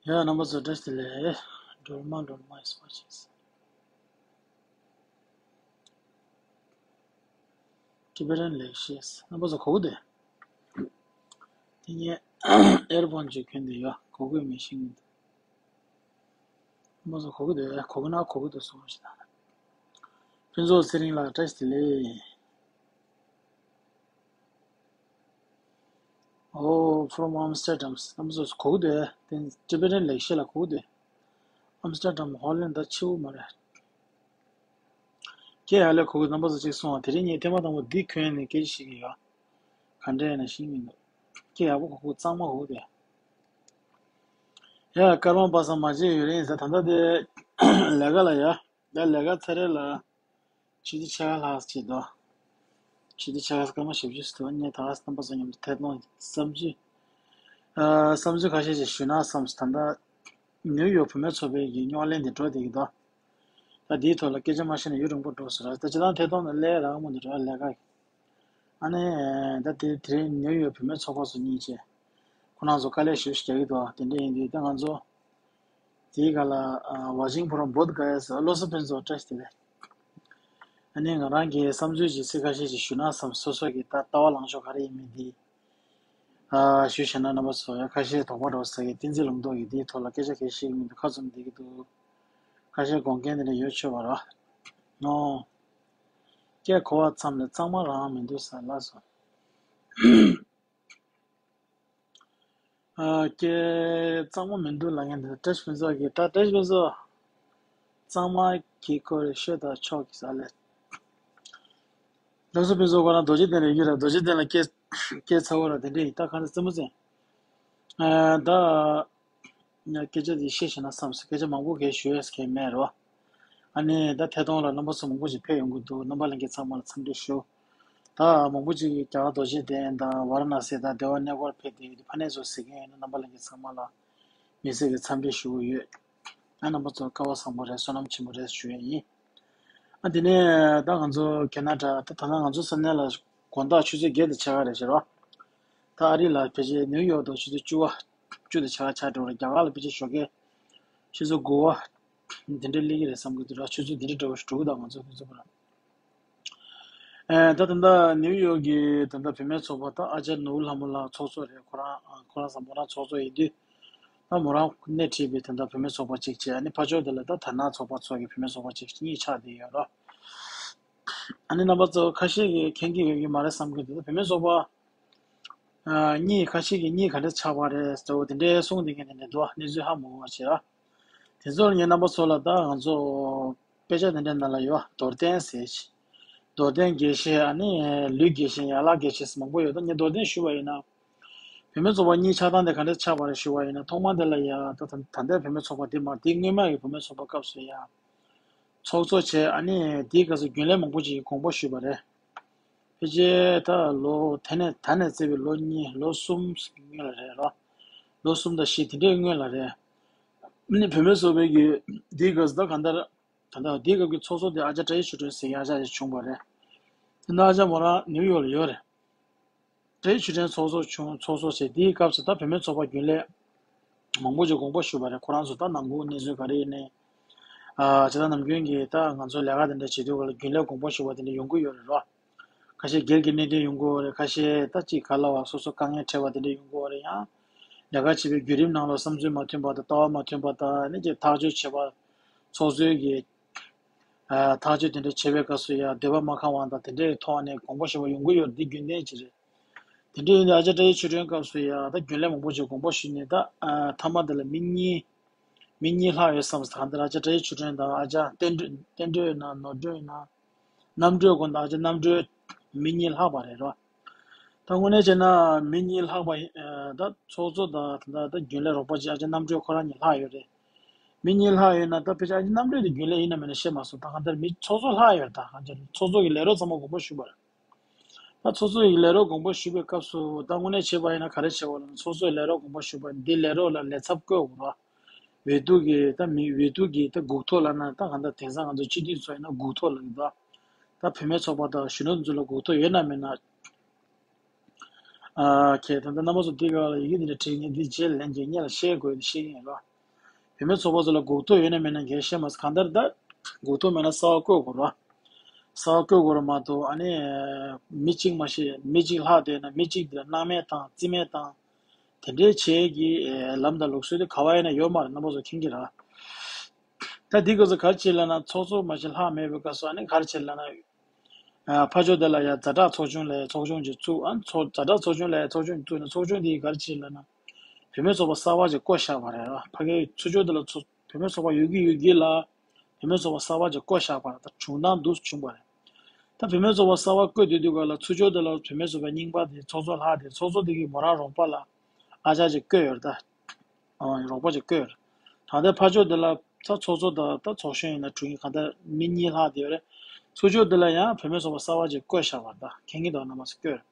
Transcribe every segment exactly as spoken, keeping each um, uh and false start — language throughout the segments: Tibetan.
ཡ། རྣམ་པ་ཚོ་བཀྲ་ཤིས་བདེ་ལེགས། སྒྲོལ་མ་སྒྲོལ་མ་ཨིས་ཝ་ཆིང་། ཊི་བེ་ཊན་ལེགས་བཤད། རྣམ་པ་ཚོ་གོ་གི་འདུག་དེ་ངས་ཨེར་ཕོན་ཅིག་གྱོན་བསྡད་ཡོད། གོ་གི་མེད་ཤེས་ཀྱི་མི་འདུག་རྣམ་པ་ཚོ་གོ་གི་འདུག་གོ་གི་ན་གོ་གི་འདུག་གསུངས་ཤིག་དང་། ཕུན་ཚོགས་ཚེ་རིང་ལགས་བཀྲ་ཤིས་བདེ་ལེགས། ཨོ། from Amsterdam། རྣམ་པ་ཚོ་གོ་གི་འདུག་དེ་ཊི་བེ་ཊན་ལེགས་བཤད་ལ་གོ་གི་འདུག་ཨམ་སི་ཊར་ཌམ་ཧོ་ལན་ཌ་ཕྱི་པོ་མ་རེད། ཁྱེད་ཡར་ལས་གོ་གི། རྣམ་པ་ཚོ་གཅིག་གསུངས་པ། དེ་རིང་ངས་ཐེངས་མ་དང་པོ་འདི་གྱོན་ནས་སྐད་ཆ་བཤད་ཀྱི་ཡོད། ག་འདྲ་ཡིན་ན་ཤེས་ཀྱི་མི་འདུག་ཁྱེད་ཡག་པོ་གོ་གི། གཙང་མ་གོ་གི་འདུག་ཡ། སྐར་མ་པ་སངས་མ་བརྗེད་ཡུན་རིང་ཟེར། ད་ལྟ་དེ་ལས་ཀ་ལ་ཡ། ཡ། ལས་ཀ་ཚར་རེ་ལ་ཆུ་ཚོད་ཕྱེད་ཀ་ལྷག་བྱེད་དོ། ཆུ་ཚོད་ཕྱེད་ཀ་སྐར་མ་བཞི་བཅུ་ཙམ། ངས་ད་རྣམ་པ་ཚོ་མཉམ་དུ་ཐད་གཏོང་བསམ་ཚུལ། ཨ། བསམ་ཚུལ་ཁ་ཤས་ཤིག་ཞུས་ན་བསམས། ད་ལྟ་ནིའུ་ཡོག་བུད་མེད་ཚོགས་པའི་གི་རྙོག་གླེང་འདི་འགྲོ་བསྡད་ཀྱི་འདུག་ད་འདིའི་ཐོག་ལ་སྐད་ཆ་མ་བཤད་ན་ཡུན་རིང་པོ་འགྲོ་ཟེར་ར། ད་སྤྱིར་བཏང་ཐད་གཏོང་ནང་སླེབས་རག་མོ་འདི་ར་ལས་ཀ་གི། ཨ་ནི་ད་དེ་དེ་རིང་ནིའུ་ཡོག་བུད་མེད་ཚོགས་པ་ཚོ་གཉིས་བྱས། ཁོ་རང་ཚོ་དཀའ་ལས་ཞེ་པོ་ཞིག་རྒྱག་གི་འདུག་དེ་འདྲ་ཡིན་དུས་ད་ང་ཚོ་དེའི་སྒང་ལ། ཨ། watching from both guys། བློ་བཟང་ཕུན་ཚོགས་བཀྲ་ཤིས་བདེ་ལེགས། ཨ་ནི་ང་རང་གིས་བསམ་ཚུལ་ཅིག་ཚིག་ཁ་ཤས་ཅིག་ཞུ་ན་བསམས། སོ་སོ་གི་ད་ལྟ་བ་ལངས་ཕྱོགས་ག་རེ་ཡིན་མིན་འདི། ཨ། ཞུས་བྱས་ན་རྣམ་པ་ཚོ་ཡ་ཁ་ཤས་དོགས་པ་འདྲ་བོ་ཟ་གི། བསྟན་འཛིན་ལུང་རྟོགས་ཀྱིས་འདིའི་ཐོག་ལ་སྐད་ཆ་གང་བཤད་ཀྱི་མི་འདུག་ཁ་བཙུམ་བསྡད་ཀྱི་འདུག་ཁ་ཤས་དགོངས་འགལ་འདི་འདྲ་ཡོད་ཆོག་པ་རེད། ནོ། སྐད་གོ་བ་ཙམ་ལས་གཙང་མ་རང་མི་འདུག་ཟེར་ལབ་སོང་། ཨ། སྐད་གཙང་མ་མི་འདུག་ལབ་མཁན་དེ་བཀྲ་ཤིས་ཕུན་ཚོགས་ཀྱིས། ད་བཀྲ་ཤིས་ཕུན་ཚོགས། གཙང་མ་གི་སྐོར་ཤོད་དང་ཆོག་གི་ཟེར་ལབ། བཀྲ་ཤིས་ཕུན་ཚོགས་ཁོ་རང་རྡོ་རྗེ་གདན་ལ་ཡོད་ར། རྡོ་རྗེ་གདན་ལ་སྐད་སྐད་ཚ་བོ་ར་དེ་འདྲ་ཡིན། ད་གང་ལྟར་རྩེད་མོ་རྩེ། ཨ། ད་སྐད་ཆ་དེ་བཤད་ཤེས་ན་བསམས། སྐད་ཆ་མང་པོ་གས་ཞུ་ཡས་གས་མེད་རོ། ཨ་ནི་ད་ཐད་གཏོང་ལ་རྣམ་པ་ཚོ་མང་པོ་ཞིག་ཕེབས་ཡོང་གི་འདུག་རྣམ་པ་ལྷན་རྒྱས་ཚང་མ་ལ་འཚམས་འདྲི་ཞུ། ད་མང་པོ་ཅིག་གིས་རྒྱ་གར་རྡོ་རྗེ་གདན་དང་ཝཱ་ར་ཎ་སི་དང་བདེ་བ་གནས་སྐོར་ཕེབས་ཏེ་ཡོད་དུས་ཕ་ནས་ཚོ་གཟིགས་མཁན་ཡོད་ན་རྣམ་པ་ལྷན་རྒྱས་ཚང་མ་ལ་མི་ཚེ་གི་འཚམས་འདྲི་ཞུ་གི་ཡོད། ཨ། རྣམ་པ་ཚོ་སྐལ་བ་བཟང་པོ་རེད། བསོད་ནམས་ཆེན་པོ་རེད་ཞུ་ཡས་ཡིན། ཨ། དེ་ནས་ད་ང་ཚོ་ཁེ་ན་ཌ། ད་ད་ལྟ་ང་ཚོ་ས་གནས་ལ་དགོང་དག་ཆུ་ཚོད་བརྒྱད་དང་ཕྱེད་ཀ་རེད་ཤག་རོ། ད་ཨ་རི་ལ་ཕལ་ཆེར་ནིའུ་ཡོག་ཏུ་ཆུ་ཚོད་བཅུ་པ་བཅུ་དང་ཕྱེད་ཀ་ཆགས་འགྲོ་རེད། རྒྱ་གར་ལ་ཕལ་ཆེར་ཞོགས་ཀས་ཆུ་ཚོད་དགུ་པ་དེ་འདྲ་སླེབས་ཀྱི་རེད་བསམ་གྱི་འདུག་ར། ཆུ་ཚོད་དེ་འདྲ་འདྲ་བོ་ཞིག་འགྲོ་གི་འདུག་ང་ཚོ་ཕུན་ཚོགས་པ་ར། ཨེ། ད་ད་ལྟ་ནིའུ་ཡོག་གི་ད་ལྟ་བུད་མེད་ཚོགས་པ། ད་ཨ་ཅག་ནོར་བུ་ལྷ་མོ་ལགས་ཚོགས་གཙོ་རེད། ཁོ་རང་ཁོ་རང་ཚོ་མོ་རང་ཚོགས་གཙོ་ཡིན་དུས། ད་མོ་རང་སྣེ་ཁྲིད་པའི་ད་ལྟ་བུད་མེད་ཚོགས་པ་གཅིག་བྱས། ཨ་ནི་ཕར་ཕྱོགས་དེ་ལ་ད་དར་ནག་ཚོགས་པ་ཚོ་གི་བུད་མེད་ཚོགས་པ་གཅིག་གཉིས་ཆགས་བསྡད་ཡོད་རོ། ཨ་ནི་རྣམ་པ་ཚོ་ཁ་ཤས་ཀྱིས་མཁྱེན་གྱི་ཡོད་ཀྱི་མ་རེད་བསམ་གྱི་འདུག་བུད་མེད་ཚོགས་པ། ཨ། གཉིས། ཁ་ཤས་ཀྱིས་གཉིས་ག་འདྲ་ཆགས་པ་རེད་ཟེར་བ་དེ་འདྲའི་གསུང་བསྡད་མཁན་དེ་འདྲ་འདུག་ཨ། གནས་ཚུལ་ཧ་མ་གོ་བ་བྱས་ར། དེ་ཚོར་ངས་རྣམ་པ་ཚོ་ལ། ད་ང་ཚོ་དཔེ་ཆ་དེ་འདྲའི་ནང་ལ་ཡོད། རྡོར་གདན་ཟེར་ཅིག་རྡོར་གདན་དགེ་བཤེས། ཨ་ནི་ལུས་དགེ་བཤེས། ཡན་ལག་དགེ་བཤེས་ཟེར་མང་པོ་ཡོད། ད་ངས་རྡོར་གདན་ཞུས་པ་ཡིན་ན། བུད་མེད་ཚོགས་པ་གཉིས་ཆགས་སྟངས་དེ་ག་འདྲ་ཆགས་པ་རེད་ཞུས་པ་ཡིན་ན། ཐོག་མ་དེ་ལ་ཡ་ད་ད་ད་ལྟའི་བུད་མེད་ཚོགས་པ་དེ་མ། དེ་སྔོན་མ་གི་བུད་མེད་ཚོགས་པ་སྐབས་སུ་ཡ་ཚོགས་གཙོ་བྱས། ཨ་ནི་དེའི་སྐབས་སུ་རྒྱུན་ལས་མང་པོ་ཅིག་གིས་དགོངས་པ་ཞུས་པ་རེད། ཕལ་ཆེར་ད་ལོ་དེ་ནས་ད་ནས་བརྩིས་པའི་ལོ་གཉིས་ལོ་གསུམ་སྔོན་ལ་རེད་རོ། ལོ་གསུམ་དང་བཞི་དེ་འདྲའི་སྔོན་ལ་རེད། ཨ་ནི་བུད་མེད་ཚོགས་པའི་གི་དེའི་སྐབས་སུ་ད་གང་ལྟར། ད་ལྟ་དེའི་སྐབས་ཀྱི་ཚོགས་གཙོ་དེ་ཨ་ཅག་བཀྲ་ཤིས་ཆོས་སྒྲོན་ཟེར་མཁན་ཨ་ཅག་ཅིག་བྱུང་བ་རེད། དེ་ནས་ཨ་ཅག་མོ་རང་ནིའུ་ཡོག་ལ་ཡོད་རེད། བཀྲ་ཤིས་ཆོས་སྒྲོན་ཚོགས་གཙོ་བྱུང་། ཚོགས་གཙོ་བྱས། དེའི་སྐབས་སུ་ད་བུད་མེད་ཚོགས་པ་རྒྱུན་ལས་མང་པོ་ཅིག་དགོངས་པ་ཞུས་པ་རེད། ཁོ་རང་ཚོ་ད་ནང་ཁུལ་གནས་ཚུལ་ག་རེ་ཡིན་ནའི། ཨ། ཇི་ལྟར་ནམ་རྒྱུན་གྱི་ད་ང་ཚོ་ལས་ཀ་དེ་འདྲ་བྱེད་དུས་སྐབས་ལ་རྒྱུན་ལས་དགོངས་པ་ཞུ་བ་དེ་འདྲ་ཡོང་གི་ཡོད་རེད་རོ། ཁ་ཤས་སྒེར་གྱི་གནད་དོན་ཡོང་གི་ཡོད་རེད། ཁ་ཤས་ད་ཅིག་ག་ལབ་པ། སོ་སོ་དཀའ་ངལ་འཕྲད་པ་དེ་འདྲ་ཡོང་གི་ཡོད་རེད། ཡང་ལས་ཀ་བྱེད་པའི་བརྒྱུད་རིམ་ནང་ལ་བསམ་ཚུལ་མ་མཐུན་པ་དང་། ལྟ་བ་མ་མཐུན་པ་དང་། ཨ་ནི་ཅིག་ཐག་གཅོད་བྱེད་པ། ཚོགས་གཙོའི་གི། ཨ། ཐག་གཅོད་དེ་འདྲ་བྱེད་པའི་སྐབས་སུ་ཡང་འདོད་པ་མ་ཁེངས་པ་དང་དེ་འདྲའི་ཐོག་ནས་དགོངས་པ་ཞུ་བ་ཡོང་གི་ཡོད་རེད། འདི་རྒྱུན་ལྡན་ཅིག་རེད། དེ་འདྲ་ཡིན་དུས་ཨ་ཅག་བཀྲ་ཤིས་ཆོས་སྒྲོན་སྐབས་སུ་ཡང་ད་རྒྱུན་ལས་མང་པོ་ཅིག་དགོངས་པ་ཞུས་ནས། ད། ཨ། མཐའ་མ་དེ་ལ་མི་གཉིས། མི་གཉིས་ལྷག་ཡོད་བསམ་སོང་། གང་ལྟར་ཨ་ཅག་བཀྲ་ཤིས་ཆོས་སྒྲོན་དང་ཨ་ཅག་བསྟན་སྒྲོན། བསྟན་སྒྲོན་ཡིན་ན། ནོར་སྒྲོན་ཡིན་ན། རྣམ་གྲོལ་དགོངས་དང་ཨ་ཅག་རྣམ་གྲོལ། མི་གཉིས་ལྷག་པ་རེད་རོ། ད་དངོས་གནས་བྱས་ན་མི་གཉིས་ལྷག་པ་ཡིན། ཨ། ད་ཚོགས་གཙོ་དང་ད་ད་རྒྱུན་ལས་རོགས་པ་ཅིག་ཨ་ཅག་རྣམ་གྲོལ་ཁོ་རང་གཉིས་ལྷག་ཡོད་རེད། མི་གཉིས་ལྷག་ཡོད་ན་ད་ཕལ་ཆེར་ཨ་ཅག་རྣམ་གྲོལ་དེ་རྒྱུན་ལས་ཡིན་ན་མིན་ན་ཤེས་མ་སོང་། ད་གང་ལྟར་མི་ཚོགས་གཙོ་ལྷག་ཡོད་རེད། ད་གང་ལྟར་ཚོགས་གཙོ་གི་ལས་རོགས་ཚང་མ་དགོངས་པ་ཞུས་པ་རེད། ད་ཚོགས་གཙོ་ཡི་ལས་རོགས་དགོངས་པ་ཞུ་བའི་སྐབས་སུ་ད་དངོས་གནས་བྱས་པ་ཡིན་ན་ག་རེ་བྱེད་པ་ལབ་ན། ཚོགས་གཙོ་ཡི་ལས་རོགས་དགོངས་པ་ཞུ་བ་འདི་ལས་རོགས་ལ་ལས་ཚབ་བསྐོས་དགོས་ར། འོས་བསྡུ་གི་ད་མི་འོས་བསྡུ་གི་ད་སྒུག་ཐོ་ལབ་ན། ད་གང་ལྟར་དེང་སང་ང་ཚོ་སྤྱི་འཐུས་ཚོ་ཡིན་ན་སྒུག་ཐོ་ལབ་ཀྱི་འདུག་ད་བུད་མེད་ཚོགས་པ་དང་གཞོན་ནུ་ཚོ་ལ་སྒུག་ཐོ་ཡོད་ན་མེད་ན། ཨ། ཁྱེད་ད་ལྟ་རྣམ་པ་ཚོ་འདི་ག་ལ་ཡི་གེ་འདི་འདྲ་བྲིས་ནས་འདི་རྗེས་ལན་གྱི་ངེད་ལ་བཤད་དགོས་འདི་བཤད་ཀྱི་ཡིན་ར། བུད་མེད་ཚོགས་པ་ཚོ་ལ་འགོག་ཐབས་ཡོད་ན་མེད་ན་ངས་ཤེས་མ་སོང་། གང་ལྟར་ད་འགོག་ཐབས་མེད་ན་གསར་པ་བསྐོ་དགོས་རེད་བ། གསར་པ་བསྐོ་དགོས་རེད་མ་གཏོགས་ཨ་ནི་མི་གཅིག་མ་ཤེས་མི་གཅིག་ལྷག་བསྡད་ན་མི་གཅིག་འདི་ལ་སྣང་མེད་དང་རྩིས་མེད་དང་དེ་འདྲའི་བྱེད་ཀྱི་ལམ་དང་ལུགས་སྲོལ་དེ་ག་བ་ཡིན་ན་ཡོད་མ་རེད། རྣམ་པ་ཚོ་མཁྱེན་གྱི་རེད། ད་འདི་སྐབས་སུ་ག་རེ་བྱེད་ལབ་ན་ཚོགས་གཙོ་མ་ཤེས་ལྷག་མེད་པའི་སྐབས་སུ་ཨ་ནི་ག་རེ་བྱེད་ལབ་ན། ཨ། ཕར་ཕྱོགས་དེ་ལ་ཡང་ཛ་དྲག་ཚོགས་ཆུང་ལབ་ཚོགས་ཆུང་ཅིག་བཙུགས། ཨ། ཚོགས་ཛ་དྲག་ཚོགས་ཆུང་ལབ་ཚོགས་ཆུང་བཙུགས་ནས་ཚོགས་ཆུང་དེས་ག་རེ་བྱེད་ལབ་ན། བུད་མེད་ཚོགས་པ་གསར་པ་ཅིག་བསྐོ་བཞག་པ་རེད། ཕ་གིའི་ཚུར་ཕྱོགས་དེ་ལ་ཚོ་བུད་མེད་ཚོགས་པ་ཡོད་ཀྱི་ཡོད་ཀྱི་ལ། བུད་མེད་ཚོགས་པ་གསར་པ་ཅིག་བསྐོ་བཞག་པ་རེད། ད་བྱུང་སྟངས་འདུག་སེ་བྱུང་བ་རེད། ད་བུད་མེད་ཚོགས་པ་གསར་པ་བསྐོས་དུས་དུས་ག་ལ་ཚུར་ཕྱོགས་དེ་ལ་བུད་མེད་ཚོགས་པའི་རྙིང་པ་དེ་ཚོགས་གཙོ་ལྷག་དེ་ཚོགས་གཙོ་དེ་གིས་མོ་རང་རོགས་པ་ལ་ཨ་ཅག་ཅིག་བསྐོས་ཡོད་རེད་ད། ཨ། རོགས་པ་ཅིག་བསྐོས། ད་ལྟའི་ཕར་ཕྱོགས་འདི་ལ་ད་ཚོགས་གཙོ་དང་ད་ཚོགས་གཞོན་ཡིན་ན་དྲུང་ཡིག་གང་ལྟར་མི་གཉིས་ལྷག་བསྡད་ཡོད་རེད། ཚུར་ཕྱོགས་འདི་ལ་ཡང་བུད་མེད་ཚོགས་པ་གསར་པ་ཅིག་བསྐོས་བཞག་པ་རེད། ད་མཁྱེན་གྱི་འདུག་རྣམ་པ་ཚོས་བསྐོས།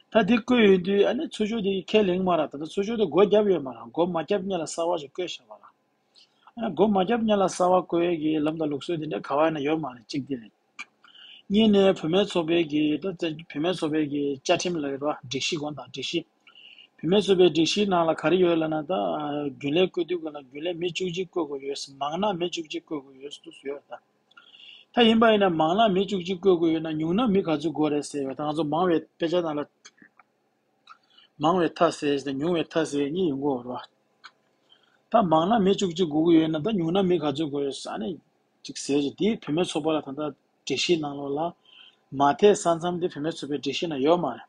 ད་འདི་བསྐོས་ཡོང་དུས་ཨ་ནི་ཚུར་ཕྱོགས་འདི་ཁས་ལེན་མ་རེད། ད་ལྟ་ཚུར་ཕྱོགས་འདི་སྒོ་བརྒྱབ་ཡོད་མ་རེད། སྒོ་མ་བརྒྱབ་སྔོན་ལ་གསར་པ་ཅིག་བསྐོས་བཞག་པ་རེད། ཨ་ནི་སྒོ་མ་བརྒྱབ་སྔོན་ལ་གསར་པ་བསྐོ་ཡས་ཀྱི་ལམ་དང་ལུགས་སྲོལ་དེ་འདྲ་ག་བ་ཡིན་ན་ཡོད་མ་རེད། གཅིག་དེ་རེད། གཉིས་ནས་བུད་མེད་ཚོགས་པའི་གི་ད་བུད་མེད་ཚོགས་པའི་གི་བཅའ་ཁྲིམས་ལ་ཡོད་པ་སྒྲིག་གཞི་དགོངས་དག་སྒྲིག་གཞི། བུད་མེད་ཚོགས་པའི་སྒྲིག་གཞིའི་ནང་ལ་ག་རེ་ཡོད་ལབ་ན་ད་རྒྱུན་ལས་བསྐོ་དུས་སྒང་ལ་རྒྱུན་ལས་མི་བཅུ་གཅིག་བསྐོ་དགོས་ཡོད། མང་ན་མི་བཅུ་གཅིག་བསྐོ་དགོས་ཡོད་ཟེར་ཡོད་ད། ད་ཡིན་པ་ཡིན་ན་མང་ན་མི་བཅུ་གཅིག་བསྐོ་དགོས་ཡོད་ན་ཉུང་ན་མི་ག་ཚོད་དགོས་རེད་ཟེར་བ་ད་ང་ཚོ་མང་བའི་དཔེ་ཆ་ནང་ལ། མང་བའི་མཐའ་ཟེར་དང་ཉུང་བའི་མཐའ་ཟེར་གཉིས་ཡོང་གི་ཡོད་རེད་བ། ད་མང་ན་མི་བཅུ་གཅིག་དགོས་ཀྱི་ཡོད་ན་ད་ཉུང་ན་མི་ག་ཚོད་དགོས་ཡོད་ཟེར་ཨ་ནི་ཅིག་ཟེར་གྱི་དེ་བུད་མེད་ཚོགས་པ་ལ་ད་ལྟ་སྒྲིག་གཞིའི་ནང་ལོགས་ལ་མ་མཐའི་ས་མཚམས་དེ་བུད་མེད་ཚོགས་པའི་སྒྲིག་གཞི་ནང་ཡོད་མ་རེད།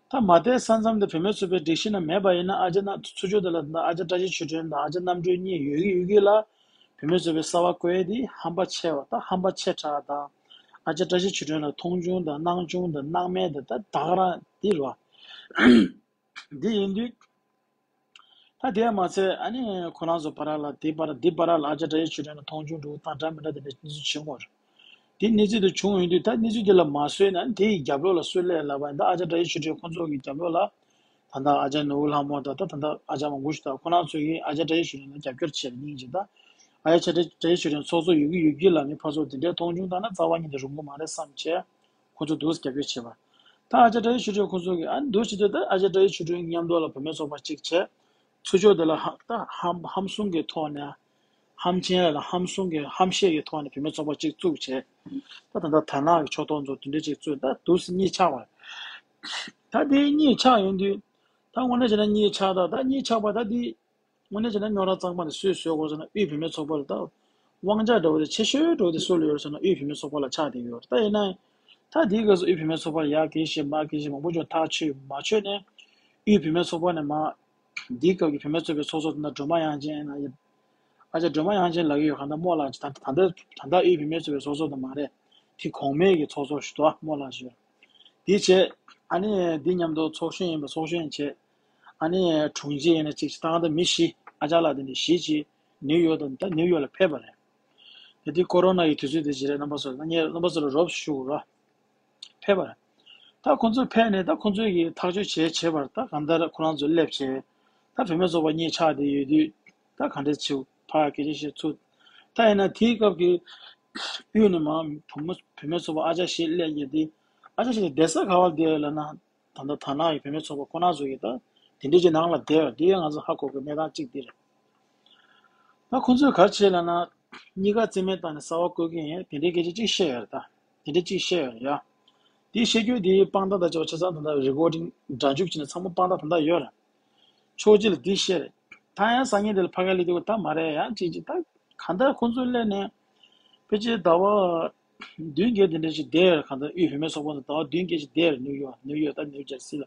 ད་མ་མཐའི་ས་མཚམས་དེ་བུད་མེད་ཚོགས་པའི་སྒྲིག་གཞི་ནང་མེད་པ་ཡིན་ན་ཨ་ཅག་ན་ཚུར་ཕྱོགས་དེ་ལ་ད་ཨ་ཅག་བཀྲ་ཤིས་ཆོས་སྒྲོན་དང་ཨ་ཅག་རྣམ་གྲོལ་གཉིས་ཡོད་ཀྱི་ཡོད་ཀྱི་ལ། བུད་མེད་ཚོགས་པའི་གསར་པ་བསྐོ་ཡས་དེ་ཧམ་པ་ཆེ་བ་དང་ཧམ་པ་ཆེ་དྲགས་དང་། ཨ་ཅག་བཀྲ་ཤིས་ཆོས་སྒྲོན་ལ་མཐོང་ཆུང་དང་སྣང་ཆུང་དང་སྣང་མེད་དང་ད་ད་ག་རང་འདི་རེད་བ། འདི་ཡིན་དུས། ད་དེ་མ་ཚད་ཨ་ནི་ཁོ་རང་ཚོ་བར་ལ་དེ་བར་འདི་བར་ལ་ཨ་ཅག་བཀྲ་ཤིས་ཆོས་སྒྲོན་ལ་མཐོང་ཆུང་འགྲོ་དང་འདྲ་མི་འདྲ་དེ་འདྲ་གནས་ཚུལ་བྱུང་བ་རེད། དེ་གནས་ཚུལ་དེ་བྱུང་ཡོང་དུས་ད་གནས་ཚུལ་དེ་ལ་མ་བཟོད་ན་དེ་ཡི་རྒྱབ་ལོགས་ལ་སུ་སླེབས་ལབ་པ་ཡིན་ད་ཨ་ཅག་བཀྲ་ཤིས་ཆོས་སྒྲོན་ཁོང་ཚོ་གི་རྒྱབ་ལོགས་ལ། ད་ལྟ་ཨ་ཅག་ནོར་བུ་ལྷ་མོ་དང་ད་ད་ལྟ་ཨ་ཅག་མང་པོ་ཞིག་དང་ཁོ་རང་ཚོ་གིས་ཨ་ཅག་བཀྲ་ཤིས་ཆོས་སྒྲོན་ལ་རྒྱབ་སྐྱོར་བྱས་པ་ཡིན་གྱི་ད། ཨ་ཅག་བཀྲ་ཤིས་ཆོས་སྒྲོན་ཚོགས་གཙོ་ཡོད་ཀྱི་ཡོད་ཀྱི་ལ་ནི་ཕར་ཚུར་དེ་འདྲའི་མཐོང་ཆུང་བཏང་ན་རྩ་བ་ཉིད་དུ་རུང་གི་མ་རེད་བསམ་བྱས། ཁོ་ཚོ་འདུག་སེ་རྒྱབ་སྐྱོར་བྱས་པ། ད་ཨ་ཅག་བཀྲ་ཤིས་ཆོས་སྒྲོན་ཁོ་ཚོ་གིས་ཨ་འདུག་བྱས་ཏེ་ད་ཨ་ཅག་བཀྲ་ཤིས་ཆོས་སྒྲོན་མཉམ་དུ་ལ་བུད་མེད་ཚོགས་པ་གཅིག་བྱས། ཚུར་ཕྱོགས་དེ་ལ་ཧ་ད་ཧམ་ཧམ་གསུམ་གྱི་ཐོག་ནས། ཧམ་ཆེན་ལ་ཧམ་གསུམ་གྱི་ཧམ་བཤད་ཀྱི་ཐོག་ནས་བུད་མེད་ཚོགས་པ་གཅིག་བཙུགས་བྱས། ད་ད་ལྟ་དར་ནག་གི་ཕྱོགས་གཏོགས་ཚོ་དེ་འདྲ་གཅིག་བཙུགས་ད་འདུག་སེ་གཉིས་ཆགས་པ། ད་དེ་གཉིས་ཆགས་ཡོང་དུས། ད་དངོས་གནས་བྱས་ན་གཉིས་ཆགས་ད་ད་གཉིས་ཆགས་པ་ད་དེ། དངོས་གནས་བྱས་ན་རྙོག་དྲ་གཙང་མ་དེ་སུས་བཟོས་དགོས་ཟེར་ན་དབུས་བུད་མེད་ཚོགས་པ་ལ་ད། དབང་ཆ་འདྲ་བོ་དེ་ཆེ་ཤོས་འདྲ་བོ་དེ་སུ་ལ་ཡོད་ཟེར་ན་དབུས་བུད་མེད་ཚོགས་པ་ལ་ཆགས་བསྡད་ཡོད་རེད། ད་ཡིན་ན། ད་དེའི་སྐབས་སུ་དབུས་བུད་མེད་ཚོགས་པ་ལ་ཡ་གི་ཞེས་མ་གི་ཞེས་མང་པོ་ཅིག་ཐག་ཆོད་མ་ཆོད་ནས། དབུས་བུད་མེད་ཚོགས་པ་ནས་མ། འདིའི་སྐབས་ཀྱི་བུད་མེད་ཚོགས་པའི་ཚོགས་གཙོ་དེ་ན་སྒྲོལ་མ་དབྱངས་ཅན་ཡིན་ན་ཡིན། ཨ་ཅག་སྒྲོལ་མ་དབྱངས་ཅན་ལབ་ཀྱི་ཡོད་གང་ལྟར་རྨོ་ལགས་ཀྱིས་ད་ད་ལྟ་ད་ལྟ་དབུས་བུད་མེད་ཚོགས་པའི་ཚོགས་གཙོ་དེ་མ་རེད། དེ་གོང་མའི་གི་ཚོགས་གཙོ་ཞིག་འདུག་ཨ་རྨོ་ལགས་ཞུ། དེ་བྱས། ཨ་ནི་འདི་མཉམ་དུ་ཚོགས་གཞོན་ཡིན་པ་ཚོགས་གཞོན་བྱས། ཨ་ནི་དྲུང་ཆེ་ཡིན་ན་གཅིག་བྱས་ད་ལྟ་མི་བཞི་ཨ་ཅག་ལགས་དེ་འདྲ་བཞི་བྱས་ནིའུ་ཡོག་དང་ད་ནིའུ་ཡོག་ལ་ཕེབས་པ་རེད། དེ་དུས་ཀོ་རོ་ན་ཡི་དུས་ཚོད་དེ་བྱས་རེད། རྣམ་པ་ཚོ་ད་ངས་རྣམ་པ་ཚོ་ལ་རོབ་ཞུ་རོགས། ཕེབས་པ་རེད། ད་ཁོང་ཚོས་ཕེབས་ནས་ད་ཁོང་ཚོས་ཀྱིས་ཐག་གཅོད་བྱས་བྱས་པར་ད་གང་ལྟར་ཁོ་རང་ཚོ་སླེབས་བྱས། ད་བུད་མེད་ཚོགས་པ་གཉིས་ཆགས་བསྡད་ཡོད་དུས། ད་ག་འདྲས་བྱེད་ཕར་སྐད་ཆ་བཤད་ཚུལ། ད་ཡིན་ན་དེའི་སྐབས་ཀྱི་དབུས་ནས་མར་བུ་མོ་བུད་མེད་ཚོགས་པ་ཨ་ཅག་བཞི་སླེབས་ཡོད་དེ། ཨ་ཅག་བཞི་དེ་བསྡད་ས་ག་བར་བསྡད་ཡོད་ལབ་ན། ད་ལྟ་དར་ནག་གི་བུད་མེད་ཚོགས་པ་ཁོ་རང་ཚོ་གིས་ད་དེ་འདྲས་ཀྱི་ནང་ལ་བསྡད་ཡོད་དེ་ཡང་ང་ཚོ་ཧ་གོ་གི་གནས་སྟངས་གཅིག་འདི་རེད། ད་ཁོ་ཚོས་ག་རེ་བྱས་ལབ་ན། གཉིས་ཀ་རྩིས་མེད་བཏང་ནས་གསར་པ་བསྐོ་གི་ཡིན་དེ་འདྲའི་སྐད་ཆ་གཅིག་བཤད་ཡོད་རེད་ད། དེ་འདྲའི་གཅིག་བཤད་ཡོད་རེད་ཡ། དེ་བཤད་རྒྱུ་དེ་དཔང་རྟགས་དང་བཅས་པ་ཆ་ཚང་ད་ལྟ་རི་ཀོར་ཌིང་སྒྲ་འཇུག་བྱས་ནས་ཚང་མ་དཔང་རྟགས་ད་ལྟ་ཡོད་རེད། ཕྱོགས་གཅིག་ལ་འདི་བཤད་རེད། ད་ཡང་སང་ཉིན་དེ་ལ་ཕ་ག་ལི་དེ་གོ་ད་མ་རེད་ཡང་གཅིག་གཅིག་ད་གང་ལྟར་ཁོང་ཚོ་སླེབས་ནས་ཕལ་ཆེར་ཟླ་བ་བདུན་བརྒྱད་དེ་འདྲ་ཞིག་བསྡད་ཡོད་རེད། གང་ལྟར་དབུས་བུད་མེད་ཚོགས་པ་ཚོ་ཟླ་བ་བདུན་བརྒྱད་ཞིག་བསྡད་ཡོད་རེད། ནིའུ་ཡོག་ནིའུ་ཡོག་ད་ནིའུ་ཇར་སི་ལ་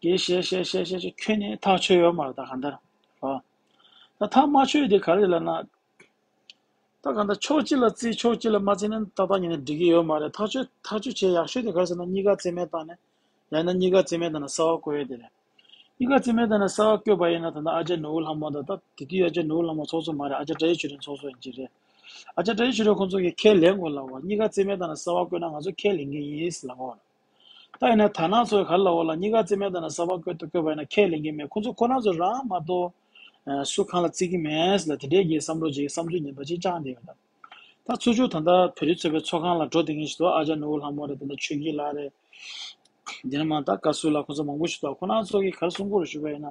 གིས་བཤད་བཤད་བཤད་བཤད་བཤད་ཁྱོན་ནས་ཐག་ཆོད་ཡོད་མ་རེད། ད་གང་ལྟར་རོ། ད་ཐག་མ་ཆོད་དེ་ག་རེ་ལབ་ན། ད་གང་ལྟར་ཕྱོགས་གཅིག་ལ་བརྩི་ཕྱོགས་གཅིག་ལ་མ་བརྩི་ན་ཏག་ཏག་ཉིད་ནས་འགྲིག་གི་ཡོད་མ་རེད། ཐག་གཅོད་ཐག་གཅོད་བྱེད་ཡག་ཤོས་དེ་ག་རེ་ཟེར་ན་གཉིས་ཀ་རྩིས་མེད་བཏང་ནས། ཡང་ན་གཉིས་ཀ་རྩིས་མེད་བཏང་ནས་གསར་པ་བསྐོ་ཡས་དེ་རེད། གཉིས་ཀ་རྩིས་མེད་བཏང་ནས་གསར་པ་བསྐོས་པ་ཡིན་ན་ད་ལྟ་ཨ་ཅག་ནོར་བུ་ལྷ་མོ་དང་ད་དེ་དུས་ཨ་ཅག་ནོར་བུ་ལྷ་མོ་ཚོགས་གཙོ་མ་རེད། ཨ་ཅག་བཀྲ་ཤིས་ཆོས་སྒྲོན་ཚོགས་གཙོ་ཡིན་གྱི་རེད། ཨ་ཅག་བཀྲ་ཤིས་ཆོས་སྒྲོན་ཁོང་ཚོ་གིས་ཁས་ལེན་དགོས་ལབ་པ། གཉིས་ཀ་རྩིས་མེད་བཏང་ནས་གསར་པ་བསྐོས་ན་ང་ཚོ་ཁས་ལེན་གྱི་ཡིན་ལབ་པ། ད་ཡིན་ན་དར་ནག་ཚོས་ག་རེ་ལབ་པ་ལ་གཉིས་ཀ་རྩིས་མེད་བཏང་ནས་གསར་པ་བསྐོས་བསྐོས་པ་ཡིན་ན་ཁས་ལེན་གྱི་མེད། ཁོང་ཚོ་ཁོ་རང་ཚོ་རང་མ་གཏོགས་སུ་གང་ལ་བརྩི་གི་མེད་ལ་དེ་འདྲའི་གི་བསམ་བློ་ཅིག་བསམ་ཚུལ་ངན་པ་ཅིག་བཅངས་བསྡད་ཡོད་ད། ད་ཚུར་ཕྱོགས་ད་ལྟ་བོད་རིགས་ཚོགས་པའི་ཚོགས་ཁང་ལ་འགྲོ་བསྡད་མཁན་ཞིག་འདུག་ཨ་ཅག་ནོར་བུ་ལྷ་མོ་རེད། ད་ལྟ་ཆོས་སྐྱིད་ལགས་རེད། དེ་ནས་མ་ད་བཀའ་ཟུར་ལགས་ཁོང་ཚོ་མང་པོ་ཞིག་འདུག་ཁོ་རང་ཚོ་གིས་ག་རེ་གསུང་གི་ཡོད་རེད་ཞུས་པ་ཡིན་ན།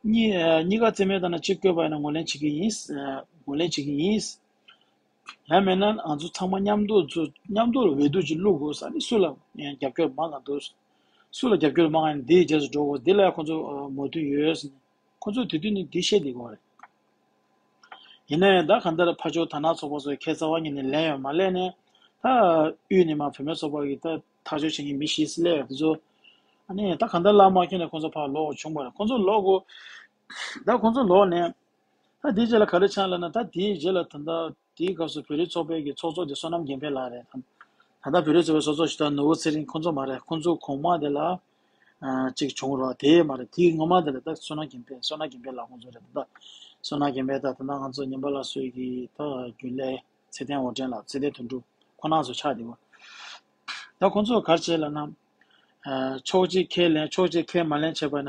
གཉིས་ཨ་གཉིས་ཀ་རྩིས་མེད་བཏང་ན་གཅིག་བཀོད་པ་ཡིན་ན་ངོས་ལེན་བྱེད་ཀྱི་ཡིན། ཨ་ངོས་ལེན་བྱེད་ཀྱི་ཡིན། ཡང་མིན་ན་ང་ཚོ་ཚང་མ་མཉམ་དུ་ཚུ་མཉམ་དུ་ལ་འོས་བསྡུ་ཅིག་བླུག་དགོས་ས་ནི་སུ་ལ་རྒྱབ་སྐྱོར་མང་ག་འདུག་སུ་ལ་རྒྱབ་སྐྱོར་མང་ག་ཡིན་འདིའི་རྗེས་སུ་འགྲོ་དགོས། འདི་ལ་ཡང་ཁོང་ཚོ་མོས་མཐུན་ཡོད་ཟེར་ནས་ཁོང་ཚོས་དེ་དུས་ནི་འདི་བཤད་བསྡད་ཀྱི་ཡོད་རེད། ཡིན་ན་ཡང་ད་གང་ལྟར་ཕར་ཕྱོགས་དར་ནག་ཚོགས་པ་ཚོས་ཁ་རྩ་བ་ཉིད་ནས་ལན་ཡང་མ་སླེབས་ནས། ད་དབུས་ནས་མར་བུད་མེད་ཚོགས་པ་གིས་ད་ཐག་གཅོད་བྱེད་མཁན་མི་བཞི་སླེབས་ཡོད་དེ་ཚོ། ཨ་ནི་ད་གང་ལྟར་ལག་མ་འཁྱེར་ནས་ཁོང་ཚོ་ཕར་ལོག་བྱུང་བ་རེད། ཁོང་ཚོ་ལོག་གོ་ད་ཁོང་ཚོ་ལོག་ནས། ད་དེའི་རྗེས་ལ་ག་རེ་ཆགས་ལབ་ན། ད་དེའི་རྗེས་ལ་ད་ལྟ་དེའི་སྐབས་སུ་བོད་རིགས་ཚོགས་པའི་གི་ཚོགས་གཙོ་དེ་བསོད་ནམས་རྒྱལ་འཕེལ་ལགས་རེད། ད་ད་ལྟ་བོད་རིགས་ཚོགས་པའི་ཚོགས་གཙོ་ཞུ་དག་ནོར་བུ་ཚེ་རིང་ཁོང་ཚོ་མ་རེད། ཁོང་ཚོ་གོང་མ་དེ་ལ་ཨ་གཅིག་བྱུང་རོགས་དེ་མ་རེད། དེའི་སྔོན་མ་དེ་ལ་ད་བསོད་ནམས་རྒྱལ་འཕེལ་བསོད་ནམས་རྒྱལ་འཕེལ་ལགས་ཁོང་ཚོ་རེད། ད་ལྟ་བསོད་ནམས་རྒྱལ་འཕེལ་ད་ད་ལྟ་ང་ཚོ་ཉན་པ་ལགས་སོགས་ཀྱི་ད་རྒྱུན་ལས་ཚེ་བརྟན་དབང་ཕྲུག་ལགས། ཚེ་བརྟན་དོན་གྲུབ་ཁོང་རྣམ་ཚོ་ཆགས་བསྡད་པ། ད་ཁོང་ཚོས་ག་རེ་བྱས་ལབ་ན། ཨ་ཕྱོགས་གཅིག་ཁས་ལེན་ཕྱོགས་གཅིག་ཁས་མ་ལེན་བྱས་པ་ན་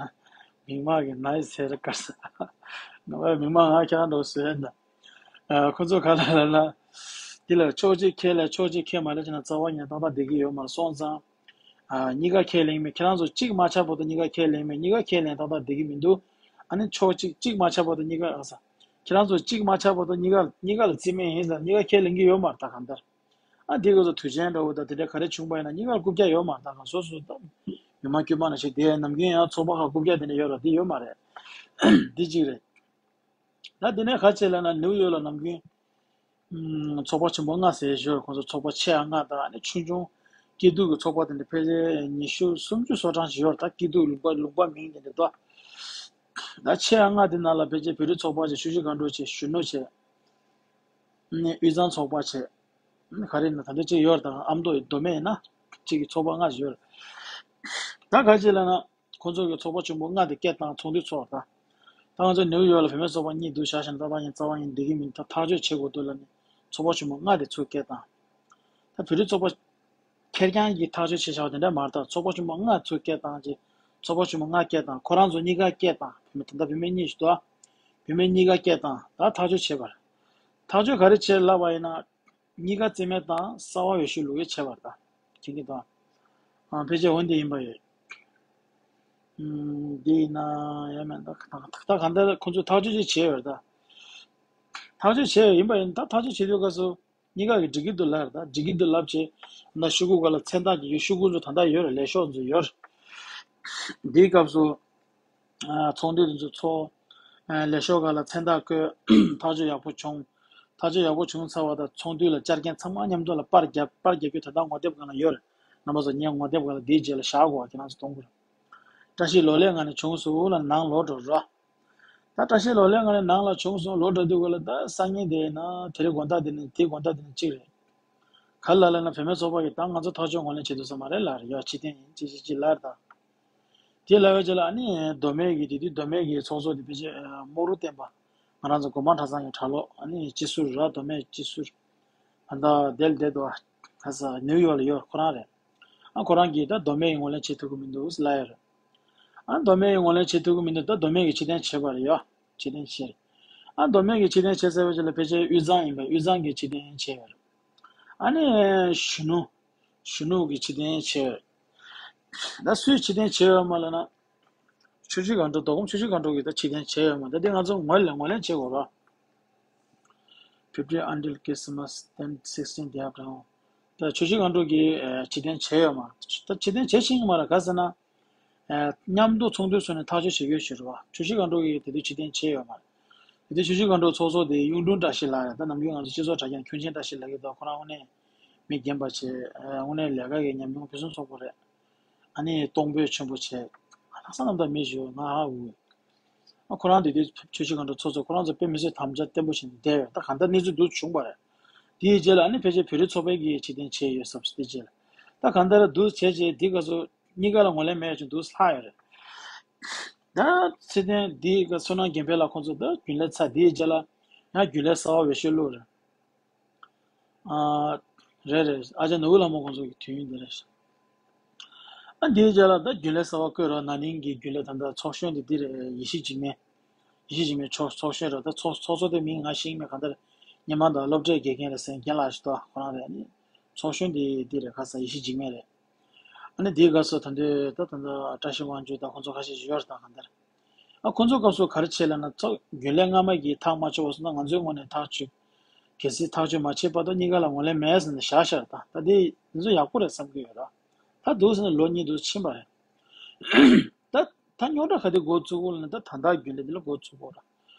མིག་མངས་ཀྱི་ནའི་ཟེར་ག་ས། ང་བས་མིག་མངས་ང་ཁྱེད་རང་འགྲོ་བཟོས་ཡིན་ད། ཨ་ཁོ་ཚོ་ག་ལ་ལ་ལ། འདི་ལ་ཕྱོགས་གཅིག་ཁས་ལེན་ཕྱོགས་གཅིག་ཁས་མ་ལེན་བྱས་ན་རྩ་བ་ཉིད་ཏག་ཏག་བསྡད་ཀྱི་ཡོད་མ་རེད། སོང་ཙང་། ཨ་གཉིས་ཀ་ཁས་ལེན་མེད། ཁྱེད་རང་ཚོ་གཅིག་མ་ཆགས་བར་དུ་གཉིས་ཀ་ཁས་ལེན་མེད། གཉིས་ཀ་ཁས་ལེན་ཏག་ཏག་བསྡད་ཀྱི་མི་འདུག་ཨ་ནི་ཕྱོགས་གཅིག་གཅིག་མ་ཆགས་བར་དུ་གཉིས་ཀ་ཨ་ས། ཁྱེད་རང་ཚོ་གཅིག་མ་ཆགས་བར་དུ་གཉིས་ཀ་གཉིས་ཀ་ལ་རྩིས་མེད་ཡིན་ཙང་གཉིས་ཀ་ཁས་ལེན་གྱི་ཡོད་མ་རེད། ད་གང་ལྟར། ཨ་འདི་ག་ཚོ་དུས་ཆེན་འདྲ་བོ་དང་དེ་འདྲ་ག་རེ་བྱུང་པ་ཡིན་ན་གཉིས་ཀ་རྐུབ་བཀྱག་ཡོད་མ་རེད། ད་གང་སོ་སོ་ད་མི་མང་དཀྱུས་མ་ནང་བཞིན་དེ་ནམ་རྒྱུན་ཡང་ཚོགས་པ་ཁག་རྐུབ་བཀྱག་དེ་འདྲ་ཡོད་ར་དེ་ཡོད་མ་རེད། འདི་གཅིག་རེད། ད་དེ་ནས་ག་བྱས་ལབ་ན་ནིའུ་ཡོག་ལ་ནམ་རྒྱུན། ཨམ། ཚོགས་པ་ཆེན་པོ་ལྔ་ཟེར་ཞོར་ཁོང་ཚོ་ཚོགས་པ་ཆེ་ཡང་ལྔ་དང་ཨ་ནི་ཆུང་ཆུང་སྐྱིད་སྡུག་གི་ཚོགས་པ་དེ་འདྲ་ཕལ་ཆེར་ཉི་ཤུ་སུམ་ཅུ་སོ་གྲངས་ཤིག་ཡོད་རེད། ད་སྐྱིད་སྡུག་ལུང་པ་ལུང་པ་མིང་དེ་འདྲ་འདུག་ད་ཆེ་ཡང་ལྔ་དེ་ནང་ལ་ཕལ་ཆེར་བོད་རིགས་ཚོགས་པ་བྱས། ཆུ་བཞི་སྒང་དྲུག་བྱས། གཞོན་ནུ་བྱས། ཨ་ནི་དབུས་གཙང་ཚོགས་པ་བྱས། ཨ་ནི་ག་རེ་ཡིན་ན་ད་འདྲ་ཅིག་ཡོད་རེད། ད་ཨ་མདོ་ཡི་མདོ་སྨད་ཡིན་ན་གཅིག་གི་ཚོགས་པ་ལྔ་ཞིག་ཡོད་རེད། ད་ག་ཅིག་ལབ་ན། ཁོང་ཚོ་གི་ཚོགས་པ་ཆེན་པོ་ལྔ་དེ་སྐད་བཏང་ཚོགས་འདུ་ཚོགས་ད། ད་ང་ཚོ་ནིའུ་ཡོག་ལ་བུད་མེད་ཚོགས་པ་གཉིས་འདུག་བཞག་བཞིན་ཏག་ཏག་ཡིན་རྩ་བ་ཡིན་བསྡད་ཀྱི་མིན། ད་ཐག་གཅོད་བྱེད་དགོས་འདུག་ལབ་ནས་ཚོགས་པ་ཆེན་པོ་ལྔ་དེ་ཚུར་སྐད་བཏང་། ད་བོད་རིགས་ཚོགས་པ་ཁེར་རྐྱང་གིས་ཐག་གཅོད་བྱས་བཞག་པ་དེ་འདྲ་མ་རེད། ད་ཚོགས་པ་ཆེན་པོ་ལྔ་ཚུར་སྐད་བཏང་རྗེས་ཚོགས་པ་ཆེན་པོ་ལྔ་སྐད་བཏང་། ཁོ་རང་ཚོ་གཉིས་ཀ་སྐད་བཏང་། བུད་མེད་ད་ལྟ་བུད་མེད་གཉིས་ཤིག་འདུག་ཨ། བུད་མེད་གཉིས་ཀ་སྐད་བཏང་། ད་ཐག་གཅོད་བྱས་པ་རེད། ཐག་གཅོད་ག་རེ་བྱས་ལབ་པ་ཡིན་ན། གཉིས་ཀ་རྩིས་མེད་བཏང་། གསར་པ་འོས་ཤོག་བླུག་ཡས་བྱས་པ་རེད། ད་མཁྱེན་གྱི་འདུག་ཨ། ཕལ་ཆེར་འོ་འདི་ཡིན་པ་ཡོད། ཨུམ། འདི་ཡིན་ན་ཡང་མིན། ད་ད་ད་གང་ལྟར་ཁོང་ཚོས་ཐག་གཅོད་ཅིག་བྱས་ཡོད་རེད། ད་ཐག་གཅོད་བྱས་ཡོད་ཡིན་པ་ཡིན། ད་ཐག་གཅོད་བྱེད་དུས་སྐབས་སུ་གཉིས་ཀ་གིས་འགྲིག་གི་འདུག་ལབ་རེད། ད་འགྲིག་གི་འདུག་ལབ་བྱས། ད་ཤོག་གུ་སྒང་ལ་མཚན་རྟགས་ཀྱི་ཡོད། ཤོག་གུ་ཚོ་ད་ལྟ་ཡོད་རེད། ལས་ཤོག་ཚོ་ཡོད་རེད། འདིའི་སྐབས་སུ། ཨ་ཚོགས་འདུ་དེ་ཚོ་ཚོགས། ཨ་ལས་ཤོག་སྒང་ལ་མཚན་རྟགས་བཀོད། ཐག་གཅོད་ཡག་པོ་བྱུང་། ཐག་གཅོད་ཡག་པོ་བྱུང་ཚར་བ་དང་ཚོགས་འདུ་ལ་བཅར་མཁན་ཚང་མ་མཉམ་དུ་ལ་པར་རྒྱབ། པར་རྒྱབ་རྒྱུ་ད་ལྟ་ངོ་དེབ་སྒང་ལ་ཡོད་རེད། རྣམ་པ་ཚོ་ངའི་ངོ་དེབ་སྒང་ལ་འདིའི་རྗེས་ལ་བཞག་དགོས་པ་ཁྱེད་རང་ཚོ་གཏོང་དགོས་རེད། བཀྲ་ཤིས་ལོ་ལེགས་ངང་ནས་བྱུང་སོང་ལ་ནང་ལོག་འགྲོ་རོགས། ད་བཀྲ་ཤིས་ལོ་ལེགས་ངང་ནས་ནང་ལ་བྱུང་སོང་ལོག་འགྲོ་དུས་སྒང་ལ་ད་སང་ཉིན་དེ་ཡིན་ན་དེ་རིང་དགོང་དག་དེ་ནི་དེའི་དགོང་དག་དེ་ནི་གཅིག་རེད། ག་རེ་ལབ་ན་བུད་མེད་ཚོགས་པ་གིས་ད་ང་ཚོ་ཐག་གཅོད་ངོས་ལེན་བྱེད་ཐུབ་ས་མ་རེད་ལབ་རེད། ཡ་ཕྱི་བལྟས་ཡིན་ཅི་ཅི་ཅི་ལབ་རེད་ད། དེ་ལབ་པའི་རྗེས་ལ་ཨ་ནི་མདོ་སྨད་ཀྱི་དེ་དུས་མདོ་སྨད་ཀྱི་ཚོགས་གཙོ་དེ་ཕལ་ཆེར་རྨོག་རུ་བསྟན་པ། ང་རང་ཚོ་སྒོ་མང་གྲྭ་ཚང་གི་གྲྭ་ལོག་ཨ་ནི་སྤྱི་ཟུར་ར། མདོ་སྨད་སྤྱི་ཟུར། ད་ལྟ་དེ་ལ་བསྡད་འདུག་ཨ། ག་ས་ནིའུ་ཡོག་ལ་ཡོད། ཁོ་རང་རེད། ཨ་ཁོ་རང་གིས་ད་མདོ་སྨད་ཀྱིས་ངོས་ལེན་བྱེད་ཐུབ་ཀྱི་མི་འདུག་ལབ་ཡོད་རེད། ཨ་མདོ་སྨད་ཀྱིས་ངོས་ལེན་བྱེད་ཐུབ་ཀྱི་མི་འདུག་ད་མདོ་སྨད་ཀྱིས་ཕྱིར་འཐེན་བྱས་པ་རེད་ཡ། ཕྱིར་འཐེན་བྱས། ཨ་མདོ་སྨད་ཀྱིས་ཕྱིར་འཐེན་བྱས་ཚར་བའི་རྗེས་ལ་ཕལ་ཆེར་དབུས་གཙང་ཡིན་པས་དབུས་གཙང་གིས་ཕྱིར་འཐེན་བྱས་ཡོད་རེད། ཨ་ནི་གཞོན་ནུ། གཞོན་ནུ་གིས་ཕྱིར་འཐེན་བྱས་ཡོད་རེད། ད་སུས་ཕྱིར་འཐེན་བྱས་ཡོད་མ་ལབ་ན། ཆུ་བཞི་སྒང་དྲུག་མདོ་ཁམས་ཆུ་བཞི་སྒང་དྲུག་གིས་ད་ཕྱིར་འཐེན་བྱས་ཡོད་མ་རེད། ད་འདི་ང་ཚོ་ངོས་ལེན་ངོས་ལེན་བྱེད་དགོས་ར། Fifty until Christmas, then sixteen day after. ད་ཆུ་བཞི་སྒང་དྲུག་གིས་ཨ་ཕྱིར་འཐེན་བྱས་ཡོད་མ་རེད། ད་ཕྱིར་འཐེན་བྱེད་ཤེས་ཀྱི་མ་རེད། ག་ཟེར་ན། ཨ་མཉམ་དུ་ཚོགས་འདུ་བཟོས་ནས་ཐག་གཅོད་བྱེད་དགོས་ཞེས་རེད་བ། ཆུ་བཞི་སྒང་དྲུག་གིས་དེ་དུས་ཕྱིར་འཐེན་བྱས་ཡོད་མ་རེད། དེ་དུས་ཆུ་བཞི་སྒང་དྲུག་ཚོགས་གཙོ་དེ་གཡུང་དྲུང་བཀྲ་ཤིས་ལགས་རེད། ད་ནམ་རྒྱུན་ང་ཚོ་སྤྱི་ཚོགས་དྲ་རྒྱ་ཁྱུང་ཆེན་བཀྲ་ཤིས་ལགས་ཀྱི་ཐོག་ཁོ་རང་དངོས་གནས་མི་རྒན་པ་བྱས། ཨ་དངོས་གནས་ལས་ཀ་གི་ཉམས་མྱོང་ཕུན་སུམ་ཚོགས་པ་རེད། ཨ་ནི་གཏོང་ཕོད་ཆེན་པོ་བྱས། ཨ་ལྷག་བསམ་རྣམ་དག་མི་ཞིག་ཡོད། ང་ཧ་གོ། ཨ་ཁོ་རང་དེ་དུས་ཆུ་བཞི་སྒང་དྲུག་ཚོགས་གཙོ་ཁོ་རང་ཚོ་དཔེ་མི་སྲིད་དམ་བཅའ་བརྟན་པོ་བྱས་ནས་བསྡད་ཡོད། ད་གང་ལྟར་གནས་ཚུལ་འདུག་བྱུང་བ་རེད། དེའི་རྗེས་ལ་ཨ་ནི་ཕལ་ཆེར་བོད་རིགས་ཚོགས་པའི་གི་ཕྱིར་འཐེན་བྱས་ཡོད་ས་རེད། དེ་རྗེས་ལ་ད་གང་ལྟར་འདུག་བྱས་རྗེས་འདི་ག་ཚོ་གཉིས་ཀ་ལ་ངོས་ལེན་མེད་ཅིང་འདུག་ལྷག་ཡོད་རེད། ད་ཕྱིར་འཐེན་འདི་ག་བསོད་ནམས་རྒྱལ་འཕེལ་ལགས་ཁོང་ཚོ་ད་རྒྱུན་ལས་ཚར། དེའི་རྗེས་ལ་ཡང་རྒྱུན་ལས་གསར་པ་འོས་ཤོག་བླུགས་རེད། ཨ། རེད་རེད། ཨ་ཅག་ནོར་བུ་ལྷ་མོ་ཁོང་ཚོ་གི་དུས་ཡུན་འདི་རེད། ཨ་འདིའི་རྗེས་ལ་ད་རྒྱུན་ལས་གསར་པ་བསྐོས་རོགས། ན་ནིང་གི་རྒྱུན་ལས་ད་ལྟ་ཚོགས་གཞོན་འདི་འདི་རེད། ཡེ་ཤེས་འཇིགས་མེད། ཡེ་ཤེས་འཇིགས་མེད་ཚོགས་ཚོགས་གཞོན་རེད། ད་ཚོགས་ཚོགས་གཙོ་དེ་མིང་ང་ཤེས་ཀྱི་མེད། གང་ལྟར་སྔོན་མ་དང་སློབ་གྲྭའི་དགེ་རྒན་རེད་ཟེར་མཁན་ལགས་ཤིག་འདུག་ཁོ་རང་རེད། ཨ་ནི་ཚོགས་གཞོན་འདི་འདི་རེད། ཁ་ས་ཡེ་ཤེས་འཇིགས་མེད་རེད། ཨ་ནི་འདིའི་སྐབས་སུ་ད་འདོད་ད་ད་ལྟ་བཀྲ་ཤིས་དབང་ཕྱུག་དང་ཁོང་ཚོ་ཁ་ཤས་ཤིག་ཡོད་རེད། ད་གང་ལྟར། ཨ་ཁོང་ཚོ་སྐབས་སུ་ག་རེ་བྱས་ལབ་ན། ཚོ་རྒྱུན་ལས་སྔ་མ་གིས་ཐག་མ་ཆོད་པ་སོང་ན། ང་ཚོའི་ངོས་ནས་ཐག་ཆོད། གལ་སྲིད་ཐག་གཅོད་མ་བྱས་བར་དུ་གཉིས་ཀ་ལ་ངོས་ལེན་མེད་ཟེར་ནས་བཞག་བཞག་ད་ད་དེ་འདི་ཚོ་ཡག་པོ་རེད་བསམ་གྱི་ཡོད་ར། ད་འདུག་ཟེར་ན་ལོ་གཉིས་འདུག་ཕྱིན་པ་རེད། ད་ད་རྙོག་དྲ་ག་དེ་འགོ་བཙུགས་དགོས་ལབ་ན། ད་ད་ལྟ་རྒྱུན་ལས་འདི་ལ་འགོ་བཙུགས་དགོས་ར།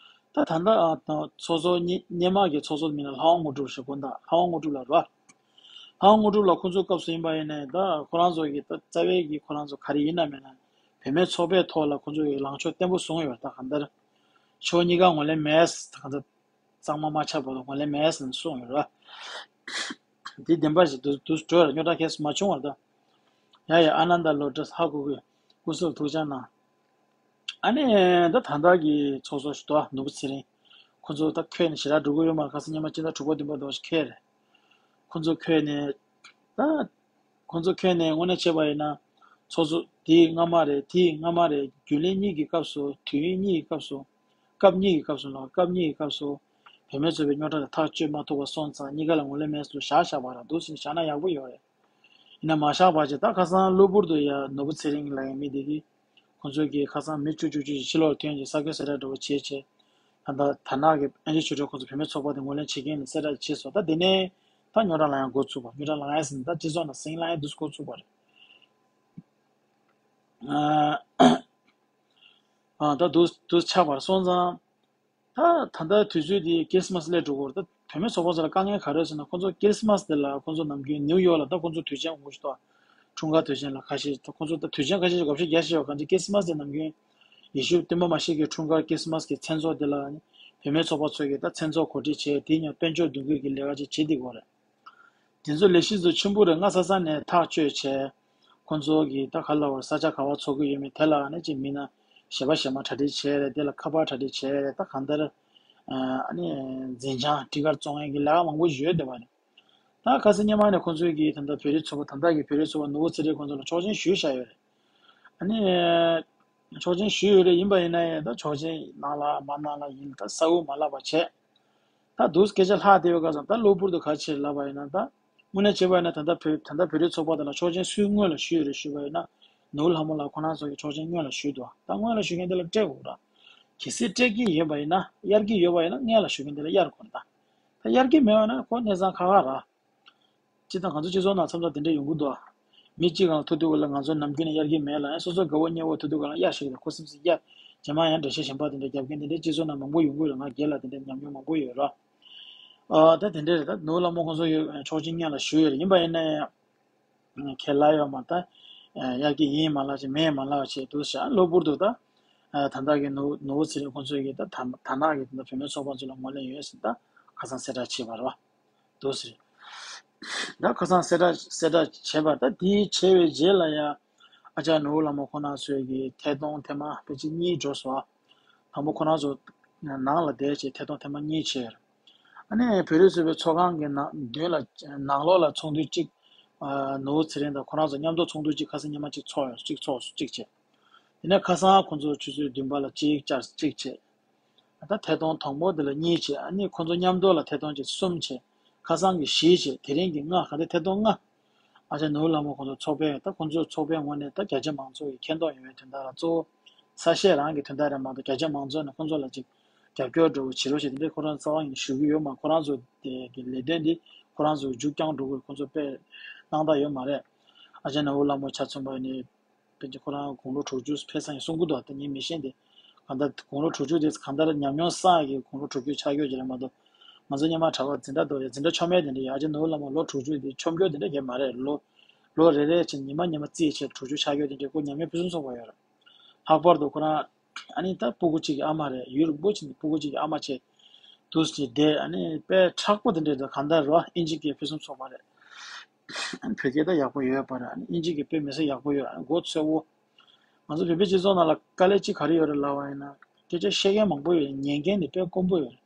ད་ད་ལྟ་ཨ་ཚོགས་གཙོ་སྔོན་སྔོན་མ་གི་ཚོགས་གཙོ་མིང་ལ་ལྷ་དབང་དངོས་གྲུབ་ཞེས། དགོངས་དག་ལྷ་དབང་དངོས་གྲུབ་ལགས་ར། ལྷ་དབང་དངོས་གྲུབ་ལགས་ཁོང་ཚོའི་སྐབས་སུ་ཡིན་པ་ཡིན་ནའི། ད་ཁོ་རང་ཚོ་གི་ད་རྩ་བའི་གི་ཁོ་རང་ཚོ་ག་རེ་ཡིན་ན་མིན་ན་བུད་མེད་ཚོགས་པའི་ཐོག་ལ་ཁོང་ཚོ་གི་ལངས་ཕྱོགས་བརྟན་པོ་བཟུང་ཡོད་ར། ད་གང་ལྟར་ཕྱོགས་གཉིས་ཀ་ངོས་ལེན་མེད། ད་གང་ལྟར་གཙང་མ་མ་ཆགས་བར་དུ་ངོས་ལེན་མེད་ཟེར་ནས་གསུངས་ཡོད་ར། འདི་བདེན་པ་ཞིག་འདུག་འདུག་འགྲོ་ར། རྙོག་དྲ་གལ་སྲིད་མ་བྱུང་བར་ད། ཡ་ཡ། ཨ་ནནྡ་ལོ་ཊས་ཧ་གོ་གི། སྐུ་གཟུགས་ཐུགས་ཅག་གནང་། ཨ་ནི་ད་ད་ལྟ་གི་ཚོགས་གཙོ་ཞིག་འདུག་ནོར་བུ་ཚེ་རིང་། ཁོ་ཚོ་ད་ཁྱོན་ནས་ཞེ་དྲག་འགྲོ་གི་ཡོད་མ་རེད། ཁ་སང་ཉི་མ་སྤྱི་ཟླ་དྲུག་པ་བདུན་པ་འདྲ་ཞིག་འཁེལ་རེད། ཁོ་ཚོ་ཁྱོན་ནས་ད། ཁོ་ཚོ་ཁྱོན་ནས་དངོས་གནས་བྱས་པ་ཡིན་ན། ཚོགས་གཙོ་དེ་སྔ་མ་རེད། དེ་སྔ་མ་རེད། རྒྱུན་ལས་གཉིས་ཀྱི་སྐབས་སུ། དུས་ཡུན་གཉིས་ཀྱི་སྐབས་སུ། སྐབས་གཉིས་ཀྱི་སྐབས་སུ་ལ། སྐབས་གཉིས་ཀྱི་སྐབས་སུ་བུད་མེད་ཚོགས་པའི་རྙོག་དྲ་ལ་ཐག་གཅོད་མ་ཐུབ་པ་སོང་ཙང་། གཉིས་ཀ་ལ་ངོས་ལེན་མེད་ཟེར་བཞག་བཞག་པ་ར། འདུག་ཟེར་བཞག་ན་ཡག་པོ་ཡོད་རེད། ཡིན་ན་མ་བཞག་པ་བྱས། ད་ཁ་སང་གློ་བུར་དུ་ཡ་ནོར་བུ་ཚེ་རིང་ལབ་ཡ་མི་དེ་གིས། ཁོང་ཚོས་ཀྱིས་ཁ་སང་མི་བཅུ་བཅུ་བཅུ་ཞིག་ཕྱི་ལོགས་ཐོན་གྱིས་ས་ཁུལ་གསལ་བསྒྲགས་འདྲ་བོ་བྱས་བྱས། ད་ལྟ་དར་ནག་གི་ཨན་ཅི་ཆོས་སྒྲོན་ཁོང་ཚོ་བུད་མེད་ཚོགས་པ་དེ་ངོས་ལེན་བྱེད་མཁན་ནས་གསལ་བསྒྲགས་བྱས་སོང་། ད་དེ་ནས་ད་རྙོག་དྲ་ལངས་ཡ་འགོ་ཚུགས་པ། རྙོག་དྲ་ལངས་ཡ་ཟེར་ན་ད་སྤྱི་ཚོགས་ནང་ཟིང་ལངས་ཡ་འདུག་སེ་འགོ་ཚུགས་པ་རེད། ཨ་ཨ་ད་འདུག་འདུག་ཆགས་པར་སོང་ཙང་། ད་ད་ལྟ་དུས་ཚོད་འདི་ཁི་རི་སི་མ་སི་སླེབས་འགྲོ་གི་རེད། ད་བུད་མེད་ཚོགས་པ་ཚོ་ལ་དཀའ་ངལ་ག་རེ་ཡོད་ཟེར་ན། ཁོང་ཚོ་ཁི་རི་སི་མ་སི་དེ་ལ་ཁོང་ཚོ་ནམ་རྒྱུན་ནིའུ་ཡོག་ལ་ད་ཁོང་ཚོ་དུས་ཆེན་འོང་གི་འདུག་འཁྲུངས་སྐར་དུས་ཆེན་ལ། ཁ་ཤས་ད་ཁོང་ཚོ་ད་དུས་ཆེན་ཁ་ཤས་ཤིག་དགོངས་བཞེས་རྒྱ་ཆེ་བ། གང་ཅི་ཁི་རི་སི་མ་སི་དེ་ནམ་རྒྱུན་ཡེ་ཤུ་སྟོན་པ་མ་ཤི་ཀའི་འཁྲུངས་སྐར་ཁི་རི་སི་མ་སི་གི་མཚན་ཚོགས་དེ་ལ་ནི་བུད་མེད་ཚོགས་པ་ཚོས་ཀྱིས་ད་མཚན་ཚོགས་གོ་སྒྲིག་བྱས། དེའི་མཉམ་དཔལ་འབྱོར་འདུ་འགོད་ཀྱི་ལས་ཀ་ཅིག་བྱེད་བསྡད་ཀྱི་ཡོད་རེད། དེ་ཚོ་ལས་གཞི་ཚོ་ཆེན་པོ་རེད། སྔ་ས་ས་ནས་ཐག་གཅོད་བྱས། ཁོང་ཚོ་གིས་ད་ག་ལབ་དགོས་རེད། ས་ཆ་ག་པར་ཚོགས་ཀྱི་ཡོད་མེད་དེ་ལ་ནི་ཅིག་མི་སྣ་ཞལ་པར་ཞལ་མ་གྲ་སྒྲིག་བྱས་རེད། དེ་ལ་ཁ་པར་གྲ་སྒྲིག་བྱས་རེད། ད་གང་ལྟར་ཨ་ནི་འཛིན་བྱང་ཊི་ཀཊ་བཙོང་མཁན་གྱི་ལས་ཀ་མང་པོ་ཡོད་བསྡད་པ་རེད། ད་ཁ་སང་སྔོན་མ་ནས་ཁོང་ཚོས་ཀྱིས་ད་ལྟ་བོད་རིགས་ཚོགས་པ། ད་ལྟ་གི་བོད་རིགས་ཚོགས་པ་ནོར་བུ་ཚེ་རིང་ཁོང་ཚོ་ལ་ཆོག་མཆན་ཞུས་བཞག་ཡོད་རེད། ཨ་ནི་ཆོག་མཆན་ཞུས་ཡོད་རེད། ཡིན་པ་ཡིན་ན་ཡང་ད་ཆོག་མཆན་གནང་ལ་མ་གནང་ལ་ཡིན། ད་གསལ་པོ་མ་ལབ་པ་བྱས། ད་འདུག་སྐད་ཆ་ལྷག་བསྡད་ཡོད་ཁ་སང་། ད་གློ་བུར་དུ་ག་རེ་བྱས་ལབ་པ་ཡིན་ན། ད་དངོས་གནས་བྱས་པ་ཡིན་ན་ད་ལྟ་བོད་ད་ལྟ་བོད་རིགས་ཚོགས་པ་དེ་ལ་ཆོག་མཆན་སུས་སྔོན་ལ་ཞུས་ཡོད་རེད་ཞུས་པ་ཡིན་ན། ནོར་བུ་ལྷ་མོ་ལགས་ཁོ་རང་ཚོ་གིས་ཆོག་མཆན་སྔོན་ལ་ཞུས་འདུག་ད་སྔོན་ལ་ཞུ་མཁན་དེ་ལ་སྤྲད་དགོས་ར། གལ་སྲིད་སྤྲད་ཀྱི་ཡོད་པ་ཡིན་ན། གཡར་གྱི་ཡོད་པ་ཡིན་ན་སྔོན་ལ་ཞུ་མཁན་དེ་ལ་གཡར་དགོས་ར། ད་ད་གཡར་གྱི་མེད་པ་ན་ཁོ་གནས་ཚང་ཁག་ཁག་ར། སྤྱིར་བཏང་ང་ཚོ་སྤྱི་ཚོགས་ནང་མཚམས་མཚམས་དེ་འདྲ་ཡོང་གི་འདུག་མི་གཅིག་གང་ཐུག་དུས་སྐབས་ལ་ང་ཚོ་ནམ་རྒྱུན་ནས་གཡར་གྱི་མེད་ལ། ཡང་སོ་སོ་དགའ་པོ་ཉེ་པོ་ཐུག་དུས་སྐབས་ལ་གཡར་ཤེས་ཀྱི་རེད། ཁོ་སེམས་སུ་གཡར། རྗེས་མ་ཡང་འགྲེལ་བཤད་གཞན་པ་དེ་འདྲ་རྒྱབ་མཁན་དེ་འདྲ་སྤྱི་ཚོགས་ནང་མང་པོ་ཡོང་གི་རེད། ང་སྒེར་ལ་དེ་འདྲ་ཉམས་མྱོང་མང་པོ་ཡོད་ར། ཨ་ད་དེ་འདྲ་རེད། ད་ནོར་བུ་ལྷ་མོ་ཁོང་ཚོ་ཡོད་ཆོག་མཆན་སྔོན་ལ་ཞུས་ཡོད་རེད། ཡིན་པ་ཡིན་ན་ཡང་ཁས་ལེན་ཡོད་མ་རེད། ད་གཡར་གྱི་ཡིན་མ་ལབ་བྱས། མེད་མ་ལབ་བྱས་འདུག་ཤག་གློ་བུར་དུ་ད་ད་ལྟ་གི་ནོར་ནོར་བུ་ཚེ་རིང་ཁོང་ཚོས་ཀྱིས་ད་ད་ད་ནག་གི་ད་བུད་མེད་ཚོགས་པ་ཚོ་ལ་ངོས་ལེན་ཡོད་ཟེར། ད་ཁ་སང་གསལ་བསྒྲགས་བྱས་པ་རེད་པ། འདུག་ཟེར། ད་ཁ་སང་གསལ་བསྒྲགས་གསལ་བསྒྲགས་བྱས་པ། ད་དེའི་བྱས་པའི་རྗེས་ལ་ཡ། ཨ་ཅག་ནོར་བུ་ལྷ་མོ་ཁོང་རྣམ་ཚོས་ཀྱིས་ཐད་གཏོང་ཐེངས་མ་ཕལ་ཆེར་གཉིས་འགྲོ་སོང་། དང་པོ་ཁོང་རྣམ་ཚོ་ནང་ལ་བསྡད་བྱས་ཐད་གཏོང་ཐེངས་མ་གཉིས་བྱས། ཨ་ནི་བོད་རིགས་ཚོགས་པའི་ཚོགས་ཁང་གི་ནང་མདུན་ལ་ནང་ལོགས་ལ་ཚོགས་འདུ་གཅིག་ཨ་ནོར་བུ་ཚེ་རིང་དང་ཁོང་རྣམ་ཚོ་མཉམ་དུ་ཚོགས་འདུ་གཅིག་ཁ་སང་ཉི་མ་གཅིག་ཚོགས་ཡོད། གཅིག་ཚོགས་སོང་། གཅིག་བྱས། དེ་ནས་ཁ་སང་ཁོང་ཚོ་ཆུ་ཚོད་བདུན་པ་ལ་གཅིག་བཅར། གཅིག་བྱས། ད་ཐད་གཏོང་དང་པོ་དེ་ལ་གཉིས་བྱས། ཨ་ནི་ཁོང་ཚོ་མཉམ་དུ་ལ་ཐད་གཏོང་བྱས་གསུམ་བྱས། ཁ་སང་གི་བཞི་བྱས། དེ་རིང་གི་ལྔ། ག་འདྲ་ཐད་གཏོང་ལྔ། ཨ་ཅག་ནོར་བུ་ལྷ་མོ་ཁོང་ཚོ་ཚོགས་པས། ད་ཁོང་ཚོའི་ཚོགས་པའི་ངོས་ནས་ད་རྒྱ་ཆེ་མང་ཚོགས་ཀྱི་མཁྱེན་རྟོགས་ཡོང་བའི་དོན་དག་ལ། གཙོ་བོ་ས་གཞས་རང་གི་དོན་དག་རེད་མ་གཏོགས། རྒྱ་ཆེ་མང་ཚོགས་ནས་ཁོང་ཚོ་ལ་ཅིག་རྒྱབ་སྐྱོར་འདྲ་བོ་བྱེད་རོགས་ཞེས་དེ་འདྲའི་ཁོ་རང་རྩ་བ་ནས་ཞུ་གི་ཡོད་མ། ཁོ་རང་ཚོ་དེ་གི་ལས་དོན་འདི་ཁོ་རང་ཚོ་མཇུག་བསྐྱངས་འགྲོ་དགོས། ཁོང་ཚོ་དཔེ་སྣང་དག་ཡོད་མ་རེད། ཨ་ཅག་ནོར་བུ་ལྷ་མོ་ཆ་མཚོན་པ་ཡིན་ནའི། དཔེར་ན་ཁོ་རང་དགུང་ལོ་དྲུག་ཅུ་ཕེབས་ས་ཡིན་གསུང་གི་འདུག་ད་ངས་མི་ཤེས་ཏེ། གང་ལྟར་དགུང་ལོ་དྲུག་ཅུ་དེ་གང་ལྟར་ཉམས་མྱོང་བསགས་ཀྱི་དགུང་ལོ་དྲུག་ཅུ་ཆགས་ཡོད་ཀྱི་རེད་མ་གཏོགས། ང་ཚོ་སྔོན་མ་གྲྭ་པ་འཛིན་གྲྭ་དེ་འདྲ་འཛིན་གྲྭ་ཆུང་མའི་དེ་འདྲ་ཡོད། ཨ་ཅག་ནོར་བུ་ལྷ་མོ་ལོ་དྲུག་ཅུ་དེ་ཆོམ་རྒྱུ་དེ་འདྲ་གང་ཡང་མ་རེད། ལོ་ལོ་རེ་རེ་བྱས་ཉི་མ་ཉི་མ་རྩིས་བྱས་དྲུག་ཅུ་ཆགས་ཡོད་དེ་འདྲ། ཁོ་ཉམས་མྱོང་ཕུན་སུམ་ཚོགས་པ་ཡོད་རེད། ལྷག་པར་དུ་ཁོ་རང་ཨ་ནི་ད་སྤུ་གུ་གཅིག་གི་ཨ་མ་རེད། ཡུན་རིང་པོ་ཕྱིན་ནས་སྤུ་གུ་གཅིག་གི་ཨ་མ་བྱས། འདུག་སེ་བསྡད། ཨ་ནི་དཔེ་མཁྲེགས་པོ་དེ་འདྲ་འདུག་གང་ལྟར་རོ། ཨིན་ཇི་སྐད་ཕུན་སུམ་ཚོགས་པ་རེད། ཨ་ནི་བོད་སྐད་ད་ཡག་པོ་ཡོད་པ་རེད། ཨ་ནི་ཨིན་ཇི་སྐད་དཔེ་མི་སྲིད་ཡག་པོ་ཡོད། ཨ་ནི་མགོ་ཚོས་པོ། ང་ཚོ་བོད་པའི་སྤྱི་ཚོགས་ནང་ལ་དཀའ་ལས་གཅིག་ག་རེ་ཡོད་རེད་ལབ་པ་ཡིན་ན། སྐད་ཆ་བཤད་མཁན་མང་པོ་ཡོད། ཉན་མཁན་དེ་དཔེ་དཀོན་པོ་ཡོད་རེད།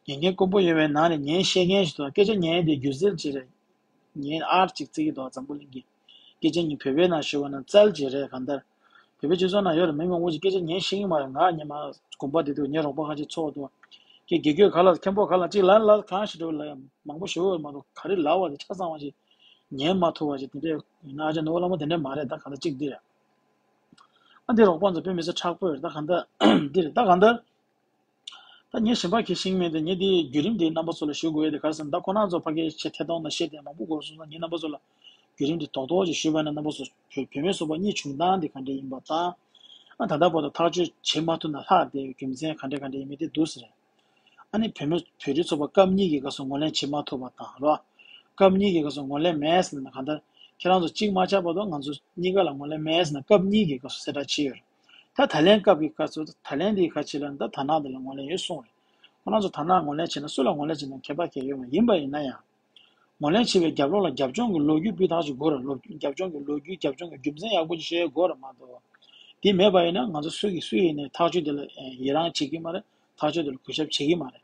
ཉན་མཁན་དཀོན་པོ་ཡོད་པའི་ནང་ནས་ཉན་བཤད་མཁན་ཞིག་འདུག་སྐད་ཆ་ཉན་ཡས་དེ་སྒྱུ་རྩལ་ཅིག་རེད། ངས་ཨར་ཅིག་བརྩི་གི་འདུག་འཛམ་བུ་གླིང་གི་སྐད་ཆ་ཉན། བོད་པའི་ནང་ཞུ་བ་ན་རྩལ་ཅིག་རེད། གང་ལྟར་བོད་པའི་སྤྱི་ཚོགས་ནང་ཡོད་རེད། མི་མང་པོ་ཅིག་སྐད་ཆ་ཉན་ཤེས་ཀྱི་མ་རེད། ང་ཉི་མ་དགོན་པ་དེ་དུས་ངའི་རོགས་པ་ཁ་ཅིག་ཚོགས་འདུག་ཁྱེད་དགེ་སྐོས་ག་ལ་མཁན་པོ་ག་ལ་ཅིག་ལབ་ན་ལབ། གང་ཞིག་འགྲོ་ལབ་ཡ་མང་པོ་ཞུ་ཡོད་མ་གཏོགས། ག་རེ་ལབ་པ་དེ་ཆ་ཚང་བ་ཅིག་ཉན་མ་ཐུབ་པ་ཅིག་དེ་འདྲས་ཡིན་ན། ཨ་ཅག་ནོར་བུ་ལྷ་མོ་དེ་འདྲས་མ་རེད། ད་གང་ལྟར་གཅིག་འདི་རེད། ཨ་འདི་རོགས་པ་ཚོ་དཔེ་མི་སྲིད་མཁྲེགས་པོ་ཡོད་རེད། ད་གང་ལྟར་འདི་རེད། ད་གང་ལྟར་ད་ངས་གཞན་པ་གི་ཤེས་ཀྱི་མེད་དེ། ངས་འདི་བརྒྱུད་རིམ་འདི་རྣམ་པ་ཚོ་ལ་ཞུ་དགོས་ཡ་དེ་ག་རེ་ཟེར་ན། ད་ཁོ་རང་ཚོ་ཕ་གིར་ཆེད་ཐད་གཏོང་དང་བཤད་དེ་མང་པོ་གོ་སོང་ཙང་། ངས་རྣམ་པ་ཚོ་ལ་བརྒྱུད་རིམ་འདི་རྡོག་རྡོག་ཅིག་ཞུས་པ་ན། རྣམ་པ་ཚོ་བོད་བོད་མི་ཚོགས་པ་གཉིས་བྱུང་སྟངས་འདི་ག་འདྲ་ཡིན་པ་དང་། ཨ་ད་ལྟ་བར་དུ་ཐག་གཅོད་བྱེད་མ་ཐུབ་ན་ལྷག་དེ་རྒྱུ་མཚན་ག་འདྲ་ག་འདྲ་ཡིན་མིན་དེ་འདུག་ཟེར། ཨ་ནི་བོད་མི་བོད་རིགས་ཚོགས་པ་སྐབས་གཉིས་ཀྱི་སྐབས་སུ་ངོས་ལེན་བྱེད་མ་ཐུབ་པ་དང་རོ། སྐབས་གཉིས་ཀྱི་སྐབས་སུ་ངོས་ལེན་མེད་ཟེར་ན། གང་ལྟར་ཁྱེད་རང་ཚོ་གཅིག་མ་ཆགས་བར་དུ་ང་ཚོ་གཉིས་ཀ་ལ་ངོས་ལེན་མེད་ཟེར་ན། སྐབས་གཉིས་ཀྱི་སྐབས་སུ་གསལ་བསྒྲགས་བྱས་ཡོད་རེད། ད་ད་ལན་སྐབས་ཀྱི་སྐབས་སུ། ད་ལན་འདིའི་ཁ་ཕྱི་ལ་ད་དར་ནག་འདི་ལ་ངོས་ལེན་ཡོད་གསུངས་རེད། ཁོ་རང་ཚོ་དར་ནག་ངོས་ལེན་བྱས་ན་སུ་ལ་ངོས་ལེན་བྱས་ན་ཁྱད་པར་གང་ཡང་ཡོད་མ་རེད། ཡིན་པ་ཡིན་ན་ཡང་། ངོས་ལེན་བྱེད་པའི་རྒྱབ་ལོགས་ལ་རྒྱབ་ལྗོངས་ཀྱི་ལོ་རྒྱུས་སྤུས་དག་ཅིག་དགོས་རེད། ལོ་རྒྱུས་རྒྱབ་ལྗོངས་ཀྱི་ལོ་རྒྱུས་རྒྱབ་ལྗོངས་ཀྱི་རྒྱུ་མཚན་ཡག་པོ་ཅིག་ཤེས་དགོས་རེད་མ་གཏོགས། དེ་མེད་པ་ཡིན་ན་ང་ཚོ་སུ་གིས་སུ་ཡིན་ནའི་ཐག་གཅོད་དེ་ལ་ཡི་རང་བྱེད་ཀྱི་མ་རེད། ཐག་གཅོད་དེ་ལ་གུས་ཞབས་བྱེད་ཀྱི་མ་རེད།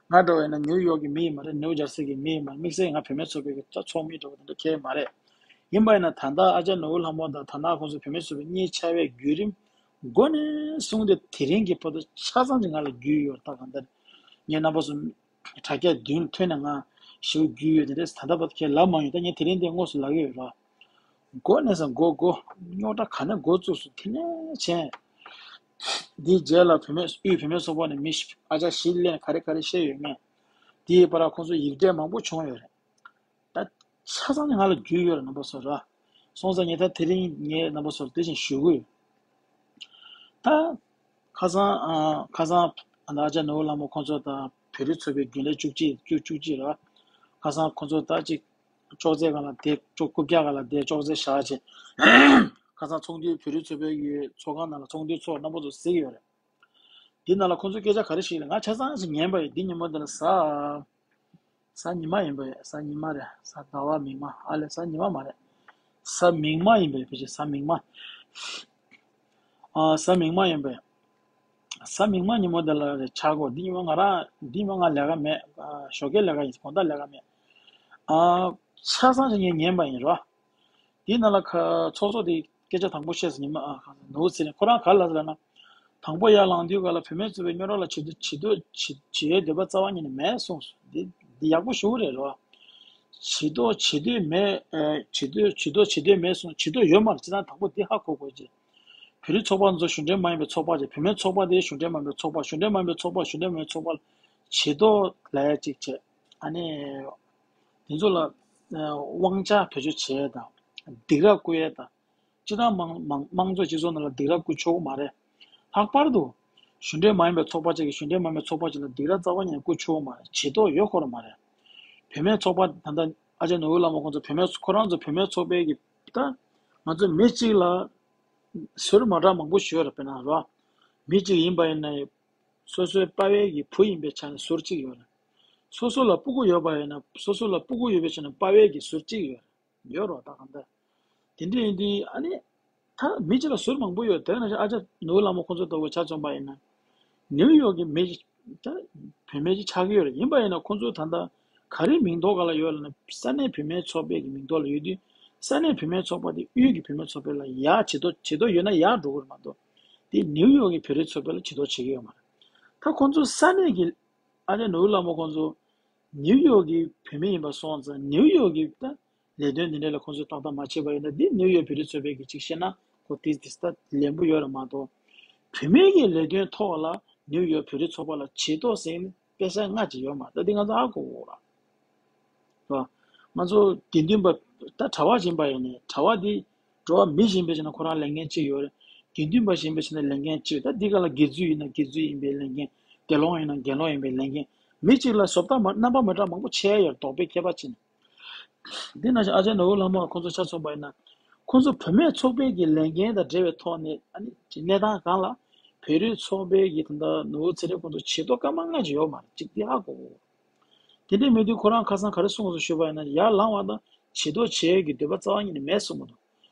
ང་འདྲ་བ་ཡིན་ན་ནིའུ་ཡོག་གི་མི་ཡིན་མ་རེད། ནིའུ་ཇར་སི་གི་མི་ཡིན་མ་རེད། དམིགས་བསལ་ང་བུད་མེད་ཚོགས་པའི་གི་ཚོགས་མི་འདྲ་བ་དེ་འདྲ་ཁྱེད་མ་རེད། ཡིན་པ་ཡིན་ན་ད་ལྟ་ཨ་ཅག་ནོར་བུ་ལྷ་མོ་དང་དར་ནག་ཁོང་ཚོ་བུད་མེད་ཚོགས་པའི་གཉིས་ཆགས་པའི་བརྒྱུད་རིམ་འགོ་ནས་བཟུང་སྟེ་དེ་རིང་གི་བར་དུ་ཆ་ཚང་ཅིག་ང་ལ་རྒྱུས་ཡོད་རེད། ད་གང་ལྟར་ངས་རྣམ་པ་ཚོ་དྲ་རྒྱ་མདུན་ཐོན་ནས་ང་ཞེ་པོ་རྒྱུས་ཡོད་དེ་རེད། ད་ལྟ་བར་དུ་ཁས་ལབ་མ་ཡོང་། ད་ངས་དེ་རིང་འདི་དངོས་སུ་ལབ་ཀྱི་ཡོད་ར། འགོ་ནས་བཟུང་འགོ་འགོ་རྙོག་དྲ་ག་ནས་འགོ་བཙུགས་སོང་། དེ་ནས་བྱས། འདིའི་རྗེས་ལ་བུད་མེད་དབུས་བུད་མེད་ཚོགས་པ་ནས་མི་ཞིག་ཨ་ཅག་ཞི་ལིན་ག་རེ་ག་རེ་བཤད་ཡོད་མེད། དེའི་བར་ཁོང་ཚོ་ཡིག་འབྲེལ་མང་པོ་བྱུང་ཡོད་རེད། ད་ཆ་ཚང་ནས་ང་ལ་རྒྱུས་ཡོད་རེད། རྣམ་པ་ཚོ་ར། སོང་ཙང་ངས་ད་དེ་རིང་ངས་རྣམ་པ་ཚོར་དེ་བཞིན་ཞུ་གི་ཡོད། ད་ཁ་སང་ཨ་ཁ་སང་ཨ་ཨ་ཅག་ནོར་བུ་ལྷ་མོ་ཁོང་ཚོ་དང་བོད་རིགས་ཚོགས་པའི་རྒྱུན་ལས་བཅུ་གཅིག་བཅུ་བཅུ་གཅིག་ར། ཁ་སང་ཁོང་ཚོ་ད་ཅིག་ཅོག་ཙེ་སྒང་ལ་བསྡད། ཅོག་རྐུབ་བཀྱག་སྒང་ལ་བསྡད། ཅོག་ཙེ་བཞག་བྱས། ཁ་སང་ཚོགས་འདུའི་བོད་རིགས་ཚོགས་པའི་གི་ཚོགས་ཁང་ནང་ལ་ཚོགས་འདུ་ཚོགས། རྣམ་པ་ཚོ་གཟིགས་ཡོད་རེད། འདི་ནང་ལ་ཁོང་ཚོས་སྐད་ཆ་ག་རེ་བཤད་ཡོད་ལ། ང་ཆ་ཚང་ཞིག་ཉན་པ་ཡིན། འདི་ཉིན་མོ་འདི་ལ་གཟའ་གཟའ་ཉི་མ་ཡིན་པ་ཡིན། གཟའ་ཉི་མ་རེད། གཟའ་ཟླ་བ་མིག་དམར། ཨ་ལས། གཟའ་ཉི་མ་མ་རེད། གཟའ་མིག་དམར་ཡིན་པ་ཡིན། ཕལ་ཆེར་གཟའ་མིག་དམར། ཨ་གཟའ་མིག་དམར་ཡིན་པ་ཡིན། གཟའ་མིག་དམར་ཉིན་མོ་འདི་ལ་རེད་ཆགས་གོ། འདི་ཉིན་མོ་ང་རང་འདི་ཉིན་མོ་ང་ལས་ཀ་མེད། ཨ་ཞོགས་ཀས་ལས་ཀ་ཡིན། དགོང་དག་ལས་ཀ་མེད། ཨ་ཆ་ཚང་ཞིག་ངས་ཉན་པ་ཡིན་རོ། དེའི་ནང་ལ་ཁ་ཚོགས་གཙོ་དེ་སྐད་ཆ་དང་པོ་བཤད་ཟིན་ཉི་མ་ཨ་ནོར་བུ་ཚེ་རིང་ཁོ་རང་ག་རེ་ལབ་ཟེར་ལབ་ན། དང་པོ་ཡར་ལངས་དུས་ག་ལ་བུད་མེད་ཚོགས་པའི་སྨྱོ་རོགས་ལ་ཇུས་གཏོགས་ཇུས་གཏོགས་བྱེད་བྱེད་ཡའི་འདོད་པ་རྩ་བ་ཉིད་ནས་མེད་གསུངས་སོང་། འདི་འདི་ཡག་པོ་ཞུ་གི་རེད་རོ། ཇུས་གཏོགས་བྱེད་འདོད་མེད། ཨ་ཇུས་གཏོགས་ཇུས་གཏོགས་བྱེད་འདོད་མེད་གསུངས། ཇུས་གཏོགས་ཡོད་མ་རེད། སྤྱིར་བཏང་དང་པོ་འདི་ཧ་གོ་དགོས་ཀྱི། བོད་རིགས་ཚོགས་པ་ཚོ་གཞུང་འབྲེལ་མ་ཡིན་པའི་ཚོགས་པ་བྱས། བུད་མེད་ཚོགས་པ་དེ་གཞུང་འབྲེལ་མ་ཡིན་པའི་ཚོགས་པ། གཞུང་འབྲེལ་མ་ཡིན་པའི་ཚོགས་པ་གཞུང་འབྲེལ་མ་ཡིན་པའི་ཚོགས་པ་ལ་ཇུས་གཏོགས་ལབ་ཡ་གཅིག་བྱས། ཨ་ནི། དེ་ཚོ་ལ་ཨ་དབང་ཆ་བེད་སྤྱོད་བྱེད་ཡས་དང་། སྡིགས་ར་བསྐུལ་ཡས་དང་། སྤྱིར་བཏང་དམངས་དམངས་དམངས་གཙོ་སྤྱི་ཚོགས་ནང་ལ་སྡིགས་ར་བསྐུལ་ཆོག་གི་མ་རེད། ལྷག་པར་དུ་གཞུང་འབྲེལ་མ་ཡིན་པའི་ཚོགས་པ་ཅིག་གིས་གཞུང་འབྲེལ་མ་ཡིན་པའི་ཚོགས་པ་ཅིག་ལ་སྡིགས་ར་རྩ་བ་ཉིད་ནས་བསྐུལ་ཆོག་གི་མ་རེད། བྱེད་ཐབས་ཡོད་ཁོ་རང་མ་རེད། བུད་མེད་ཚོགས་པ་ད་ལྟ་ཨ་ཅག་ནོར་བུ་ལྷ་མོ་ཁོང་ཚོ་བུད་མེད་ཁོ་རང་ཚོ་བུད་མེད་ཚོགས་པའི་གི་ད་ང་ཚོ་མི་གཅིག་ལ་ཟུར་མ་འདྲ་མང་པོ་ཞིག་ཡོད་རེད། དཔེར་ན་རོ། མི་གཅིག་ཡིན་པ་ཡིན་ན་སོ་སོའི་པ་ཕའི་གི་བུ་ཡིན་པའི་ཆ་ནས་ཟུར་གཅིག་ཡོད་རེད། སོ་སོ་ལ་སྤུ་གུ་ཡོད་པ་ཡིན་ན། སོ་སོ་ལ་སྤུ་གུ་ཡོད་པའི་ཆ་ནས་པ་ཕའི་གི་ཟུར་གཅིག་ཡོད་རེད། ཡོད་རོ། ད་གང་ལྟར་དེ་འདྲ་ཡིན་དུས་ཨ་ནི་ད་མི་གཅིག་ལ་ཟུར་མང་པོ་ཡོད། དེ་ནང་བཞིན་ཨ་ཅག་ནོར་བུ་ལྷ་མོ་ཁོང་ཚོ་ལྟ་བུ་ཆ་མཚོན་པ་ཡིན་ན། ནིའུ་ཡོག་གི་མི་ད་བུད་མེད་ཅིག་ཆགས་ཀྱི་ཡོད་རེད། ཡིན་པ་ཡིན་ན་ཁོང་ཚོ་ད་ལྟ་ག་རེ་མིང་འདོགས་སྒང་ལ་ཡོད་ལབ་ན། ས་གནས་བུད་མེད་ཚོགས་པའི་གི་མིང་འདོགས་ལ་ཡོད་དུས། ས་གནས་བུད་མེད་ཚོགས་པ་དེ་དབུས་ཀྱི་བུད་མེད་ཚོགས་པ་ལ་ཡར་ཇུས་གཏོགས་ཇུས་གཏོགས་ཡོད་ན་ཡར་འགྲོ་གི་རེད་མ་གཏོགས། དེ་ནིའུ་ཡོག་གི་བོད་རིགས་ཚོགས་པ་ལ་ཇུས་གཏོགས་བྱེད་ཀྱི་ཡོད་མ་རེད། ད་ཁོང་ཚོ་ས་གནས་ཀྱི་ཨ་ཅག་ནོར་བུ་ལྷ་མོ་ཁོང་ཚོ་ནིའུ་ཡོག་གི་བུད་མེད་ཡིན་པ་སོང་ཙང་། ནིའུ་ཡོག་གི་ད་ལས་དོན་འདི་འདྲ་ལ་ཁོང་ཚོས་ཏག་ཏག་མ་བྱས་པ་ཡིན་ན། འདི་ནིའུ་ཡོག་བོད་རིགས་ཚོགས་པའི་གི་ཅིག་བཤད་ན་ཁོ་དེ་དེ་ལྟ་ལན་པོ་ཡོད་རེད་མ་གཏོགས། བུད་མེད་ཀྱི་ལས་དོན་ཐོག་ལ་ནིའུ་ཡོག་བོད་རིགས་ཚོགས་པ་ལ་ཇུས་གཏོགས་ཟེར་ནི་དཔེ་ཆ་སྔ་ཅིག་ཡོད་མ་རེད། ད་འདི་ང་ཚོ་ཧ་གོ་དགོས་ར། རེད་བ། ང་ཚོ་དགེ་འདུན་པ་ད་གྲྭ་པ་ཡིན་པ་ཡིན་ནའི། གྲྭ་པ་འདི་འགྲོ་བ་མི་ཡིན་པའི་ཆ་ནས་ཁོ་རང་ལས་འགན་གཅིག་ཡོད་རེད། དགེ་འདུན་པ་ཡིན་པའི་ཆ་ནས་ལས་འགན་གཅིག་ཡོད། ད་འདི་ག་ལ་དགེ་ཚུལ་ཡིན་ན་དགེ་ཚུལ་ཡིན་པའི་ལས་འགན། དགེ་སློང་ཡིན་ན་དགེ་སློང་ཡིན་པའི་ལས་འགན། མི་གཅིག་ལ་བཟོ་ལྟ་མ་རྣམ་པ་མི་འདྲ་མང་པོ་ཕྱེ་ཡ་ཡོད། དོགས་པའི་ཁྱད་པར་ཕྱེ་ནས། འདི་ནང་བཞིན་ཨ་ཅག་ནོར་བུ་ལྷ་མོ་ཁོང་ཚོ་ཆ་མཚོན་པ་ཡིན་ན། ཁོང་ཚོ་བུད་མེད་ཚོགས་པའི་གི་ལས་འགན་དང་འབྲེལ་བའི་ཐོག་ནས། ཨ་ནི་གནས་སྟངས་སྒང་ལ་བོད་རིགས་ཚོགས་པའི་གི་ད་ལྟ་ནོར་བུ་ཚེ་རིང་ཁོང་ཚོ་ཇུས་གཏོགས་སྐར་མ་ལྔ་ཅིག་ཡོད་མ་རེད། གཅིག་འདི་ཧ་གོ་དགོས། དེ་འདྲའི་མེད་དུས་ཁོ་རང་ཁ་སང་ག་རེ་གསུངས་སོང་ཞུས་པ་ཡིན་ན། ཡར་ལངས་པ་དང་ཇུས་གཏོགས་བྱེད་ཀྱི་འདོད་པ་རྩ་བ་ཉིད་ནས་མེད་གསུངས་པ་དང་།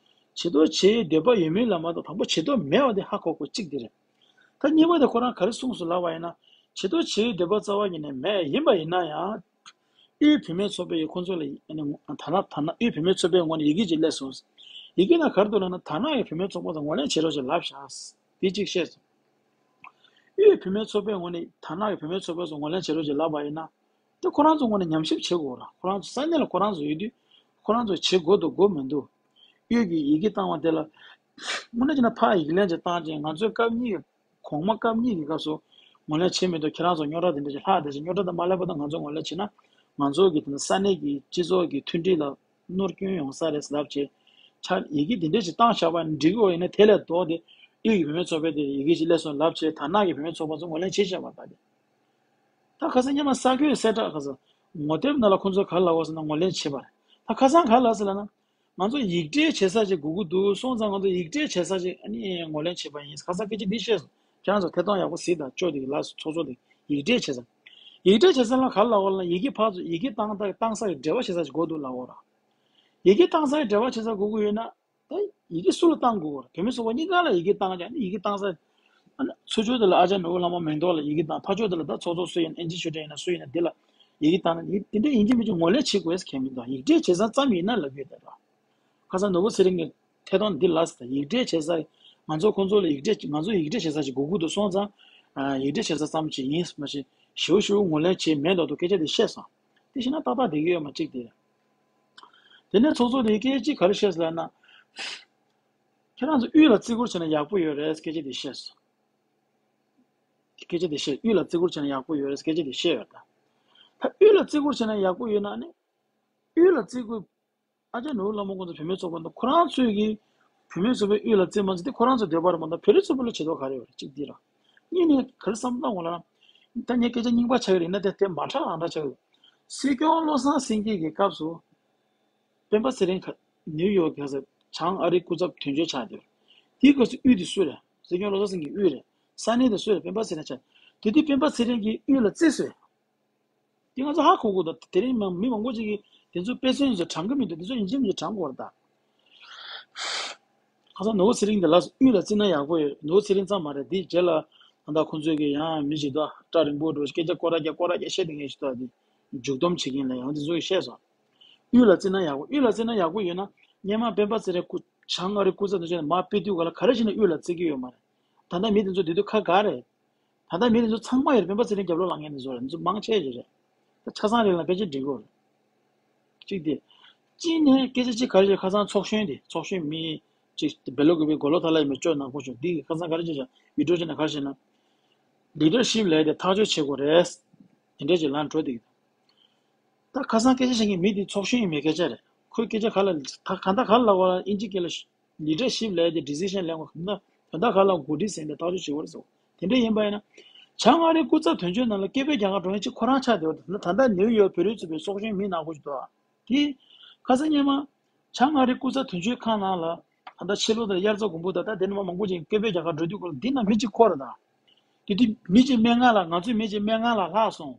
ཇུས་གཏོགས་བྱེད་འདོད་པ་ཡོད་མིན་ལ་མ་ལྟོས། དང་པོ་ཇུས་གཏོགས་མེད་པ་དེ་ཧ་གོ་དགོས། གཅིག་དེ་རེད། ད་གཉིས་པ་དེ་ཁོ་རང་ག་རེ་གསུངས་སོང་ལབ་པ་ཡིན་ན། ཇུས་གཏོགས་བྱེད་འདོད་པ་རྩ་བ་ཉིད་ནས་མེད། ཡིན་པ་ཡིན་ན་ཡང་། དབུས་བུད་མེད་ཚོགས་པའི་ཁོང་ཚོ་ལ་ཨ་ནི་དར་ནག་དར་ནག་དབུས་བུད་མེད་ཚོགས་པའི་ངོས་ནས་ཡི་གེ་ཅིག་སླེབས་སོང་། ཡི་གེ་ནང་ག་རེ་འདུག་ལབ་ན། དར་ནག་གི་བུད་མེད་ཚོགས་པ་ཚོ་ངོས་ལེན་བྱེད་རོགས་ཞེས་ལབ་བཞག་དེ་གཅིག་བཤད་སོང་། དབུས་བུད་མེད་ཚོགས་པའི་ངོས་ནས་དར་ནག་གི་བུད་མེད་ཚོགས་པ་ཚོ་ངོས་ལེན་བྱེད་རོགས་ཞེས་ལབ་པ་ཡིན་ན། དེ་ཁོ་རང་ཚོ་ངོས་ནས་ཉམས་ཞིབ་བྱེད་དགོས་ར། ཁོ་རང་ཚོ་ས་གནས་ལ་ཁོ་རང་ཚོ་ཡོད་དུས། ཁོ་རང་ཚོ་བྱེད་དགོས་འདུག་དགོས་མི་འདུག་དབུས་ཀྱི་ཡི་གེ་བཏང་བ་དེ་ལ་ དངོས་གནས་བྱས་ན་ཕར་ཡིག་ལན་ཅིག་བཏང་རྗེས་ང་ཚོའི་སྐབས་གཉིས་ཀྱི་གོང་མ་སྐབས་གཉིས་ཀྱི་སྐབས་སུ་ངོས་ལེན་བྱེད་མི་འདུག་ཁྱེད་རང་ཚོ་རྙོག་དྲ་དེ་འདྲ་ཞིག་ལྷག་བསྡད་ཅིང་རྙོག་དྲ་དེ་མ་སླེབས་པ་དང་ང་ཚོས་ངོས་ལེན་བྱེད་ན་ང་ཚོ་གི་དེ་ནི་ས་གནས་ཀྱི་སྤྱི་ཚོགས་ཀྱི་མཐུན་སྒྲིལ་ལ་གནོད་སྐྱོན་ཡོང་ས་རེད་ལབ་བྱས། ཆ་ཡི་གེ་འདི་འདྲས་ཞིག་བཏང་བཞག་པ་འགྲིག་གི་ཡོད་ཡིན་ན་དེ་ལས་ལྡོག་སྟེ་དབུས་ཀྱི་བུད་མེད་ཚོགས་པས་དེ་ཡི་གེ་ཞིག་སླེབས་སོང་ལབ་བྱས་དར་ནག་གི་བུད་མེད་ཚོགས་པ་ཚོ་ངོས་ལེན་བྱེད་བཞག་པ་ལྟ་དེ། ད་ཁ་སང་སྔོན་མ་ས་ཁུལ་གསལ་བསྒྲགས་ཁ་སང་ངོ་དེབ་ནང་ལ་ཁོང་ཚོས་ག་རེ་ལབ་པ་ཟེར་ན་ངོས་ལེན་བྱེད་པ་རེད། ད་ཁ་སང་ག་རེ་ལབ་ཟེར་ལབ་ན། ང་ཚོ་ཡིག་འབྲེལ་བྱེད་ས་ཅིག་དགོས་ཀྱི་འདུག་སོང་ཙང་ང་ཚོ་ཡིག་འབྲེལ་བྱེད་ས་ཅིག་ཨ་ནི་ངོས་ལེན་བྱེད་པ་ཡིན། ཁ་སང་སྐད་ཆ་འདི་བཤད་སོང་། ཁྱེད་རང་ཚོ་ཐད་གཏོང་ཡག་པོ་གཟིགས་དང་ཅོ་དེ་གི་ལ་ཚོགས་གཙོ་དེ་ཡིག་འབྲེལ་བྱེད་ས། ཡིག་འབྲེལ་བྱེད་ས་ལ་ག་རེ་ལབ་པ་ལབ་ན་ཡི་གེ་ཕར་ཚུར་ཡི་གེ་བཏང་ད་བཏང་ས་གི་འབྲེལ་བ་བྱེད་ས་ཅིག་དགོས་འདུག་ལབ་ཡོད་ར། ཡི་གེ་བཏང་ས་གི་འབྲེལ་བ་བྱེད་ས་དགོས་ཀྱི་ཡོད་ན། ད་ཡི་གེ་སུ་ལ་བཏང་དགོས་ར། བུད་མེད་ཚོགས་པ་གཉིས་ཀ་ལ་ཡི་གེ་བཏང་ཀྱང་ནི་ཡི་གེ་བཏང་ས། ཨ་ནི་ཚུར་ཕྱོགས་དེ་ལ་ཨ་ཅག་ནོར་བུ་ལྷ་མོ་མིང་ཐོག་ལ་ཡི་གེ་བཏང་། ཕར་ཕྱོགས་དེ་ལ་ད་ཚོགས་གཙོ་སུ་ཡིན་ཨེན་ཅི་ཆོས་སྒྲོན་ཡིན་ན་སུ་ཡིན་ན་དེ་ལ་ཡི་གེ་བཏང་ན་ཡི་དེ་འདྲ་ཡིན་གཅིག་མིན་གཅིག་ངོས་ལེན་བྱེད་དགོས་ཟེར་མཁན་མི་འདུག་ཡིག་འབྲེལ་བྱེད་ས་ཙམ་ཡིན་ན་ལབ་ཀྱི་ཡོད་ད། ཁ་སང་ནོར་བུ་ཚེ་རིང་གི་ཐད་གཏོང་འདི་ལ་ཟེར་ད། ཡིག་འབྲེལ་བྱེད་ས་ང་ཚོ་ཁོང་ཚོ་ལ་ཡིག་འབྲེལ་ང་ཚོ་ཡིག་འབྲེལ་བྱེད་ས་ཞིག་དགོས་ཀྱི་འདུག་སོང་ཙང་། ཨ། ཡིག་འབྲེལ་བྱེད་ས་ཙམ་ཞིག་ཡིན་མ་གཞི་ཞིབ་ཞིབ་ངོས་ལེན་བྱེད་མེད་མདོག་མདོག་སྐད་ཆ་དེ་བཤད་སོང་། དེ་བྱས་ན་ཏག་ཏག་བསྡད་ཀྱི་ཡོད་མ་གཅིག་དེ། དེ་ནས་ཚོགས་གཙོ་དེས་སྐད་ཅིག་ག་རེ་བཤད་སོང་ལབ་ན། ཁྱེད་རང་ཚོ་དབུས་ལ་བརྩི་བཀུར་བྱས་ན་ཡག་པོ་ཡོད་རེད་སྐད་ཆ་དེ་བཤད་སོང་། སྐད་ཆ་དེ་བཤད། དབུས་ལ་བརྩི་བཀུར་བྱས་ན་ཡག་པོ་ཡོད་རེད་སྐད་ཆ་དེ་བཤད་ཡོད་ད། ད་དབུས་ལ་བརྩི་བཀུར་བྱས་ན་ཡག་པོ་ཡོད་ན་ནི། དབུས་ལ་བརྩི་བཀུར། ཨ་ཅག་ནོར་བུ་ལྷ་མོ་ཁོང་ཚོ་བུད་མེད་ཚོགས་པ་འདུག་ཁོ་རང་ཚོས་ཀྱིས་བུད་མེད་ཚོགས་པའི་དབུས་ལ་བརྩི་མ་བརྩི་དེ་ཁོ་རང་ཚོའི་འདོད་པ་རེད་མ་གཏོགས་བོད་རིགས་ཚོགས་པ་ལ་བྱེད་དོན་ག་རེ་ཡོད་རེད། གཅིག་འདི་རེད། གཉིས་ནས་ག་རེ་བསམ་བློ་བཏང་དགོས་ལབ་ན། ད་ངས་སྐད་ཆ་རྙིང་པ་ཆགས་ཀྱི་རེད་ན་དེ་དེ་མ་འཁྲབ་ཨང་འདྲ་ཆགས་ཀྱི་རེད། སྲིད་སྐྱོང་བློ་བཟང་སེང་གེ་གི་སྐབས་སུ། སྤེན་པ་ཚེ་རིང་ཁ་ནིའུ་ཡོག་གི་ཁ་ས་བྱང་ཨ་རིའི་སྐུ་ཚབ་དོན་གཅོད་ཆགས་བསྡད་ཡོད་རེད། དེའི་སྐབས་སུ་དབུས་དེ་སུ་རེད། སྲིད་སྐྱོང་བློ་བཟང་སེང་གེ་དབུས་རེད། ས་གནས་དེ་སུ་རེད། སྤེན་པ་ཚེ་རིང་ཆགས། དེ་དུས་སྤེན་པ་ཚེ་རིང་གིས་དབུས་ལ་བརྩིས་སོང་། དེ་ང་ཚོ་ཧ་གོ་དགོས་ད། དེ་རིང་མ་མི་མང་པོ་ཅིག་གིས་དེ་ཚོ་དཔེ་མཚོན་ཚོ་དྲན་གི་མི་འདུག་དེ་ཚོ་ཡིན་གཅིག་མིན་གཅིག་དྲན་དགོས་རེད་ད། ཁ་སང་ནོར་བུ་ཚེ་རིང་དེ་ལ་དབུས་ལ་བརྩིས་ན་ཡག་པོ་ཡོད། ནོར་བུ་ཚེ་རིང་ཙམ་མ་རེད། དེའི་རྗེས་ལ་ད་ལྟ་ཁོང་ཚོས་ཀྱི་ཡང་མི་ཞིག་འདུག་སྐྲ་རིང་པོ་འདྲ་བོ་ཞིག་སྐད་ཆ་སྐོར་ར་རྒྱག་སྐོར་ར་རྒྱག་བཤད་དེ་ངས་ཞིག་འདུག་དེ་མཇུག་སྡོམ་བྱེད་མཁན་ལ་ཡང་དེ་ཚོ་གིས་བཤད་སོང་། དབུས་ལ་བརྩིས་ན་ཡག་པོ། དབུས་ལ་བརྩིས་ན་ཡག་པོ་ཡོད་ན་སྔོན་མ་སྤེན་པ་ཚེ་རིང་སྐུ་བྱང་ཨ་རིའི་སྐུ་ཚབ་དོན་གཅོད་ནས་མར་ཕེབས་དུས་ག་ལ་ག་རེ་བྱས་ནས་དབུས་ལ་བརྩི་གི་ཡོད་མ་རེད། ད་ལྟ་མི་དེ་ཚོ་དེ་དུས་ཁ་ག་རེད། ད་ལྟ་མི་དེ་ཚོ་ཚང་མ་ཡོད་རེད། སྤེན་པ་ཚེ་རིང་རྒྱབ་ལོགས་ལངས་མཁན་དེ་ཚོ་རེད། དེ་ཚོ་མང་ཆེ་ཞིག་རེད། ད་ཆ་ཚང་རེད་ལ་ཕལ་ཆེར་འགྲིག་གི་རེད། གཅིག་དེ། གཅིག་ནས་སྐད་ཆ་གཅིག་ག་རེ་རེད། ཁ་སང་ཚོགས་གཞོན་དེ་ཚོགས་གཞོན་མི་གཅིག་བེ་ལོ་ཀུ་པའི་མགོ་ལོག་ཐ་ལ་ཡིན་པའི་ཅོ་ནག་པོ་ཅོ་འདི་གིས་ཁ་སང་ག་རེ་བྱས་ཤག་བི་ཌིའོ་བྱས་ན་ག་རེ་བྱས་ན། ལི་ཌར་ཤིབ་ལས་དེ་ཐག་གཅོད་བྱེད་དགོས་རེད། དེ་འདྲས་ཅིག་ལངས་འགྲོ་དེ། ད་ཁ་སང་སྐད་ཆ་བཤད་མཁན་མི་དེ་ཚོགས་གཞོན་ཡིན་མེད་སྐད་ཆ་རེད། ཁོའི་སྐད་ཆ་ག་ལ་ད་ག་ད་ག་ལ་བ་ཨིན་ཇི་སྐད་ལ་ལི་ཌར་ཤིབ་ལས་དེ་ཌི་སི་ཤན་ལེན་དགོས་ད། ད་ག་ལ་འགོ་ཁྲིད་ཟིན་ཏེ་ཐག་གཅོད་བྱེད་དགོས་རེད་ཟེར། དེ་འདྲ་ཡིན་པ་ཡིན་ན། བྱང་ཨ་རིའི་སྐུ་ཚབ་དོན་གཅོད་ནང་ལ་སྐད་འབོད་རྒྱག་ག་འགྲོ་མཁན་གཅིག་ཁོ་རང་ཆགས་བསྡད་པ་དེ། ད་ལྟ་ནིའུ་ཡོག་བོད་རིགས་ཚོགས་པའི་ཚོགས་གཞོན་མི་ནག་པོ་ཞིག་འདུག་ཨ། དེ། ཁ་སང་སྔོན་མ། བྱང་ཨ་རིའི་སྐུ་ཚབ་དོན་གཅོད་ཁང་ནང་ལ། ད་ལྟ་ཕྱི་ལོགས་དེར་དབྱར་རྩྭ་དགུན་འབུ་དང་ད་དེ་ནས་མ་མང་པོ་ཅིག་སྐད་འབོད་རྒྱག་ག་འགྲོ་དུས་སྐོར་འདི་ན་མི་གཅིག་འཁོར་རེད་ད། དེ་དུས་མི་གཅིག་སྨན་ཁང་ལ་ང་ཚོའི་མི་གཅིག་སྨན་ཁང་ལ་ལྷག་སོང་།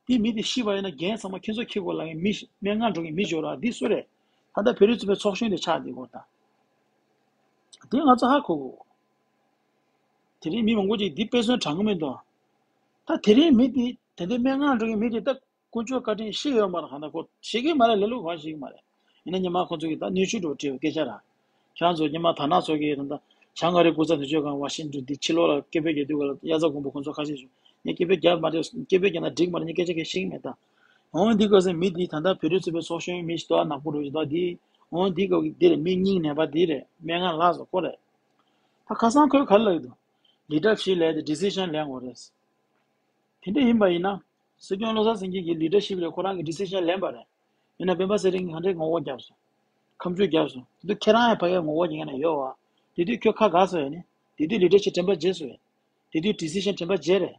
དེ་མི་དེ་ཤི་བ་ཡིན་ན་འགན་ཚང་མ་ཁྱེད་ཚོ་འཁྱེར་དགོས་ལབ་མཁན་མི་ཤི་སྨན་ཁང་འགྲོ་མཁན་མི་ཞོག་ར་འདི་སུ་རེད། ད་ལྟ་བོད་རིགས་ཚོགས་པའི་ཚོགས་གཞོན་དེ་ཆགས་བསྡད་ཡོད་ད། དེ་ང་ཚོ་ཧ་གོ་དགོས། དེ་རིང་མི་མང་པོ་ཅིག་འདི་དཔེ་མཚོན་དྲན་གི་མི་འདུག་ད་དེ་རིང་མི་དེ་དེ་འདྲའི་སྨན་ཁང་འགྲོ་མཁན་མི་དེ་ད། དཀོན་མཆོག་བཀའ་དྲིན་ཤི་ཡོད་མ་རེད། གང་ལྟར་ཁོ་ཤི་གི་མ་རེད། ལས་ལུགས་གང་ཤི་གི་མ་རེད། ཡིན་ན་སྔོན་མ་ཁོ་ཚོ་གིས་ད་གནོན་ཤུགས་འགྲོ་བྲིས་པའི་སྐད་ཆ་ར། ཁྱེད་རང་ཚོ་སྔོན་མ་དར་ནག་ཚོ་གིས་ད་ལྟ་བྱང་ཨ་རིའི་སྐུ་ཚབ་དོན་གཅོད་ཁང་ཝ་ཤིང་ཏོན་འདི་ཕྱི་ལོགས་ལ་སྐད་འབོད་རྒྱག་དུས་ག་ལ་དབྱར་རྩྭ་དགུན་འབུ་ཁོ་ཚོ་ཁ་ཤས་ཤིག་ངས་སྐད་འབོད་རྒྱག་མ་རེད། སྐད་འབོད་རྒྱག་ན་འགྲིག་མ་རེད། ངས་སྐད་ཆ་གང་ཤེས་ཀྱི་མེད་ད། འོན་འདི་སྐབས་སུ་མི་འདིས་ད་ལྟ་བོད་རིགས་ཚོགས་པའི་ཚོགས་གཞོན་མི་ཞིག་ཏོག་ནག་པོ་འདྲ་ཞིག་འདུག་འདི། འོན་འདི་སྐབས་འདི་རེད། མི་སྙིང་ནད་པ་འདི་རེད། སྨན་ཁང་ལྷག་སོང་ཁོ་རེད། ད་ཁ་སང་ཁོས་ག་རེ་ལབ་ཀྱི་འདུག་ལི་ཌར་ཤིབ་ལས་དེ་ཌི་སི་ཤན་ལེན་དགོས་རེད། དེ་འདྲ་ཡིན་པ་ཡིན་ན། སྲིད་སྐྱོང་བློ་བཟང་སེང་གེ་གིས་ལི་ཌར་ཤིབ་ལ་ཁོ་རང་གིས་ཌི་སི་ཤན་ལེན་པ་རེད། ཡིན་ན་སྤེན་པ་ཚེ་རིང་གིས་ག་འདྲས་ངོ་རྒོལ་བརྒྱབ་སོང་། ཁ་མཆུ་བརྒྱབ་སོང་། དེ་དུས་ཁྱེད་རང་ཡང་ཕ་གིར་ངོ་རྒོལ་བྱེད་མཁན་ཡང་ཡོད་བ། དེ་དུས་ཁྱོད་ཁ་ག་སོང་ཡ་ནི། དེ་དུས་ལི་ཌར་ཤིབ་དྲན་པ་བརྗེད་སོང་ཡ། དེ་དུས་ཌི་སི་ཤན་དྲན་པ་བརྗེད་རེད།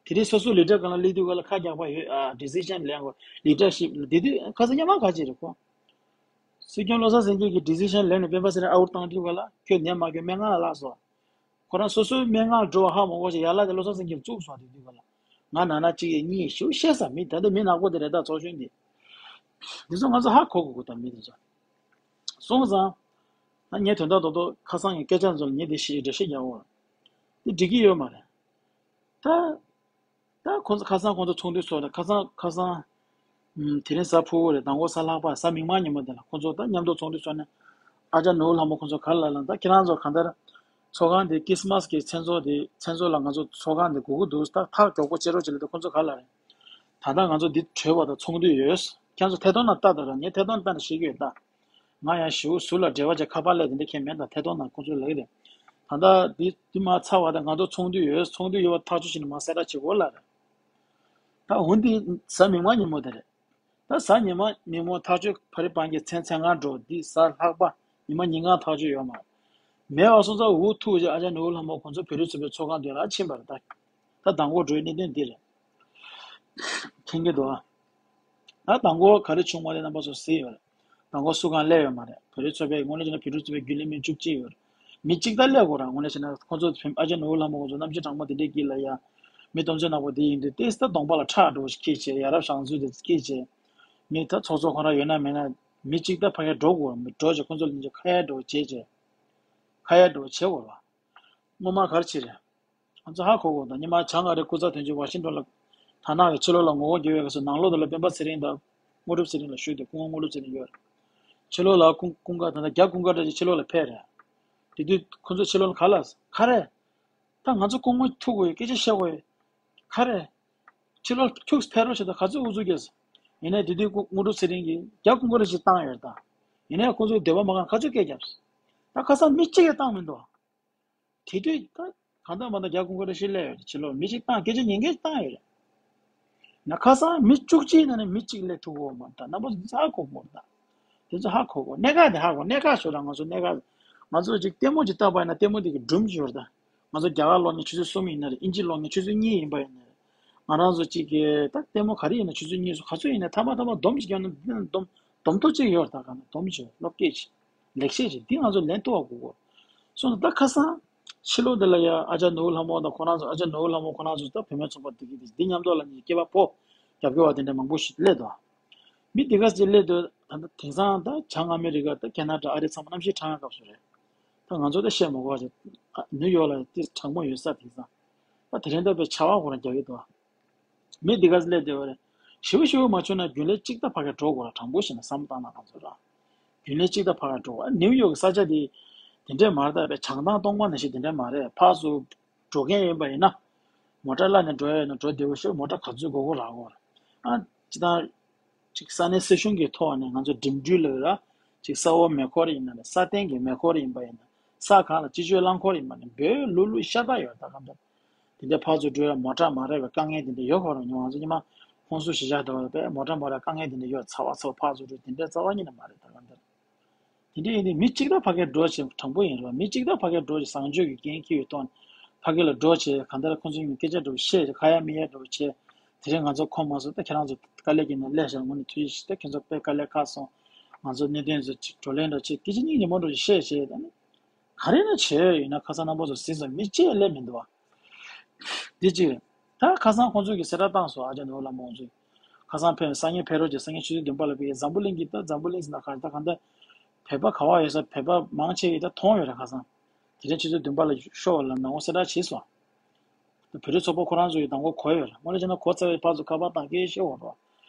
དེ་དུས་སོ་སོ་ལི་ཌར་སྒང་ལ་སླེབས་དུས་ག་ལ་ཁ་རྒྱག་པ་ཡོད་ཨ། ཌི་སི་ཤན་ལེན་དགོས། ལི་ཌར་ཤིབ་དེ་དུས་ཁ་སང་སྔོན་མ་ག་ཅི་རེད་ཁོ། སྲིད་སྐྱོང་བློ་བཟང་སེང་གེ་གིས་ཌི་སི་ཤན་ལེན་ནས་སྤེན་པ་ཚེ་རིང་ཨ་འུར་བཏང་དུས་ག་ལ་ཁྱོད་ནད་མ་ཁྱོད་སྨན་ཁང་ལ་ལྷག་སོང་། ཁོ་རང་སོ་སོའི་སྨན་ཁང་འགྲོ་བ་ཧ་མ་གོ་ཞིག་ཡར་ལ་དེ་བློ་བཟང་སེང་གེ་བཙུགས་སོང་། དེ་དུས་ག་ལ་ང་ན་ན་གཅིག་ཡིན་གཉིས་ཡིན་ཞེ་པོ་བཤད་ས་མི་ད་ལྟ་མི་ནག་པོ་དེ་རེད་ད་ཚོགས་གཞོན་དེ། དེ་ཚོ་ང་ཚོ་ཧ་གོ་དགོས་ཀྱི་ད་མི་དེ་ཚོ། སོང་ཙང་། ད་ངས་དོན་དག་རྡོག་རྡོག་ཁ་སང་གི་སྐད་ཆ་ཚོ་ལ་ངས་དེ་ཞིག་འགྲེལ་བཤད་རྒྱག་འོང་། དེ་འགྲིག་གི་ཡོད་མ་རེད། ད། ད་ཁོང་ཚོ་ཁ་སང་ཁོང་ཚོ་ཚོགས་འདུ་ཚོགས་ནས་ཁ་སང་ཁ་སང་། ཨུམ། དེ་རིང་གཟའ་ཕུར་བུ་རེད། མདང་དགོང་གཟའ་ལྷག་པ་གཟའ་མིག་དམར་ཉིན་མོ་དེ་ལ་ཁོང་ཚོ་ད་མཉམ་དུ་ཚོགས་འདུ་ཚོགས་ནས། ཨ་ཅག་ནོར་བུ་ལྷ་མོ་ཁོང་ཚོ་ག་རེ་ལབ་ལབ་ད་ཁྱེད་རང་ཚོ་གང་ལྟར། ཚོགས་ཁང་དེ་ཀི་སི་མ་སི་གི་མཚན་ཚོགས་དེ་མཚན་ཚོགས་ལ་ང་ཚོ་ཚོགས་ཁང་དེ་དགོས་ཀྱི་འདུག་ད་ཐག་མགྱོགས་པོ་བཅད་རོགས་བྱེད་ལབ་ད་ཁོང་ཚོ་ག་རེ་ལབ་རེད། ད་ལྟ་ང་ཚོ་འདི་གྲོལ་བ་དང་ཚོགས་འདུ་ཡོད། ཁྱེད་ཚོ་ཐད་གཏོང་ནང་ལྟ་དང་ར། ངས་ཐད་གཏོང་ལྟ་ནས་ཤེས་ཀྱི་ཡོད་ད། ང་ཡང་ཞེ་པོ་ཟུར་ལ་འབྲེལ་བ་བྱས་ཁ་པར་སླེབས་དེ་འདྲ་ཁྱེད་མེད་དང་ཐད་གཏོང་ནང་ཁོང་ཚོས་ལབ་ཀྱི་རེད། ད་ལྟ་འདི་འདི་མ་ཚར་བ་དང་ང་ཚོ་ཚོགས་འདུ་ཡོད། ཚོགས་འདུ་ཡོད་པ་ཐག་གཅོད་བྱས་ནས་མ་གསལ་བསྒྲགས་བྱེད་དགོས་ལ་རེད། ད་འོན་ཏེ་གཟའ་མིག་དམར་ཉིན་མོ་དེ་རེད། ད་གཟའ་ཉི་མ་ཉིན་མོ་ཐག་གཅོད་ཕ་རི་སྤང་གི་མཚན་མཚན་སྔ་དྲོ་འདི་གཟའ་ལྷག་པ་ཉི་མ་ཉིན་གང་ཐག་གཅོད་ཡོད་མ་རེད། མེད་པ་སོང་ཙང་འུ་ཐུག་རྗེས་ཨ་ཅག་ནོར་བུ་ལྷ་མོ་ཁོང་ཚོ་བོད་རིགས་ཚོགས་པའི་ཚོགས་ཁང་དེ་ལ་ཕྱིན་པ་རེད་ད། ད་མདང་དགོང་འགྲོ་བའི་གནད་དོན་འདི་རེད། མཁྱེན་གྱི་འདུག་ཨ། ད་མདང་དགོང་ག་རེ་བྱུང་བ་དེ་རྣམ་པ་ཚོ་གཟིགས་ཡོད་རེད། མདང་དགོང་སུ་གང་སླེབས་ཡོད་མ་རེད། བོད་རིགས་ཚོགས་པའི་དངོས་གནས་བྱས་ན་བོད་རིགས་ཚོགས་པའི་རྒྱུན་ལས་མི་བཅུ་གཅིག་ཡོད་རེད། མི་གཅིག་ད་སླེབས་དགོས་ར། དངོས་གནས་བྱས་ན་ཁོང་ཚོ་ཨ་ཅག་ནོར་བུ་ལྷ་མོ་ཁོང་ཚོ་གནམ་གཤིས་གྲང་མོ་དེ་འདྲའི་དཀྱིལ་ལ་ཡ། མི་སྟོང་ཚོ་ནག་པོ་དེ་ཡིན་དུས་ཏོག་ཙམ་ད་གདོང་པ་ལ་ཁྲག་འགྲོ་བ་ཞིག་སྐྱེས་བྱས། ཡ་རབས་བྱང་ཚུལ་དེ་སྐྱེས་བྱས། མི་ད་ཚོགས་གཙོ་ཁོ་རང་ཡོད་ན་མེད་ན་མི་གཅིག་ད་ཕ་གིར་འགྲོ་དགོས་ར། མི་འགྲོ་བྱས་ཁོང་ཚོ་ལ་ཁ་ཡ་འགྲོ་བྱས་བྱས། ཁ་ཡ་འགྲོ་བྱེད་དགོས་ར། སྔོན་མ་ག་རེ་བྱས་རེད། ང་ཚོ་ཧ་གོ་དགོས། ད་ཉི་མ་བྱང་ཨ་རིའི་སྐུ་ཚབ་དོན་གཅོད་ཝ་ཤིང་ཏོན་ལ་ཐ་ནག་གི་ཕྱི་ལོགས་ལ་ངོ་རྒོལ་རྒྱག་ཡོད་པའི་སྐབས་སུ་ནང་ལོགས་དེ་ལ་སྤེན་པ་ཚེ་རིང་དང་དངོས་གྲུབ་ཚེ་རིང་ལ་ཞུས་ཏེ། སྐུ་ངོ་དངོས་གྲུབ་ཚེ་རིང་ཡོད་རེད། ཕྱི་ལོགས་ལ་ཀུན་ཀུན་དགའ་ད་ལྟ་རྒྱ་ཀུན་དགའ་འདྲ་ཅིག་ཕྱི་ལོགས་ལ་ཕེབས་རེད། དེ་དུས་ཁོ་ཚོ་ཕྱི་ལོགས་ལ་ག་ལ་ག་རེ། ད་ང་ཚོ་སྐུ་ངོ་ཐུག་དགོས་ཡོད། སྐད་ཆ་བཤད་དགོས་ཡོད། ག་རེ། ཕྱི་ལོགས་ཁྱུག་ཕེབས་རོགས་བྱེད་དང་ག་ཚོད་ཨུ་ཚུགས་རྒྱབ། ཡིན་ནའི་དེ་དུས་སྐུ་དངོས་གྲུབ་ཚེ་རིང་གིས་རྒྱ་ཀུན་དགའ་འདྲ་ཅིག་བཏང་ཡོད་རེད་ད། ཡིན་ནའི་ཁོ་ཚོས་འདོད་པ་མ་ཁེངས་ག་ཚོད་སྐད་བརྒྱབ། ད་ཁ་སང་མི་གཅིག་གིས་བཏང་མི་འདུག་དེ་དུས་ད་གང་ལྟར་མ་ལྟར་རྒྱ་ཀུན་དགའ་འདྲ་ཞིག་སླེབས་ཡོད་རེད། ཕྱི་ལོགས་མི་གཅིག་བཏང་སྐད་ཆ་ཉན་མཁན་ཞིག་བཏང་ཡོད་རེད། ན་ཁ་སང་མི་བཅུ་གཅིག་ནང་ནས་མི་གཅིག་སླེབས་ཐུབ་ཀྱི་ཡོད་མ་རེད་ད། རྣམ་པ་ཚོ་ཧ་གོ་དགོས་རེད་ད། དེ་ཚོ་ཧ་གོ་དགོས། གནད་འགག་དེ་ཧ་གོ། གནད་འགག་ཞོར་ལ་ང་ཚོ་གནད་འགག་ང་ཚོ་ཅིག་ལྟད་མོ་ཅིག་བལྟས་པ་ཡིན་ན་ལྟད་མོ་དེ་གི་སྒྲུང་ཅིག་ཡོད་རེད་ད། ང་ཚོ་རྒྱ་གར་གློག་བརྙན་ཆུ་ཚོད་གསུམ་ཡིན་ན་རེད། དབྱིན་ཇི་གློག་བརྙན་ཆུ་ཚོད་གཉིས་ཡིན་པ་ཡིན་ན་རེད། ང་རང་ཚོ་གཅིག་གིས་ད་ལྟད་མོ་ག་རེ་ཡིན་ན་ཆུ་ཚོད་གཉིས་སུ་ག་ཚོད་ཡིན་ན་ཐ་མ་ཐ་མ་སྡོམ་ཅིག་ཀྱང་ན་སྡོམ་སྡོམ་ཐོ་གཅིག་ཡོད་ད། ག་ན་སྡོམ་ཅིག་སློབ་སྐྱེས་ཅིག་ལེགས་བཤད་ཅིག་འདི་ང་ཚོ་ལེན་ཐུབ་པ་དགོས་གོ། སོང་ཙང་ད་ཁ་སང་ཕྱི་ལོགས་འདི་ལ་ཡ་ཨ་ཅག་ནོར་བུ་ལྷ་མོ་དང་ཁོ་རང་ཚོ་ཨ་ཅག་ནོར་བུ་ལྷ་མོ་ཁོ་རང་ཚོ་ད་བུད་མེད་ཚོགས་པ་འདི་གི་འདི་མཉམ་དུ་ལ་ནི་སྐྱེས་པ་ཕོ་རྒྱབ་སྐྱོར་བ་དེ་འདྲ་མང་པོ་ཞིག་སླེབས་འདུག་མི་འདི་ག་ཚོད་སླེབས་འདུག་ད་ལྟ་དེང་སང་ད་བྱང་ཨ་མི་རི་ཀ་ད་ཁེ་ན་ཌ་ཨ་རི་ཚང་མ་གནམ་གཤིས་གྲང་བའི་སྐབས་སུ་རེད། ད་ང་ཚོ་ད་བཤད་མ་དགོས་པ་རེད། ཨ་ནིའུ་ཡོག་ལ་ཏི་གྲང་མོ་ཡོད་ས་དེང་སང་། ད་དེ་རིང་ད་དཔེ་ཆར་པ་ཁོ་རང་རྒྱག་གི་འདུག་མི་འདི་ག་ཚོད་སླེབས་བསྡད་པ་རེད། ཞེ་པོ་ཞེ་པོ་མ་བྱུང་ན་རྒྱུན་ལས་གཅིག་ད་ཕ་གིར་འགྲོ་དགོས་ར། དྲང་པོ་བཤད་ན་བསམ་བློ་བཏང་ན་ང་ཚོ་ར། རྒྱུན་ལས་གཅིག་ད་ཕ་གིར་འགྲོ་དགོས། ཨ་ནིའུ་ཡོག་གི་ས་ཆ་དེ་དེ་འདྲས་མ་རེད་ད། དཔེ་བྱང་ཐང་སྟོང་པ་ནང་བཞིན་དེ་འདྲས་མ་རེད། ཕར་ཚུར་འགྲོ་མཁན་ཡིན་པ་ཡིན་ན། མོ་ཊ་གླ་ནས་འགྲོ་ཡ་ཡིན་ན་འགྲོ་བདེ་པོ་ཞིག་མོ་ཊ་ག་ཚོད་དགོས་དགོས་རག་གོ། ཨ་ཅི་ད། ཅིག་ས་གནས་སྲིད་གཞུང་གི་ཐོག་ནས་ང་ཚོ་འགྲིམ་འགྲུལ་ལ་ར། ཅིག་ས་འོག་མེ་འཁོར་ཡིན་ན་རེད། ས་སྟེང་གི་མེ་འཁོར་ཡིན་པ་ཡིན་ན། ས་གང་ལ་སྤྱི་སྤྱོད་རླངས་འཁོར་ཡིན་པ་ནི་བོད་ལུག་ལུག་ཤ་སྟག་ཡོད་ད་ག་འདྲ། དེ་འདྲ་ཕར་ཚུར་འགྲོ་ཡ་མོ་ཊ་མ་རག་པའི་དཀའ་ངལ་དེ་འདྲ་ཡོད་ཁོ་རང་ཉོ། ང་ཚོ་ཉི་མ་ཁོང་ཚོ་གཞིས་ཆགས་དེ་བ་པས་མོ་ཊ་མ་རག་དཀའ་ངལ་དེ་འདྲ་ཡོད། ཚ་བ་ཚ་བ་ཕར་ཚུར་འགྲོ་དེ་འདྲ་རྩ་བ་ཉིད་ནས་མ་རེད་ད་ག་འདྲ། དེ་འདྲ་ཡིན་དུས་མི་གཅིག་ད་ཕ་གིར་འགྲོ་བྱེད་དྲང་པོ་ཡིན་རེད་བ། མི་གཅིག་ད་ཕ་གིར་འགྲོ་བྱེད་བཟང་སྤྱོད་ཀྱི་འགན་འཁྱེར་བའི་ཐོག་ནས་ཕ་གི་ལ་འགྲོ་བྱེད་གང་ལྟར་ཁོང་ཚོ་ཡིན་སྐད་ཆ་འགྲོ་བཤད་ཁ་ཡ་མི་ཡ་འགྲོ་བྱེད། དེ་རིང་ང་ཚོ་ཁོམ་མ་སོང་ད་ཁྱེད་རང་ཚོ་དཀའ་ལས་ཀྱི་ནང་སླེབས་ཤག་ངོ་ནས་ཐུགས་རྗེ་ཆེ། ད་ཁྱེད་ཚོ་དཔེ་དཀའ་ལས་ཁག་སོང་། ང་ཚོ་གནད་དོན་ཚོ་ཅིག་བགྲོ་གླེང་འདྲ་བྱེད་སྐད་ཆ་གཉིས་ཉིན་མོ་འགྲོ་བྱེད་བཤད་བྱེད་ད་ནི། ག་རེ་ན་བྱས་ཡོད་ཡིན་ན་ཁ་སང་རྣམ་པ་ཚོ་གཟིགས་སོང་མི་གཅིག་སླེབས་མི་འདུག་བ། འདི་གཅིག་རེད། ད་ཁ་སང་ཁོང་ཚོས་ཀྱི་གསལ་བསྒྲགས་བཏང་སོང་ཨ་ཅག་ནོར་བུ་ལྷ་མོ་ཚོས། ཁ་སང་ཕེབས་སང་ཉིན་ཕེབས་རོགས་བྱེད། སང་ཉིན་ཆུ་ཚོད་བདུན་པ་ལ་ཕེབས། འཛམ་བུ་གླིང་གི་ད་འཛམ་བུ་གླིང་ཟེར་ན་ག་ད་ག་འདྲ། བོད་པ་ག་བ་ཡོད་ས་བོད་པ་མང་ཆེ་ཡིས་ད་མཐོང་ཡོད་རེད་ཁ་སང་། དེ་རིང་ཆུ་ཚོད་བདུན་པ་ལ་ཤོག་ལབ་ནང་ཁོ་གསལ་བསྒྲགས་བྱས་སོང་། བོད་རིགས་ཚོགས་པ་ཁོ་རང་ཚོ་ཡིས་དང་པོ་གོ་ཡོད་རེད། དངོས་གནས་བྱས་ན་གོ་ཚར་བའི་བར་དུ་ཁ་པར་བཏང་སྐད་བཤད་འོང་རོགས།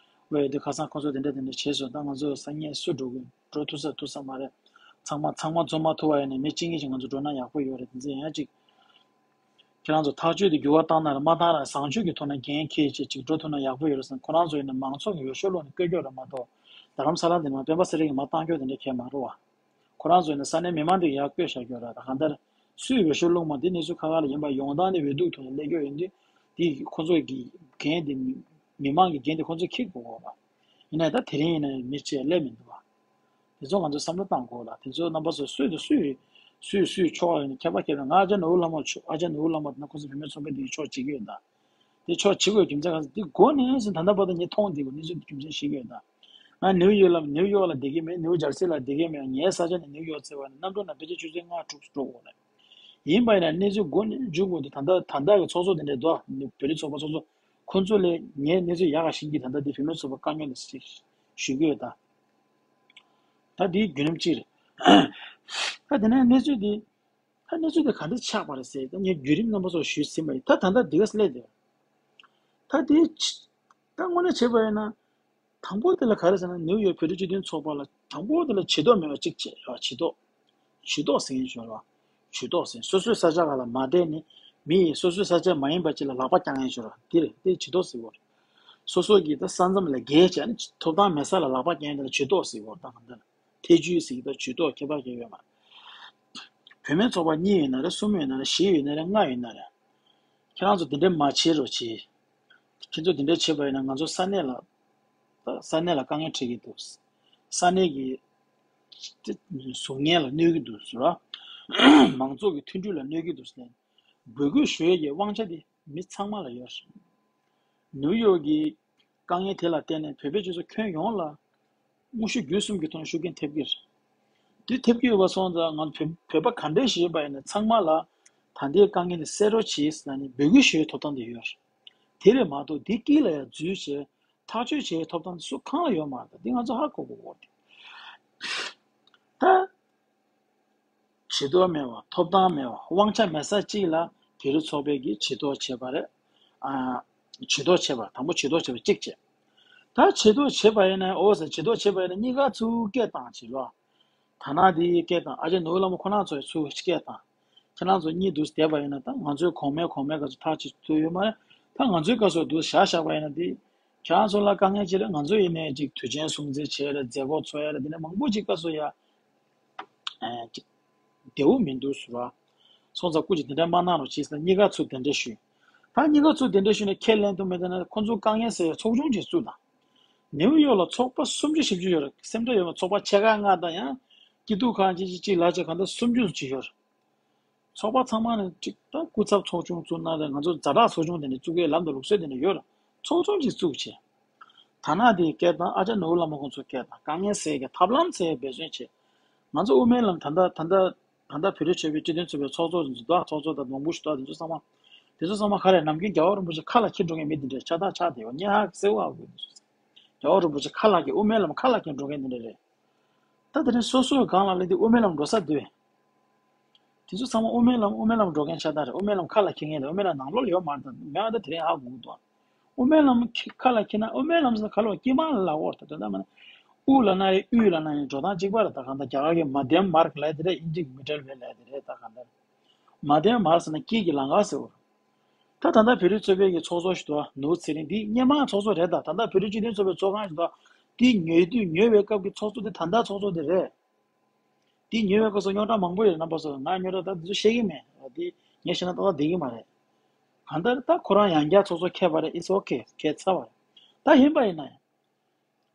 ཝེ་དེ་ཁ་སང་ཁོ་ཚོ་དེ་འདྲ་དེ་འདྲ་བྱས་སོང་། ད་ང་ཚོ་སང་ཉིན་སུ་འགྲོ་གི་འགྲོ་ཐུབ་ས་ཐུབ་ས་མ་རེད། ཚང་མ་ཚང་མ་འཛོམས་མ་ཐུབ་པ་ཡིན་ན་མི་གཅིག་གཉིས་ཤིག་ང་ཚོ་འགྲོ་ན་ཡག་པོ་ཡོད་རེད། དེ་ཚོ་ཡང་ཅིག་ཁྱེད་རང་ཚོ་ཐག་གཅོད་དེ་འགྱུར་བ་བཏང་ན་ར་མ་བཏང་ར་བཟང་སྤྱོད་ཀྱི་ཐོག་ནས་འགན་འཁྱེར་བྱས་ཅིག་འགྲོ་ཐུབ་ན་ཡག་པོ་ཡོད་རེད་བསམ། ཁོ་རང་ཚོ་ཡིན་ན་མང་ཚོགས་ཀྱི་འོས་ཤོག་བླུགས་ནས་བསྐོས་རྒྱུ་རེད་མ་གཏོགས། རྡ་རམ་ས་ལ་འདི་ནང་སྤེན་པ་ཚེ་རིང་གིས་མར་བཏང་རྒྱུ་དེ་འདྲ་གང་ཡང་མ་རེད་བ། ཁོ་རང་ཚོ་ཡིན་ན་ས་གནས་མི་མང་དེ་ཡར་བསྐོས་བཞག་རྒྱུ་རེད། ད་གང་ལྟར་སུས་འོས་ཤོག་བླུགས་མ་དེ་གནས་ཚུལ་ཁ་ཁ་ལ་ཡིན་པ་ཡོང་སྟངས་དེ་འོས་བསྡུ་ཐོག་ནས་སླེབས་རྒྱུ་ཡིན་དུས། དེ་ཁོ་ཚོ་གི་འགན་དེ་མི་མང་གི་འགན་དེ་ཁོ་ཚོས་འཁྱེར་དགོས་གོ་བ། ཡིན་ནའི་ད་དེ་རིང་ཡིན་ན་མི་གཅིག་སླེབས་མི་འདུག་བ། དེ་ཚོ་ང་ཚོས་བསམ་བློ་བཏང་དགོས་ལ། དེ་ཚོ་རྣམ་པ་ཚོ་སུས་དང་སུས། སུས་སུས་ཕྱོགས་ཡིན་ན་ཁྱད་པར་ཁྱད་པར། ང་ཨ་ཅག་ནོར་བུ་ལྷ་མོ་ཕྱོགས། ཨ་ཅག་ནོར་བུ་ལྷ་མོ་དེ་ན་ཁོ་ཚོ་བུད་མེད་ཚོགས་པའི་དེ་ཕྱོགས་བྱེད་ཀྱི་ཡོད་ད། དེ་ཕྱོགས་བྱེད་དགོས་རྒྱུ་མཚན་གང་ཟེར་དེ་འགོ་ནས་ཟིན་ད་ལྟ་བར་དུ་ངས་མཐོང་བསྡད་དགོས་གནས་ཚུལ་དེ་རྒྱུ་མཚན་ཤེས་ཀྱི་ཡོད་ད། ང་ནིའུ་ཡོག་ལ་ནིའུ་ཡོག་ལ་བསྡད་ཀྱི་མེད། ནིའུ་ཇར་སི་ལ་བསྡད་ཀྱི་མེད། ངའི་ས་ཆ་ནས་ནིའུ་ཡོག་བརྩིས་པ་ནས་གནམ་གྲུ་ནང་ཕལ་ཆེར་ཆུ་ཚོད་ལྔ་དྲུག་འགྲོ་དགོས་རེད། ཡིན་པ་ཡིན་ན་གནས་ཚུལ་འགོ་ནས་མཇུག་བར་དུ་ད་ལྟ་ད་ལྟ་གི་ཚོགས་གཙོ་དེ་འདྲས་འདུག་ཨ། བོད་རིགས་ཚོགས་པ་ཚོགས་གཙོ། ཁོང་ཚོ་ལས་ངས་གནས་ཚུལ་ཡག་ག་ཤེས་ཀྱི་ད་ལྟ་འདི་བུད་མེད་ཚོགས་པ་དཀའ་རྙོག་ལ་ཞུ་གི་ཡོད་ད། ད་འདིའི་བརྒྱུད་རིམ་གཅིག་རེད། ད་དེ་ནས་གནས་ཚུལ་འདི། ད་གནས་ཚུལ་འདི་ག་འདྲ་ཆགས་པ་རེད་ཟེར་ད་ངས་བརྒྱུད་རིམ་རྣམ་པ་ཚོར་ཞུས་ཟིན་པ་ཡིན། ད་ད་ལྟ་འདི་ག་སླེབས་འདུག་ད་དེ་ཆ་ད་དངོས་གནས་བྱས་པ་ཡིན་ན། དང་པོ་དེ་ལ་ག་རེ་ཟེར་ན་ནིའུ་ཡོག་བོད་རིགས་སྤྱི་མཐུན་ཚོགས་པ་ལ་དང་པོ་དེ་ལ་བྱེད་དོགས་མེད་པ་གཅིག་བྱས་ར། བྱེད་དོགས། ཇུས་གཏོགས་ཟེར་མཁན་ཞིག་ཡོད་རེད་བ། ཇུས་གཏོགས་ཟེར། སོ་སོའི་ས་ཆ་ཁག་ལ་མ་བསྡད་ནས་མི་ཡིས་སོ་སོའི་ས་ཆ་མ་ཡིན་པ་ཅིག་ལ་ལག་པ་བརྐྱང་མཁན་ཞིག་ཡོད་རེད་བ། དེ་རེད། དེ་ཇུས་གཏོགས་ཟེར་གྱི་ཡོད་རེད། སོ་སོ་གི་ད་ས་མཚམས་ལས་བརྒལ་བྱས་ནས་ཐོབ་ཐང་མེད་ས་ལ་ལག་པ་བརྐྱང་མཁན་དེ་ལ་ཇུས་གཏོགས་ཟེར་གྱི་ཡོད་རེད། ད་གང་ལྟར་ ཐེ་ཇུས་ཟེར་གྱི་འདུག་ཇུས་གཏོགས་ཁྱད་པར་གང་ཡང་ཡོད་མ་རེད། བུད་མེད་ཚོགས་པ་གཉིས་ཡོད་ན་རེད། གསུམ་ཡོད་ན་རེད། བཞི་ཡོད་ན་རེད། ལྔ་ཡོད་ན་རེད། ཁྱེད་རང་ཚོ་དེ་འདྲ་མ་བྱེད་རོགས་གྱིས། ཁྱེད་ཚོ་དེ་འདྲ་བྱེད་པ་ཡིན་ན་ང་ཚོ་ས་གནས་ལ། ས་གནས་ལ་དཀའ་ངལ་འཕྲད་ཀྱི་འདུག་ས་གནས་ཀྱི་གཟུགས་བརྙན་ལ་གནོད་ཀྱི་འདུག་ཟེར་བ། མང་ཚོགས་ཀྱི་མཐུན་སྒྲིལ་ལ་གནོད་ཀྱི་འདུག་ཟེར་ནས་འབོད་སྐུལ་ཞུ་ཡས་ཀྱི་དབང་ཆ་དེ་མི་ཚང་མ་ལ་ཡོད་རེད། ནིའུ་ཡོག་གི་དཀའ་ངལ་དེ་ལ་བརྟེན་ནས་བོད་པའི་སྤྱི་ཚོགས་ཁྱོན་ཡོངས་ལ་དངོས་ཤུགས་བརྒྱུད་གསུམ་གྱི་ཐོག་ནས་ཤུགས་རྐྱེན་ཐེབས་ཀྱི་རེད། དེ་ཐེབས་ཀྱི་ཡོད་པ་སོང་ཙང་ང་ཚོ་བོད་བོད་པ་ག་འདྲས་ཤིག་ཡིན་པ་ཡིན་ན་ཚང་མ་ལ་ད་ལྟའི་དཀའ་ངལ་འདི་སེལ་རོགས་བྱེད་ཟེར་ནས་འབོད་སྐུལ་ཞུ་ཡའི་ཐོབ་ཐང་དེ་ཡོད་རེད། དེ་རེད་མ་གཏོགས་དེ་དཀྱིལ་ལ་ཡང་འཛུལ་བྱས་ཐག་གཅོད་བྱེད་ཡའི་ཐོབ་ཐང་དེ་སུ་གང་ལ་ཡོད་མ་རེད། དེ་ང་ཚོ་ཧ་གོ་དགོས་ཀྱི་རེད། ད། བྱེད་ཐབས་མེད་པ། ཐོབ་ཐང་མེད་པ། དབང་ཆ་མེད་ས་གཅིག་ལ་བོད་རིགས་ཚོགས་པས་ཀྱིས་ཇུས་གཏོགས་བྱས་པ་རེད། ཨ། ཇུས་གཏོགས་བྱས་པ། དང་པོ་ཇུས་གཏོགས་བྱས་པ་གཅིག་བྱས། ད་ཇུས་གཏོགས་བྱས་པ་ཡིན་ན། འོ་ཟེར། ཇུས་གཏོགས་བྱས་པ་ཡིན་ན་གཉིས་ཀ་ཚུར་སྐད་བཏང་བྱས་རོགས། ད་ནང་དེ་སྐད་བཏང་། ཨ་ཅག་ནོར་བུ་ལྷ་མོ་ཁོ་རང་ཚོས་ཚུར་སྐད་བཏང་། ཁྱེད་རང་ཚོ་གཉིས་འདུག་བསྡད་པ་ཡིན་ན་ད་ང་ཚོའི་གོང་མའི་གོང་མའི་སྐབས་སུ་ཐག་གཅོད་ཐུབ་ཡོད་མ་རེད། ད་ང་ཚོའི་སྐབས་སུ་འདུག་བཞག་བཞག་པ་ཡིན་ན་དེ། ཁྱེད་རང་ཚོ་ལ་དཀའ་ངལ་ཅིག་རེད། ང་ཚོ་ཡིན་ནའི་ཅིག་དུས་ཆེན་སྲུང་བརྩི་བྱས་རེད། མཛད་སྒོ་ཚོགས་ཡ་རེད། དེ་ནས་མང་པོ་ཅིག་སྐབས་སུ་ཡ། ཨ། ཅིག་བདེ་བོ་མི་འདུག་ཟེར་བ། སོང་ཙང་སྐུ་མཁྱེན་དེ་འདྲ་མ་གནང་རོགས་གྱིས་ཟེར་ནས་གཉིས་ཀ་ཚུར་གདན་འདྲེན་ཞུས། ད་གཉིས་ཀ་ཚུར་གདན་འདྲེན་ཞུས་ནས་ཁས་ལེན་ཐུབ་མེད། དེ་ནས་ཁོང་ཚོ་དཀའ་ངལ་སེལ་ཡ་ཚོགས་ཆུང་ཅིག་བཙུགས་དང་། ནིའུ་ཡོག་ལ་ཚོགས་པ་སུམ་ཅུ་བཞི་བཅུ་ཡོད་རེད། སེམས་ཁྲལ་ཡོད་མ། ཚོགས་པ་ཆེ་ཁག་ལྔ་དང་ཡང་སྐྱིད་སྡུག་ཁག་གཅིག་གཅིག་གཅིག་ལ་ཆ་གང་ལྟར་སུམ་ཅུ་ཅིག་ཡོད་རེད། ཚོགས་པ་ཚང་མ་ནས་གཅིག་ད་སྐུ་ཚབ་ཚོགས་ཆུང་བཙུགས་ན་རེད། ང་ཚོ་ཛ་དྲག་ཚོགས་ཆུང་དེ་འདྲ་བཙུགས་ཡས་ལམ་དང་ལུགས་སྲོལ་དེ་འདྲ་ཡོད་རེད། ཚོགས་ཆུང་ཅིག་བཙུགས་བྱས། ཐ་ན་དེ་སྐད་བཏང་། ཨ་ཅག་ནོར་བུ་ལྷ་མོ་ཁོང་ཚོ་སྐད་བཏང་། དཀའ་ངལ་སེལ་གྱི་ཐབས་ལམ་སེལ་འབད་བརྩོན་བྱས། ང་ཚོ་དབུ་མའི་ལམ་ད་ལྟ་ད་ལྟ་ད་ལྟ་བོད་རིགས་ཆོས་པའི་སྤྱི་མཐུན་ཚོགས་པའི་ཚོགས་གཙོ་འཛུལ་དོགས་ཚོགས་གཙོ་དང་མང་པོ་ཞིག་འདུག་དེ་ཚོ་ཚང་མ། དེ་ཚོ་ཚང་མ་ག་རེ། ནམ་རྒྱུན་རྒྱལ་བ་རིན་པོ་ཆེ་ཁ་ལ་འཁྱེར་འགྲོ་མཁན་མི་དེ་འདྲས་ཆགས་ད་ཆགས་བསྡད་ཡོད། ངས་ཧ་གསལ་བོ་ཧ་གོ་གི་འདུག་རྒྱལ་བ་རིན་པོ་ཆེ་ཁ་ལ་འཁྱེར། དབུ་མའི་ལམ་ཁ་ལ་འཁྱེར་འགྲོ་མཁན་དེ་འདྲས་རེད། ད་དེ་རིང་སོ་སོའི་སྒང་ལ་སླེབས་དུས་དབུ་མའི་ལམ་འགྲོ་ས་འདུག་དེ་ཚོ་ཚང་མ་དབུ་མའི་ལམ་དབུ་མའི་ལམ་འགྲོ་མཁན་ཤ་སྟག་རེད། དབུ་མའི་ལམ་ཁ་ལ་འཁྱེར་མཁན་རེད། དབུ་མའི་ལམ་ནང་ལོགས་ལ་ཡོད་མ་རེད། ད་མེད་པ་ད་དེ་རིང་ཧ་གོ་གི་འདུག་དབུ་མའི་ལམ་ཁ་ལ་འཁྱེར་ན། དབུ་མའི་ལམ་ཟེར་ན་ག་ལ་བ་དཀྱིལ་མ་ལ་ལབ་ཀྱི་ཡོད་རེད། ད་དོན་དག་མ་ན། དབུ་ལབ་ན་ཡང་དབུས་ལབ་ན་ཡང་འགྲོ་སྟངས་གཅིག་པ་རེད། ད་གང་ལྟར་རྒྱ་གར་གྱི་མ་དེན་མར་ག་ལབ་ཡ་དེ་རེད། དབྱིན་ཇི་གི་མི་ཌལ་ཝེ་ལབ་ཡ་དེ་རེད། ད་གང་ལྟར་མ་དེན་མར་ཟེར་ན་དཀྱིལ་གྱི་ལམ་ཁ་ཟེར་བ། ད་ད་ལྟ་བོད་རིགས་ཚོགས་པའི་གི་ཚོགས་གཙོ་ཞིག་འདུག་ནོར་བུ་ཚེ་རིང་། འདི་སྔོན་མ་ཚོགས་གཙོ་རེད། ད་ད་ལྟ་བོད་རིགས་སྤྱི་མཐུན་ཚོགས་པའི་ཚོགས་ཁང་ཞིག་འདུག་འདི་ཉོས་དུས་ཉོས་པའི་སྐབས་ཀྱི་ཚོགས་གཙོ་འདི་ད་ལྟ་ཚོགས་གཙོ་འདི་རེད། འདི་ཉོས་པའི་སྐབས་སུ་རྙོག་དྲ་མང་པོ་ཡོད་རེད། རྣམ་པ་ཚོ། ང་རྙོག་དྲ་ད་འདི་ཚོ་བཤད་ཀྱི་མེད། འདི་ངས་བཤད་ན་ཏག་ཏག་བསྡད་ཀྱི་མ་རེད། གང་ལྟར་ད་ཁོ་རང་ཡང་བསྐྱར་ཚོགས་གཙོ་འཁེལ་བ་རེད། It's okay. འཁེལ་ཚར་བ་རེད། ད་ཡིན་པ་ཡིན་ན་ཡང་།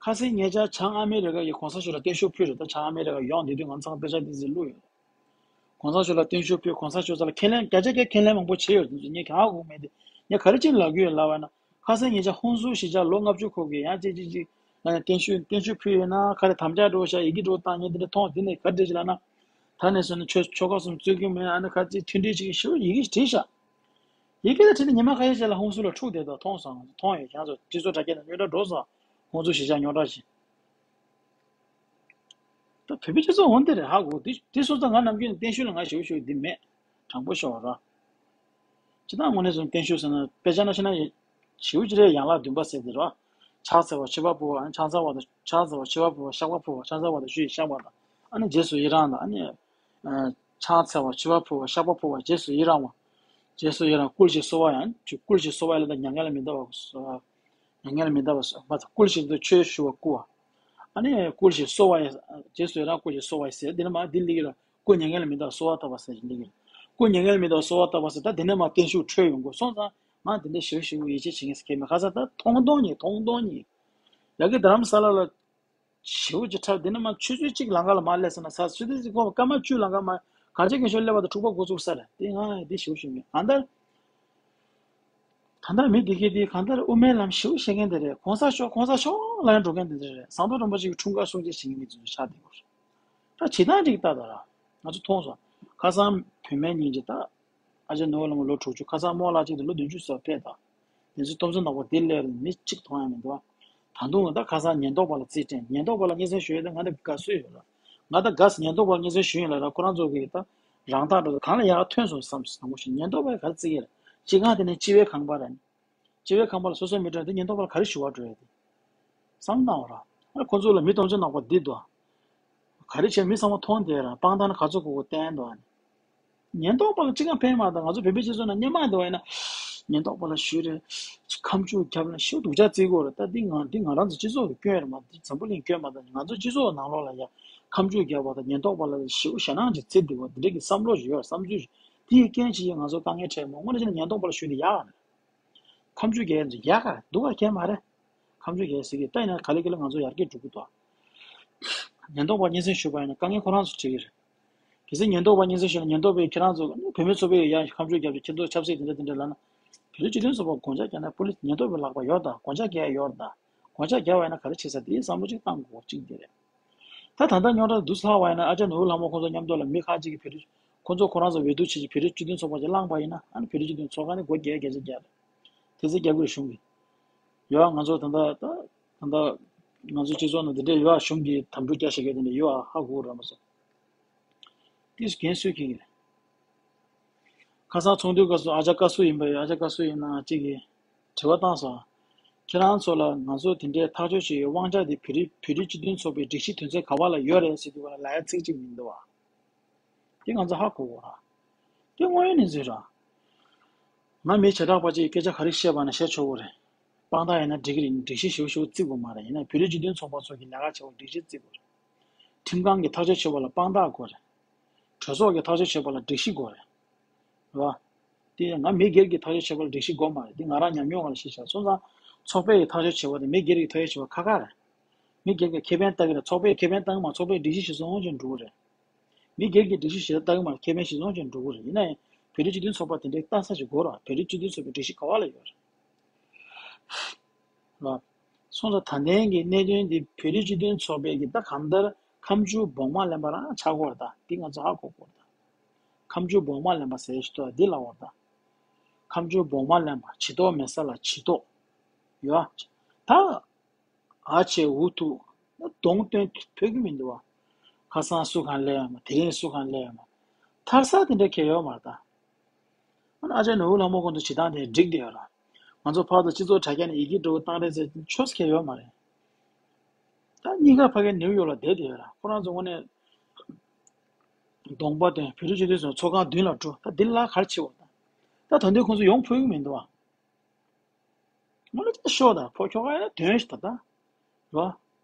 ཁ་སང་ཉེ་ཆར་བྱང་ཨ་མི་རི་ཀ་གི་གོང་ས་མཆོག་ལ་བརྟན་བཞུགས་ཕུལ་རེད། ད་བྱང་ཨ་མི་རི་ཀ་ཡོང་དེ་དུས་ང་ཚང་དཔེ་ཆ་ཏོག་ཙམ་བླུགས་ཡོད། གོང་ས་མཆོག་ལ་བརྟན་བཞུགས་ཕུལ། གོང་ས་མཆོག་རྩ་ལ་ཁས་ལེན། བརྒྱ་ཆ་བརྒྱ་ཁས་ལེན་མང་པོ་བྱས་ཡོད། དེ་ཚོ་ངས་གང་གོ་མེད་དེ། ངས་ག་རེ་བྱས་ལབ་ཀྱི་ཡོད་ལབ་པ་ན། ཁ་སང་ཉེ་ཆར་ཧུན་སུར་གཞིས་ཆགས་ལོ་ལྔ་བཅུ་འཁོར་གི་ཡང་ཅིག་ཅིག་ཅིག་ལ་ཡང་བརྟན་བཞུགས་བརྟན་བཞུགས་ཕུལ་ཡོད་ན། ག་རེ་དམ་བཅའ་འགྲོ་ཤག་ཡི་གེ་འགྲོ་བཏང་ཉེ་དེ་འདྲ་མཐོང་། དེ་ནས་ག་རེ་བྱས་ལབ་ན། ད་ནས་བཟུང་ནས་ཆོལ་ཆོལ་ཁ་གསུམ་རྩོད་ཀྱི་མེད། ཨ་ནི་ག་ཚོད་མཐུན་སྒྲིལ་བྱེད་ཀྱི་ཞེ་པོ་ཡི་གེ་བྲིས་ཤག་ཡི་གེ་དེ་བྲིས་ནས་ཉི་མ་ཁ་ཤས་རྗེས་ལ་ཧུན་སུར་ལ་འཁྲུག་བསྡད་འདུག་མཐོང་སོང་། མཐོང་ཡོད། ཁྱེད་ཚོ་སྤྱི་ཚོགས་དྲ་རྒྱ་ནས་རྙོག་དྲ་འགྲོ་སོང་། ཧུན་སུར་གཞིས་ཆགས་རྙོག་དྲ་བྱས། ད་བོད་པའི་སྤྱི་ཚོགས་འོ་འདི་རེད། ཧ་གོ། འདི་འདི་སོང་ཙང་ང་ནམ་རྒྱུན་ནས་བརྟན་བཞུགས་ལ་ང་ཞེ་པོ་ཞེ་པོ་འདི་མེད། དྲང་པོ་ཤོད་ར། སྤྱིར་བཏང་དངོས་གནས་སོང་བརྟན་བཞུགས་ཟེར་ན་དཔེ་ཆ་ནང་བཤད་ན་ཞེ་པོ་ཅིག་རེད། ཡན་ལག་བདུན་པ་ཟེར་དེ་ར། ཕྱག་འཚལ་བ་མཆོད་པ་ཕུལ་བ། ཕྱག་འཚལ་བ་དང་ཕྱག་འཚལ་བ་མཆོད་པ་ཕུལ་བ། བཤགས་པ་ཕུལ་བ། ཕྱག་འཚལ་བ་དང་ཞུས་བཤགས་པ་དང་། ཨ་ནི་རྗེས་སུ་ཡི་རང་དང་། ཨ་ནི་ཕྱག་འཚལ་བ་མཆོད་པ་ཕུལ་བ། བཤགས་པ་ཕུལ་བ། རྗེས་སུ་ཡི་རང་བ། རྗེས་སུ་ཡི་རང་། བསྐུལ་ཞིང་གསོལ་བ་ཡང་། བསྐུལ་ཞིང་གསོལ་བ་ཡང་ལ་ད་མྱ་ངན་ལས་མི་འདའ་བ། མྱ་ངན་ལས་མི་འདའ་བ། མ་ཚད་བསྐུལ་ཞིང་དུ་ཆོས་ཞུ་བ་བསྐུལ་བ། ཨ་ནི་བསྐུལ་ཞིང་གསོལ་བ་ཡང་། རྗེས་སུ་ཡི་རང་བསྐུལ་ཞིང་གསོལ་བ་ཡང་ཟེར། འདི་ནི་མ་འདི་ལེགས་ལ། བསྐུལ་མྱ་ངན་ལས་མི་འདའ་བར་གསོལ་བ་བཏབ་པ་ཟེར་གྱི་འདུག་བསྐུལ་མྱ་ངན་ལས་མི་འདའ་བར་གསོལ་བ་བཏབ་པ་ཟེར། ད་དེ་ནས་མར་བརྟན་བཞུགས་འཕྲོས་ཡོང་གི་སོང་ཙང་། ང་དེ་འདྲ་ཞེ་པོ་ཞེ་པོ་ཡིད་ཆེས་བྱེད་མཁན་ཟེར་མཁན་མེད། ཁ་སང་ད་ཐུང་ཐུང་ཉིད་ཐུང་ཐུང་ཉིད། ཡ་གི་རྡ་རམ་ས་ལ་ལ་ཞེ་པོ་ཅིག་འཁྲབ། དེ་ནས་མར་ཆུ་ཚོད་གཅིག་ལམ་ཁ་ལ་མར་སླེབས་ཟེར་ན། ས་ཆུ་ཚོད་གཅིག་གོང་སྐར་མ་བཅུ་ལམ་ཁ་མར་གངས་ཅན་སྐྱིད་གཤོངས་སླེབས་པ་དང་འཁྲུག་པ་འགོ་བཙུགས་ས་རེད། དེ་ང་དེ་ཞེ་པོ་ཞེ་པོ་མེད། གང་ལྟར། ད་ལྟ་མི་འདི་གས་དེ་གང་ལྟར་དབུ་མའི་ལམ་ཞེ་པོ་བཤད་མཁན་དེ་རེད། གོང་ས་མཆོག་གོང་ས་མཆོག་ལབ་ཡ་འགྲོ་མཁན་དེ་འདྲ་རེད། ཟམ་གདོང་རིན་པོ་ཆེ་གི་འཁྲུངས་སྐར་སྲུང་བརྩི་བྱེད་མཁན་མི་དེ་ཚོ་ཆགས་བསྡད་ཡོད་རེད། ད་བྱེད་སྟངས་ཅིག་ལྟ་དང་ར། ང་ཚོ་མཐོང་སོང་། ཁ་སང་བུད་མེད་གཉིས་ཀྱིས་ད། ཨ་ཅག་ནོར་བུ་ལྷ་མོ་ལོ་དྲུག་ཅུ། ཁ་སང་རྨོ་ལགས་གཅིག་དེ་ལོ་བདུན་ཅུ་ཙམ་ཕེབས་དང་། དེ་ཚོ་སྟོབས་ཆེན་ནག་པོ་འདི་སླེབས་རེད། མི་གཅིག་མཐོང་ཡ་མི་འདུག་ད་དུང་ད་ཁ་སང་ཉེན་རྟོག་པ་ལ་རྩིས་སྤྲད། ཉེན་རྟོག་པ་ལ་སྙན་སེང་ཞུ་ཡས་དེ་ང་དེ་དགའ་བསུ་ཡོད་ལ། ང་ད་དགའ་སེ་ཉེན་རྟོག་པ་ལ་སྙན་སེང་ཞུ་ཡིན་ལ་ར། ཁོ་རང་ཚོ་གིས་ད་རང་ཐག་འགྲོ་གང་ལ་ཡག་ཐོན་སོང་བསམ་སོང་། དང་པོ་ཞིག་ཉེན་རྟོག་པས་ག་རེ་བརྩི་གི་རེད། སྤྱི་ཁང་དེ་ནས་སྤྱི་བའི་ཁང་པ་རེད། སྤྱི་བའི་ཁང་པ་ལ་སོ་སོའི་མི་སྤྲད་དེ་ཉེན་རྟོག་པ་ལ་ག་རེ་ཞུ་བ་འགྲོ་ཡ་དེ། བསམ་བློ་བཏང་བ་ར། ཨ་ཁོ་ཚོ་ལ་མི་སྟོབས་ཆེན་ནག་པོ་འདི་འདུག་ག་རེ་བྱས་མི་ཚང་མ་མཐོང་བསྡད་ར། སྤང་ཐང་ན་ག་ཚོད་དགོས་དགོས་བསྟན་འདུག་ཉེན་རྟོག་པ་ལ་ཅི་གང་ཕན་མ་གཏོགས། ང་ཚོ་བོད་པའི་སྤྱི་ཚོགས་ནང་སྔོན་མ་འདི་བ་ཡིན་ན། ཉེན་རྟོག་པ་ལ་ཞུས་རེད། ཁ་མཆུ་རྒྱབ་ན་ཞེ་པོ་སྡུག་ཅག་བརྩི་གི་ཡོད་རེད། ད་འདི་ང་འདི་ང་རང་ཚོ་སྤྱི་ཚོགས་ཀྱི་སྐྱོན་རེད་མ་གཏོགས། འཛམ་བུ་གླིང་སྐྱོན་མ་གཏོགས། ང་ཚོ་སྤྱི་ཚོགས་ནང་ལོགས་ལ་ཡ་ ཁ་མཆུ་རྒྱག་པ་དང་ཉེན་རྟོག་པ་ལ་ཞེ་པོ་ཞེད་སྣང་ཅིག་བརྩི་འདུག་པ་འདི་འདྲ་གི་བསམ་བློ་ཞིག་ཡོད། བསམ་ཚུལ་ཞིག་དེ་ཡི་རྐྱེན་ཅིག་ཡིས་ང་ཚོ་དཀའ་ངལ་འཕྲད་མོད། དངོས་གནས་བྱས་ན་ཉེན་རྟོག་པ་ལ་ཞུས་ཏེ་ཡག་ག་རེད། ཁ་མཆུ་རྒྱག་ཡ་ཡག་ག་རེད། སྡུག་ག་གལ་མ་རེད། ཁ་མཆུ་རྒྱག་ཟེར་གི་ད་ཡིན་ན་ག་ལེ་ག་ལེ་ང་ཚོ་ཡར་རྒྱས་འགྲོ་གི་འདུག་ཉེན་རྟོག་པ་སྙན་སེང་ཞུས་པ་ཡིན་ན་དཀའ་ངལ་ཁོ་རང་ཚོ་འཕྲད་ཀྱི་རེད། གལ་སྲིད་ཉེན་རྟོག་པ་སྙན་སེང་ཞུས་ན་ཉེན་རྟོག་པས་ཁྱེད་རང་ཚོ་བོད་མི་ཚོ་པས་ཡ་ཁ་མཆུ་རྒྱབ་ཀྱི་ཁྱེད་ཚོ་ཆབ་སྲིད་དེ་འདྲ་དེ་འདྲ་ལབ་ན། བོད་རིགས་སྤྱི་མཐུན་ཚོགས་པ་སྒོ་ལྕགས་བརྒྱབ་ན་པུ་ལིས་ཉེན་རྟོག་པའི་ལག་པ་ཡོད་དང་སྒོ་ལྕགས་བརྒྱབ་ཡོད་དང་། སྒོ་ལྕགས་བརྒྱབ་པ་ཡིན་ན་ག་རེ་བྱེད་ས་དེའི་བསམ་བློ་ཅིག་བཏང་དགོས་གཅིག་དེ་རེད། ད་ད་ལྟ་རྙོག་དྲ་འདུག་ཚར་བ་ཡིན་ན་ཨ་ཅག་ནོར་བུ་ལྷ་མོ་ཁོང་ཚོ་མཉམ་དུ་ལ་མི་ཁག་ཅིག་གིས་བོད་རིགས་ཁོང་ཚོ་ཁོ་རང་ཚོ་འོས་བསྡུ་བྱེད་ཀྱི་བོད་རིགས་སྤྱི་མཐུན་ཚོགས་པ་ཅིག་བླངས་པ་ཡིན་ན་ཨ་ནི་བོད་རིགས་སྤྱི་མཐུན་ཚོགས་ཁང་ནས་སྒོ་རྒྱག་གལ་ཆེ་རྒྱག་རེད། དེ་ཚོ་རྒྱབ་དགོས་རེད་གཞུང་གིས། ཡོད་ང་ཚོ་ད་ལྟ་ད་ད་ལྟ་ང་ཚོ་སྤྱི་ཚོགས་ནང་དེ་འདྲས་ཡོད་གཞུང་གིས་དམ་ཕྲུག་རྒྱག་བྱེད་མཁན་དེ་འདྲས་ཡོད་ཧ་གོ་ར་མ་སོང་། ཏིས་རྒན་གསོས་ཁེངས་ཀྱི་རེད། ཁ་སང་ཚོགས་འདུའི་སྐབས་སུ་ཨ་ཅག་བཀའ་ཟུར་ཡིན་པ་ཡོད། ཨ་ཅག་བཀའ་ཟུར་ཡིན་ན་གཅིག་གིས་དྲི་བ་བཏང་སོང་། ཁྱེད་རང་ཚོ་ལ་ང་ཚོ་དེ་འདྲའི་ཐག་གཅོད་བྱེད་ཡུལ་དབང་ཆ་དེ་བོད་རིགས་བོད་རིགས་སྤྱི་མཐུན་ཚོགས་པའི་སྒྲིག་གཞི་དོན་ཚན་ག་པ་ལ་ཡོད་རེད་ཟེར་དུས་ལ་ལ་ཡ་ཚིག་གཅིག་མི་འདུག་བ། དེ་ང་ཚོ་ཧ་གོ་དགོས་ར། དེ་དངོས་ཡོད་གནས་ཚུལ་ར། ང་མི་བྱེ་བྲག་པ་གཅིག་སྐད་ཆ་ག་རེ་བཤད་པ་ན་བཤད་ཆོག་གི་རེད། དཔང་རྟགས་ཡིན་ན་འགྲིག་གི་རེད། སྒྲིག་གཞི་ཞིབ་ཞིབ་བརྩི་དགོས་མ་རེད། ཡིན་ན་བོད་རིགས་སྤྱི་མཐུན་ཚོགས་པ་ཚོ་གི་ལས་ཀ་བྱེད་པར་སྒྲིག་གཞི་བརྩི་དགོས་རེད། ཁྲིམས་ཁང་གི་ཐག་གཅོད་བྱེད་པ་ལ་དཔང་རྟགས་དགོས་རེད། གྲོས་ཚོགས་ཀྱི་ཐག་གཅོད་བྱེད་པ་ལ་སྒྲིག་གཞི་དགོས་རེད། རེད་བ། དེ་ང་མི་སྒེར་གྱི་ཐག་གཅོད་བྱེད་པ་ལ་སྒྲིག་གཞི་དགོས་མ་རེད། དེ་ང་རང་ཉམས་མྱོང་ལ་ཤེས་བྱ་སོང་ཙང་། ཚོགས་པའི་ཐག་གཅོད་བྱེད་པ་དེ་མི་སྒེར་གྱི་ཐག་གཅོད་བྱེད་པ་ཁག་ཁག་རེད། མི་སྒེར་གྱི་ཁེ་ཕན་ལྟ་གི་རེད། ཚོགས་པའི་ཁེ་ཕན་ལྟ་གི་མ། ཚོགས་པའི་སྒྲིག་གཞི་གཞིར་བཟུང་ཅན་འགྲོ་གི་རེད། མི་སྒེར་གྱི་སྒྲིག་གཞི་ཞིག་ལ་ལྟ་གི་མ། ཁེ་ཕན་གཞིར་བཟུང་ཅན་འགྲོ་གི་རེད། ཡིན་ན་ཡང་བོད་རིགས་སྤྱི་མཐུན་ཚོགས་པ་དེ་འདྲའི་ལྟ་ས་ཞིག་དགོས་རེད། བོད་རིགས་སྤྱི་མཐུན་ཚོགས་པའི་སྒྲིག་གཞི་ག་བ་ལ་ཡོད་རེད། སོང་ཙང་ད་ལྟའི་གི་གནད་དོན་འདི་བོད་རིགས་སྤྱི་མཐུན་ཚོགས་པའི་གི་ད་གང་ལྟར་ཁ་མཆུ་སྦོམ་མ་ལེན་པ་རང་ཆགས་ཀྱི་ཡོད་རེད། ད་འདི་ང་ཚོ་ཧ་གོ་དགོས་རེད། ད་ཁ་མཆུ་སྦོམ་མ་ལེན་པ་ཟེར་ཞིག་ཏུ་འདི་ལ་འོར་ད། ཁ་མཆུ་སྦོམ་མ་ལེན་པ། བྱི་དོར་མེད་ས་ལ་བྱི་དོར། ཡོད། ད། ཨ་ཆེ་འུ་ཐུག་གདོང་སྟོན་ཕོད་ཀྱི་མི་འདུག་བ། ཁ་སང་སུ་གང་སླེབས་ཡོད་མ། དེ་རིང་སུ་གང་སླེབས་ཡོད་མ། ཐར་ས་དེ་འདྲ་གལ་ཡོད་མ་རེད་ད། ཨ་ནི་ཨ་ཅག་ནོར་བུ་ལྷ་མོ་ཁོང་ཚོ་བྱེད་སྟངས་དེ་འགྲིག་བསྡད་ཡོད་ར། ང་ཚོ་ཕར་ཚུར་སྤྱི་ཚོགས་དྲ་རྒྱ་ནས་ཡི་གེ་འདྲ་བོ་བཏང་རེས་ཟེར་ཆོས་གལ་ཡོད་མ་རེད། ད་གཉིས་ཀ་ཕ་གི་ནིའུ་ཡོག་ལ་བསྡད་བསྡད་ཡོད་ར། ཁོ་རང་ཚོ་དངོས་གནས་གདོང་པ་སྟོན། བོད་རིགས་སྤྱི་མཐུན་ཚོགས་ཚོགས་ཁང་མདུན་ལ་འགྲོ། ད་འདི་ལ་ག་རེ་བྱེད་འོ་ད། ད་ད་འདི་ཁོང་ཚོ་ཡོང་ཕོད་ཀྱི་མི་འདུག་བ། ང་ལ་ཅིག་ཤོག་ད། ཕོ་ཁྱོ་ག་ཡ་དོན་ཞིག་ད་ད། རོ།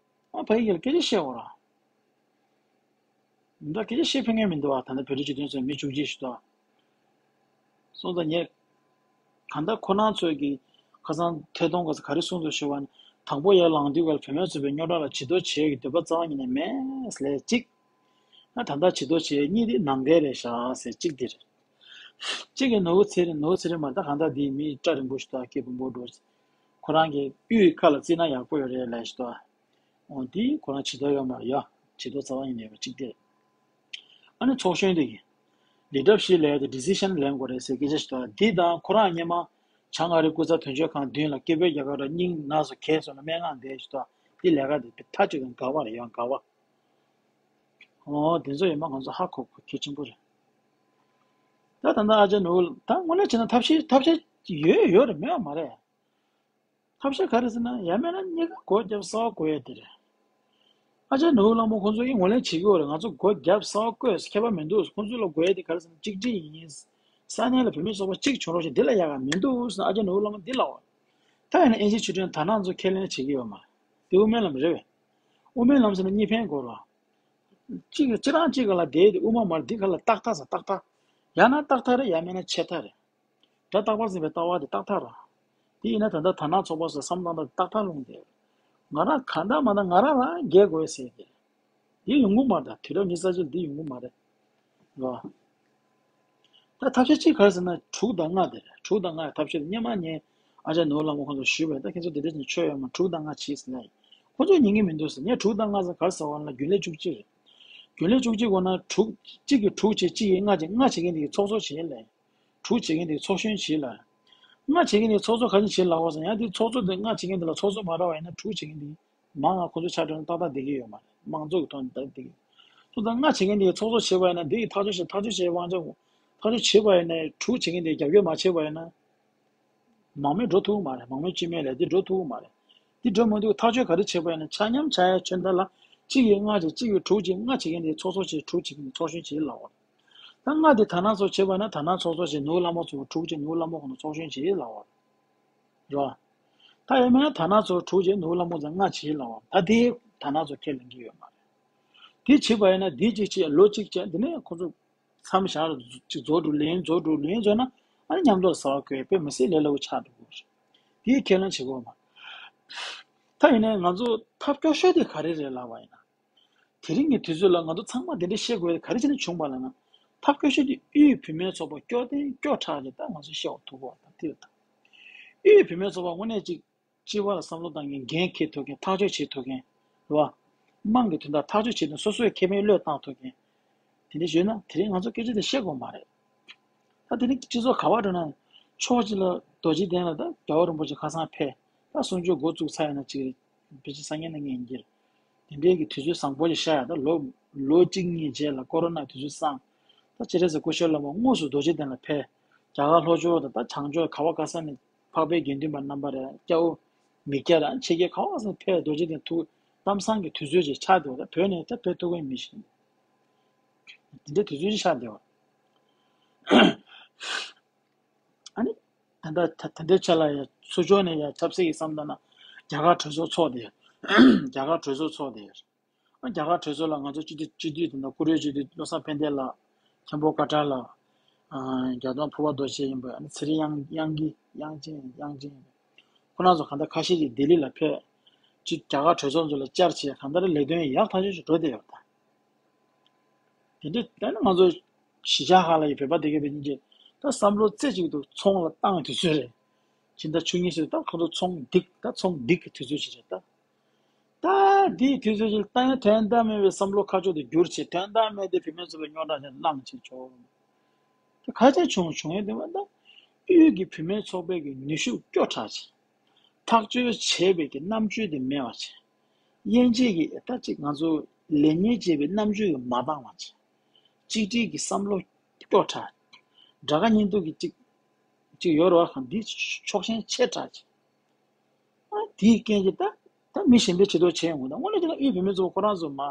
ཨ་ཕ་ཡི་གེ་ལ་སྐད་ཆ་བཤད་འོ་ར། མི་འདྲ་སྐད་ཆ་བཤད་ཕན་ངེས་མི་འདུག་བ། ད་ནི་བོད་རིགས་སྤྱི་མཐུན་ཚོགས་མི་བཅུ་གཅིག་ཞིག་ད། སོང་ཙང་ངས། གང་ལྟར་ཁོ་རང་ཚོས་ཀྱི་ཁ་སང་ཐད་གཏོང་སྐབས་སུ་ག་རེ་གསུངས་འདུག་ཞུ་བ་ན། དང་པོ་ཡར་ལངས་དུས་སྐབས་བོད་མི་ཚོས་པའི་རྙོག་དྲ་ལ་བྱི་དོར་བྱེད་ཀྱི་འདོད་པ་རྩ་བ་ཉིད་ནས་མེད་ལས་གཅིག་ང་ད་ལྟ་བྱི་དོར་བྱེད་གཉིས་དེ་ནང་འགལ་རེད་ཤག་ཟེར་གཅིག་དེ་རེད། གཅིག་གི་ནོར་བུ་ཚེ་རིང་། ནོར་བུ་ཚེ་རིང་མ་ད་གང་ལྟར་དེའི་མི་སྐྲ་རིང་པོ་ཞིག་དང་སྐེ་སྦོམ་པོ་འགྲོ། ཁོ་རང་གི་གཡུའི་ཁ་ལ་བརྩིས་ན་ཡག་པོ་ཡོད་རེད་ལབ་ཞིག་ཏུ། འོ་དེ་ཁོ་རང་བྱི་དོར་ཡོད་མ་རེད་ཡ། བྱི་དོར་རྩ་བ་ཉིད་ནས་ཡོད་པ་གཅིག་དེ་རེད། ཨ་ནི་ཚོགས་གཞོན་དེ་གི་ལི་ཌར་ཤིབ་ལས་དེ་ཌི་སི་ཤན་ལེན་དགོས་རེད་ཟེར་སྐད་ཆ་ཞིག་ཏུ། འདི་དང་ཁོ་རང་སྔོན་མ་བྱང་ཨ་རི་སྐུ་ཚབ་དོན་གཅོད་ཁང་མདུན་ལ་སྐད་འབོད་རྒྱག་ག་ར་སྙིང་ནག་སོ་གས་སོ་ལ་སྨྲེ་སྔགས་འདེབས་ཞིག་ཏུ། འདི་ལས་ཀ་དེ་མཐའ་གཅིག་ཏུ་འགལ་བ་རེད་ཡ། འགལ་བ། ཨོ་དེ་ཚོ་ཡོད་མ་ང་ཚོ་ཧ་གོ་དགོས་གལ་ཆེན་པོ་རེད། ད་ད་ལྟ་ཨ་ཅག་ནོར་བུ་ད་དངོས་གནས་བྱས་ན་ཐབས་ཤེས་ཐབས་ཤེས་ཡོད་ཡོད་རེད་མེད་པ་མ་རེད། ཐབས་ཤེས་ག་རེ་ཟེར་ན་ཡང་མིན་ན་གཉིས་ཀ་སྒོ་བརྒྱབ་གསར་པ་སྒོ་ཡ་དེ་རེད། ཨ་ཅག་ནོར་བུ་ལྷ་མོ་ཁོང་ཚོ་གིས་ངོས་ལེན་བྱེད་ཀྱི་ཡོད་རེད། ང་ཚོ་སྒོ་བརྒྱབ་གསར་པ་བཀོད་ཁྱད་པར་མི་འདུག་ཁོང་ཚོ་ལ་དགོས་ཡ་དེ་ག་རེ་ཟེར་ན་གཅིག་སྒྲིལ་ཡིན། ས་གནས་ལ་བོད་མི་ཚོགས་པ་གཅིག་བྱུང་རོགས་ཞེས་འདི་ལ་ཡག་ག་མི་འདུག་ཟེར་ན་ཨ་ཅག་ནོར་བུ་ལྷ་མོ་འདི་ལབ་པ། ད་ཡིན་ན་ཨེ་ཤི་ཆོས་སྒྲོན་དར་ནག་ཚོ་ཁས་ལེན་བྱེད་ཀྱི་ཡོད་མ་རེད། དེ་དབུ་མའི་ལམ་རེད་པས། དབུ་མའི་ལམ་ཟེར་ན་གཉིས་ཕན་དགོས་རེད། གཅིག་གིས་ཁྱེད་རང་གཅིག་ག་ལ་བསྡད་དེ་དབུ་མ་མར་འདི་ག་ལ་ཏག་ཏག་ཟེར་ཏག་ཏག་ཡང་ན་ཏག་ཏག་རེད། ཡང་མིན་ན་ཆད་ལྟ་རེད། སྒྲ་རྟག་པར་འཛིན་པའི་ལྟ་བ་དེ་ཏག་ཏག་རེད། དེ་ཡིན་ན་ད་ལྟ་དར་ནག་ཚོགས་པ་ཚོས་བསམ་བློ་བཏང་སྟངས་ཏག་ཏག་ལྷུང་བསྡད། ང་རང་གང་ལྟར་མ་ལྟར་ང་རང་རང་རྒྱལ་དགོས་ཟེར་ཏེ། དེ་ཡོང་གི་མ་རེད། དུས་རབས་ཉི་ཤུ་རྩ་གཅིག་ལ་དེ་ཡོང་གི་མ་རེད། རེད་བ། ད་ཐབས་ཤེས་གཅིག་ག་རེ་ཟེར་ན་དྲུག་དང་ལྔ་དེ་རེད། དྲུག་དང་ལྔ་ཡི་ཐབས་ཤེས་དེ་སྔོན་མ་ངས་ཨ་ཅག་ནོར་བུ་ལྷ་མོ་ཁོང་ཚོར་ཞུས་པ་ཡིན། ད་ཁྱེད་ཚོ་དེ་འདྲ་ཞིག་ཆོས་ཡོད་མ། དྲུག་དང་ལྔ་བྱེད་ཟེར་ན་ཡིན། ཁོང་ཚོས་ཉན་གི་མི་འདུག་ཟེར། ངས་དྲུག་དང་ལྔ་ཟེར་ག་རེ་ཟེར་བ་ལ་རྒྱུན་ལས་བཅུ་གཅིག་རེད། རྒྱུན་ལས་བཅུ་གཅིག་འོ་ན་དྲུག་གཅིག་གིས་དྲུག་བྱེད། གཅིག་གིས་ལྔ་བྱེད། ལྔ་བྱེད་མཁན་དེ་གིས་ཚོགས་གཙོ་བྱེད་ལབ། དྲུག་བྱེད་མཁན་དེ་གིས་ཚོགས་གཞོན་བྱེད་ལབ། ལྔ་བྱེད་མཁན་དེ་གིས་ཚོགས་གཙོ་ག་རེ་བྱེད་ལབ་པ་ཟེར་ན་ཡང་དེ་ཚོགས་གཙོ་དེ་ལྔ་བྱེད་མཁན་དེ་ལ་ཚོགས་གཙོ་མ་རག་པ་ཡིན་ན་དྲུག་བྱེད་མཁན་དེ་མང་ང་ཁོ་ཚོ་ཆ་འགྲོ་ན་ཏག་ཏག་བསྡད་ཀྱི་ཡོད་མ་རེད། མང་གཙོ་གི་ཐོག་ནས་ཏག་ཏག་བསྡད་ཀྱི་ཡོད། སོང་ཙང་ལྔ་བྱེད་མཁན་དེ་གིས་ཚོགས་གཙོ་བྱེད་པ་ཡིན་ན་དེ་གིས་ཐག་གཅོད་བྱེད། ཐག་གཅོད་བྱེད་དབང་ཆ་ཐག་གཅོད་བྱེད་པ་ཡིན་ན་དྲུག་བྱེད་མཁན་དེ་གིས་རྒྱབ་སྐྱོར་མ་བྱེད་པ་ཡིན་ན། མང་མོས་འགྲོ་ཐུབ་ཀྱི་མ་རེད། མང་མོས་སྤྱི་མོས་ལས་དེ་འགྲོ་ཐུབ་ཀྱི་མ་རེད། དེ་འགྲོ་མ་ཐུབ། ཐག་གཅོད་ག་རེ་བྱེད་པ་ཡིན་ན་ཆ་མཉམ་ཆ་ཡ་ཆོས་མཐའ་ལ་གཅིག་གིས་ལྔ་བྱེད། གཅིག་གིས་དྲུག་བྱེད། ལྔ་བྱེད་མཁན་དེ་ཚོགས་གཙོ་བྱེད། དྲུག་བྱེད་མཁན་ཚོགས་གཞོན་བྱེད་ལབ་པ་རེད། ད་ལྔ་དེ་དར་ནག་ཚོ་བྱེད་པ་ན་དར་ནག་ཚོགས་གཙོ་བྱེད། ནོར་བུ་ལྷ་མོ་ཚོ་དྲུག་བྱེད། ནོར་བུ་ལྷ་མོ་ཁོང་ཚོ་ཚོགས་གཞོན་བྱེད་ལབ་པ་རེད། རེད་བ། ད་ཡང་མིན་ན་དར་ནག་ཚོ་དྲུག་བྱེད། ནོར་བུ་ལྷ་མོ་ཚོ་ལྔ་བྱེད་ལབ་པ། ད་དེ་དར་ནག་ཚོ་ཁས་ལེན་གྱི་ཡོད་མ་རེད། དེ་བྱེད་པ་ཡིན་ན་དེ་གཅིག་བྱས་ལོ་གཅིག་བྱས་འདི་ནས་ཁོ་ཚོ་མཚམས་བཞག་ཅིག་རྫོགས་འགྲོ་ལན་རྫོགས་འགྲོ་ལན་རྫོགས་ན་ཨ་ནི་མཉམ་དུ་ཟ་བ་གོས་དཔེ་མི་སྲིད་ལས་སླ་བོ་ཆགས་འགྲོ་གི་རེད། དེའི་ཁས་ལེན་བྱེད་དགོས་མ། ད་ཡིན་ནའི་ང་ཚོ་ཐབས་སྐྱོ་ཤོས་དེ་ག་རེ་རེད་ལབ་པ་ཡིན་ན། དེ་རིང་གི་དུས་ཚོད་ལ་ང་ཚོ་ཚང་མ་དེ་འདྲ་བཤད་དགོས་ག་རེ་བྱས་ནས་བྱུང་བ་ལབ་ན། ཐབས་སྐྱོ་ཤོས་དེ་དབུས་བུད་མེད་ཚོགས་པ་སྐྱོ་ལྡན་སྐྱོ་དྲགས་ཀྱི་ད་ང་ཚོ་བཤད་པ་ཐུབ་པ་དང་དེ་ཡོད་ད། དབུས་བུད་མེད་ཚོགས་པ་དངོས་གནས་ཅིག་སྤྱི་པ་ལ་བསམ་བློ་བཏང་མཁན་འགན་འཁྱེར་ཐུབ་མཁན་ཐག་གཅོད་བྱེད་ཐུབ་མཁན་རེད་བ། དམངས་ཀྱི་དོན་དག་ཐག་གཅོད་བྱེད་དུས་སོ་སོའི་ཁེ་ཕན་བློས་བཏང་ཐུབ་མཁན། དེ་འདྲ་ཡོད་ན་དེ་རིང་ང་ཚོ་སྐད་ཆ་དེ་བཤད་དགོས་མ་རེད། ད་དེ་རིང་སྤྱི་ཚོགས་ག་པར་འགྲོ་ན་ཕྱོགས་གཅིག་ལ་རྡོ་རྗེ་གདན་ལ་ད་རྒྱལ་བ་རིན་པོ་ཆེ་ཁ་སང་ཕེབས། ད་གསུང་ཆོས་འགོ་བཙུགས་ཚར་ཡོད་ན་ཅིག་རེད། ཕལ་ཆེར་སང་ཉིན་གནངས་ཉིན་ཡིན་གྱི་རེད། དེ་འདྲའི་གི་དུས་ཚོད་བཟང་པོ་ཞིག་ཤར་ཡ་ད་ལོ་ལོ་གཅིག་གཉིས་རྗེས་ལ་ཀོ་རོ་ན་དུས་ཚོད་སངས། ད་སྤྱི་བཏང་སྐུ་ཞབས་བླ་མ་དངོས་སུ་རྡོ་རྗེ་གདན་ལ་ཕེབས། རྒྱ་གར་ལྷོ་ཕྱོགས་དང་ད་བྱང་ཕྱོགས་ག་བ་ག་ས་ནས་འཕགས་པའི་དགེ་འདུན་པ་རྣམ་པ་རེད་སྐྱ་བོ། མི་སྐྱ་ར་ཕྱི་རྒྱལ་ག་བ་ག་ས་ནས་ཕེབས་རྡོ་རྗེ་གདན་ཐུགས་གཏམ་བཟང་གི་དུས་ཚོད་ཅིག་ཆགས་འདུག་ད་བོད་ནས་ད་ཕེབས་ཐུབ་ཀྱི་མི་ཤེས། དེ་འདྲའི་དུས་ཚོད་ཅིག་ཆགས་འདུག་ཨ་ནི། ད་ལྟ་ད་ད་ལྟའི་ཆ་ལ་ཡ་ཚུར་ཕྱོགས་ནས་ཡ་ཆབ་སྲིད་ཀྱི་བསམ་བློ་ན་རྒྱ་གར་གྲོས་ཚོགས་ཚོགས་དེ། རྒྱ་གར་གྲོས་ཚོགས་ཚོགས་དེ། ཨ་རྒྱ་གར་གྲོས་ཚོགས་ལ་ང་ཚོ་སྤྱི་འཐུས་སྤྱི་འཐུས་དེ་འདྲ་བཀུར་འོས་སྤྱི་འཐུས་བློ་བཟང་ཕན་བདེ་ལགས། མཁན་པོ་ཀ་ཊར་ལགས། རྒྱ་སྟོན་ཕུར་པ་རྡོ་རྗེ་ཡིན་པ་ཨ་ནི་ཚེ་རིང་དབྱངས་དབྱངས་སྐྱིད་དབྱངས་ཅན་དབྱངས་ཅན་ཡིན་པ། ཁོ་རང་ཚོ་གང་ལྟར་ཁ་ཤས་ཀྱིས་ལྡི་ལི་ལ་ཕེབས། སྤྱི་རྒྱ་གར་གྲོས་ཚོགས་ཚོ་ལ་བཅར་བྱས་གང་ལྟར་ལས་དོན་ཡག་ཐག་ཆོད་ཅིག་འགྲོ་བསྡད་ཡོད་ད། དེ་འདྲ་ད་ནི་ང་ཚོ་གཞིས་ཆགས་ཁག་ལ་ཡི་བོད་པ་སྡོད་མཁན་དེ་ཉིད་ཀྱིས་ད་བསམ་བློ་རྩེ་གཅིག་ཏུ་ཚོང་ལ་བཏང་དུས་ཚོད་རེད། ཕྱི་ཟླ་བཅུ་གཉིས་ཚོད་ད་ཁོ་ཚོ་ཚོང་སྡིག་ད་ཚོང་སྡིག་གི་དུས་ཚོད་ཅིག་རེད་ད། ད་འདིའི་དུས་ཚོད་ཅིག་ལ་ད་ཡང་དོན་དག་མེད་པའི་བསམ་བློ་ཁ་ཕྱོགས་དེ་བསྒྱུར་བྱས་དོན་དག་མེད་དེ་བུད་མེད་ཚོ་ལ་རྙོག་དྲ་ཞིག་བསླངས་བྱས་ཆོག་ད་ག་ཚད་བྱུང་བྱུང་ཡོད་དེ་མ་ད་དབུས་ཀྱི་བུད་མེད་ཚོགས་པའི་གི་ནུས་ཤུགས་སྐྱོ་དྲགས་ཆེ། ཐག་གཅོད་བྱས་པའི་གི་རྣམ་དཔྱོད་དེ་མེད་པ་བྱས། དབྱེ་འབྱེད་ཀྱི་ད་ཅིག་ང་ཚོ་ལས་གཉེར་བྱེད་པའི་རྣམ་དཔྱོད་ཀྱི་མ་འདང་བ་བྱས། གཅིག་སྒྲིལ་གྱི་བསམ་བློ་སྐྱོ་དྲགས། དགྲ་དགའ་གཉེན་སྡུག་གི་ཅིག་ཅིག་ཡོད་རེད་བ་གང་འདི་ཕྱོགས་ཞེན་ཆེ་དྲགས་ཅིག་ཨ་དེའི་རྐྱེན་གྱིས་ད་ད་མི་གཞན་པའི་ཆེད་དུ་བྱས་ཡོང་གི་ད་དངོས་གནས་ཀྱི་ན་དབུས་བོད་མི་ཚོ་ཁོ་རང་ཚོ་མ་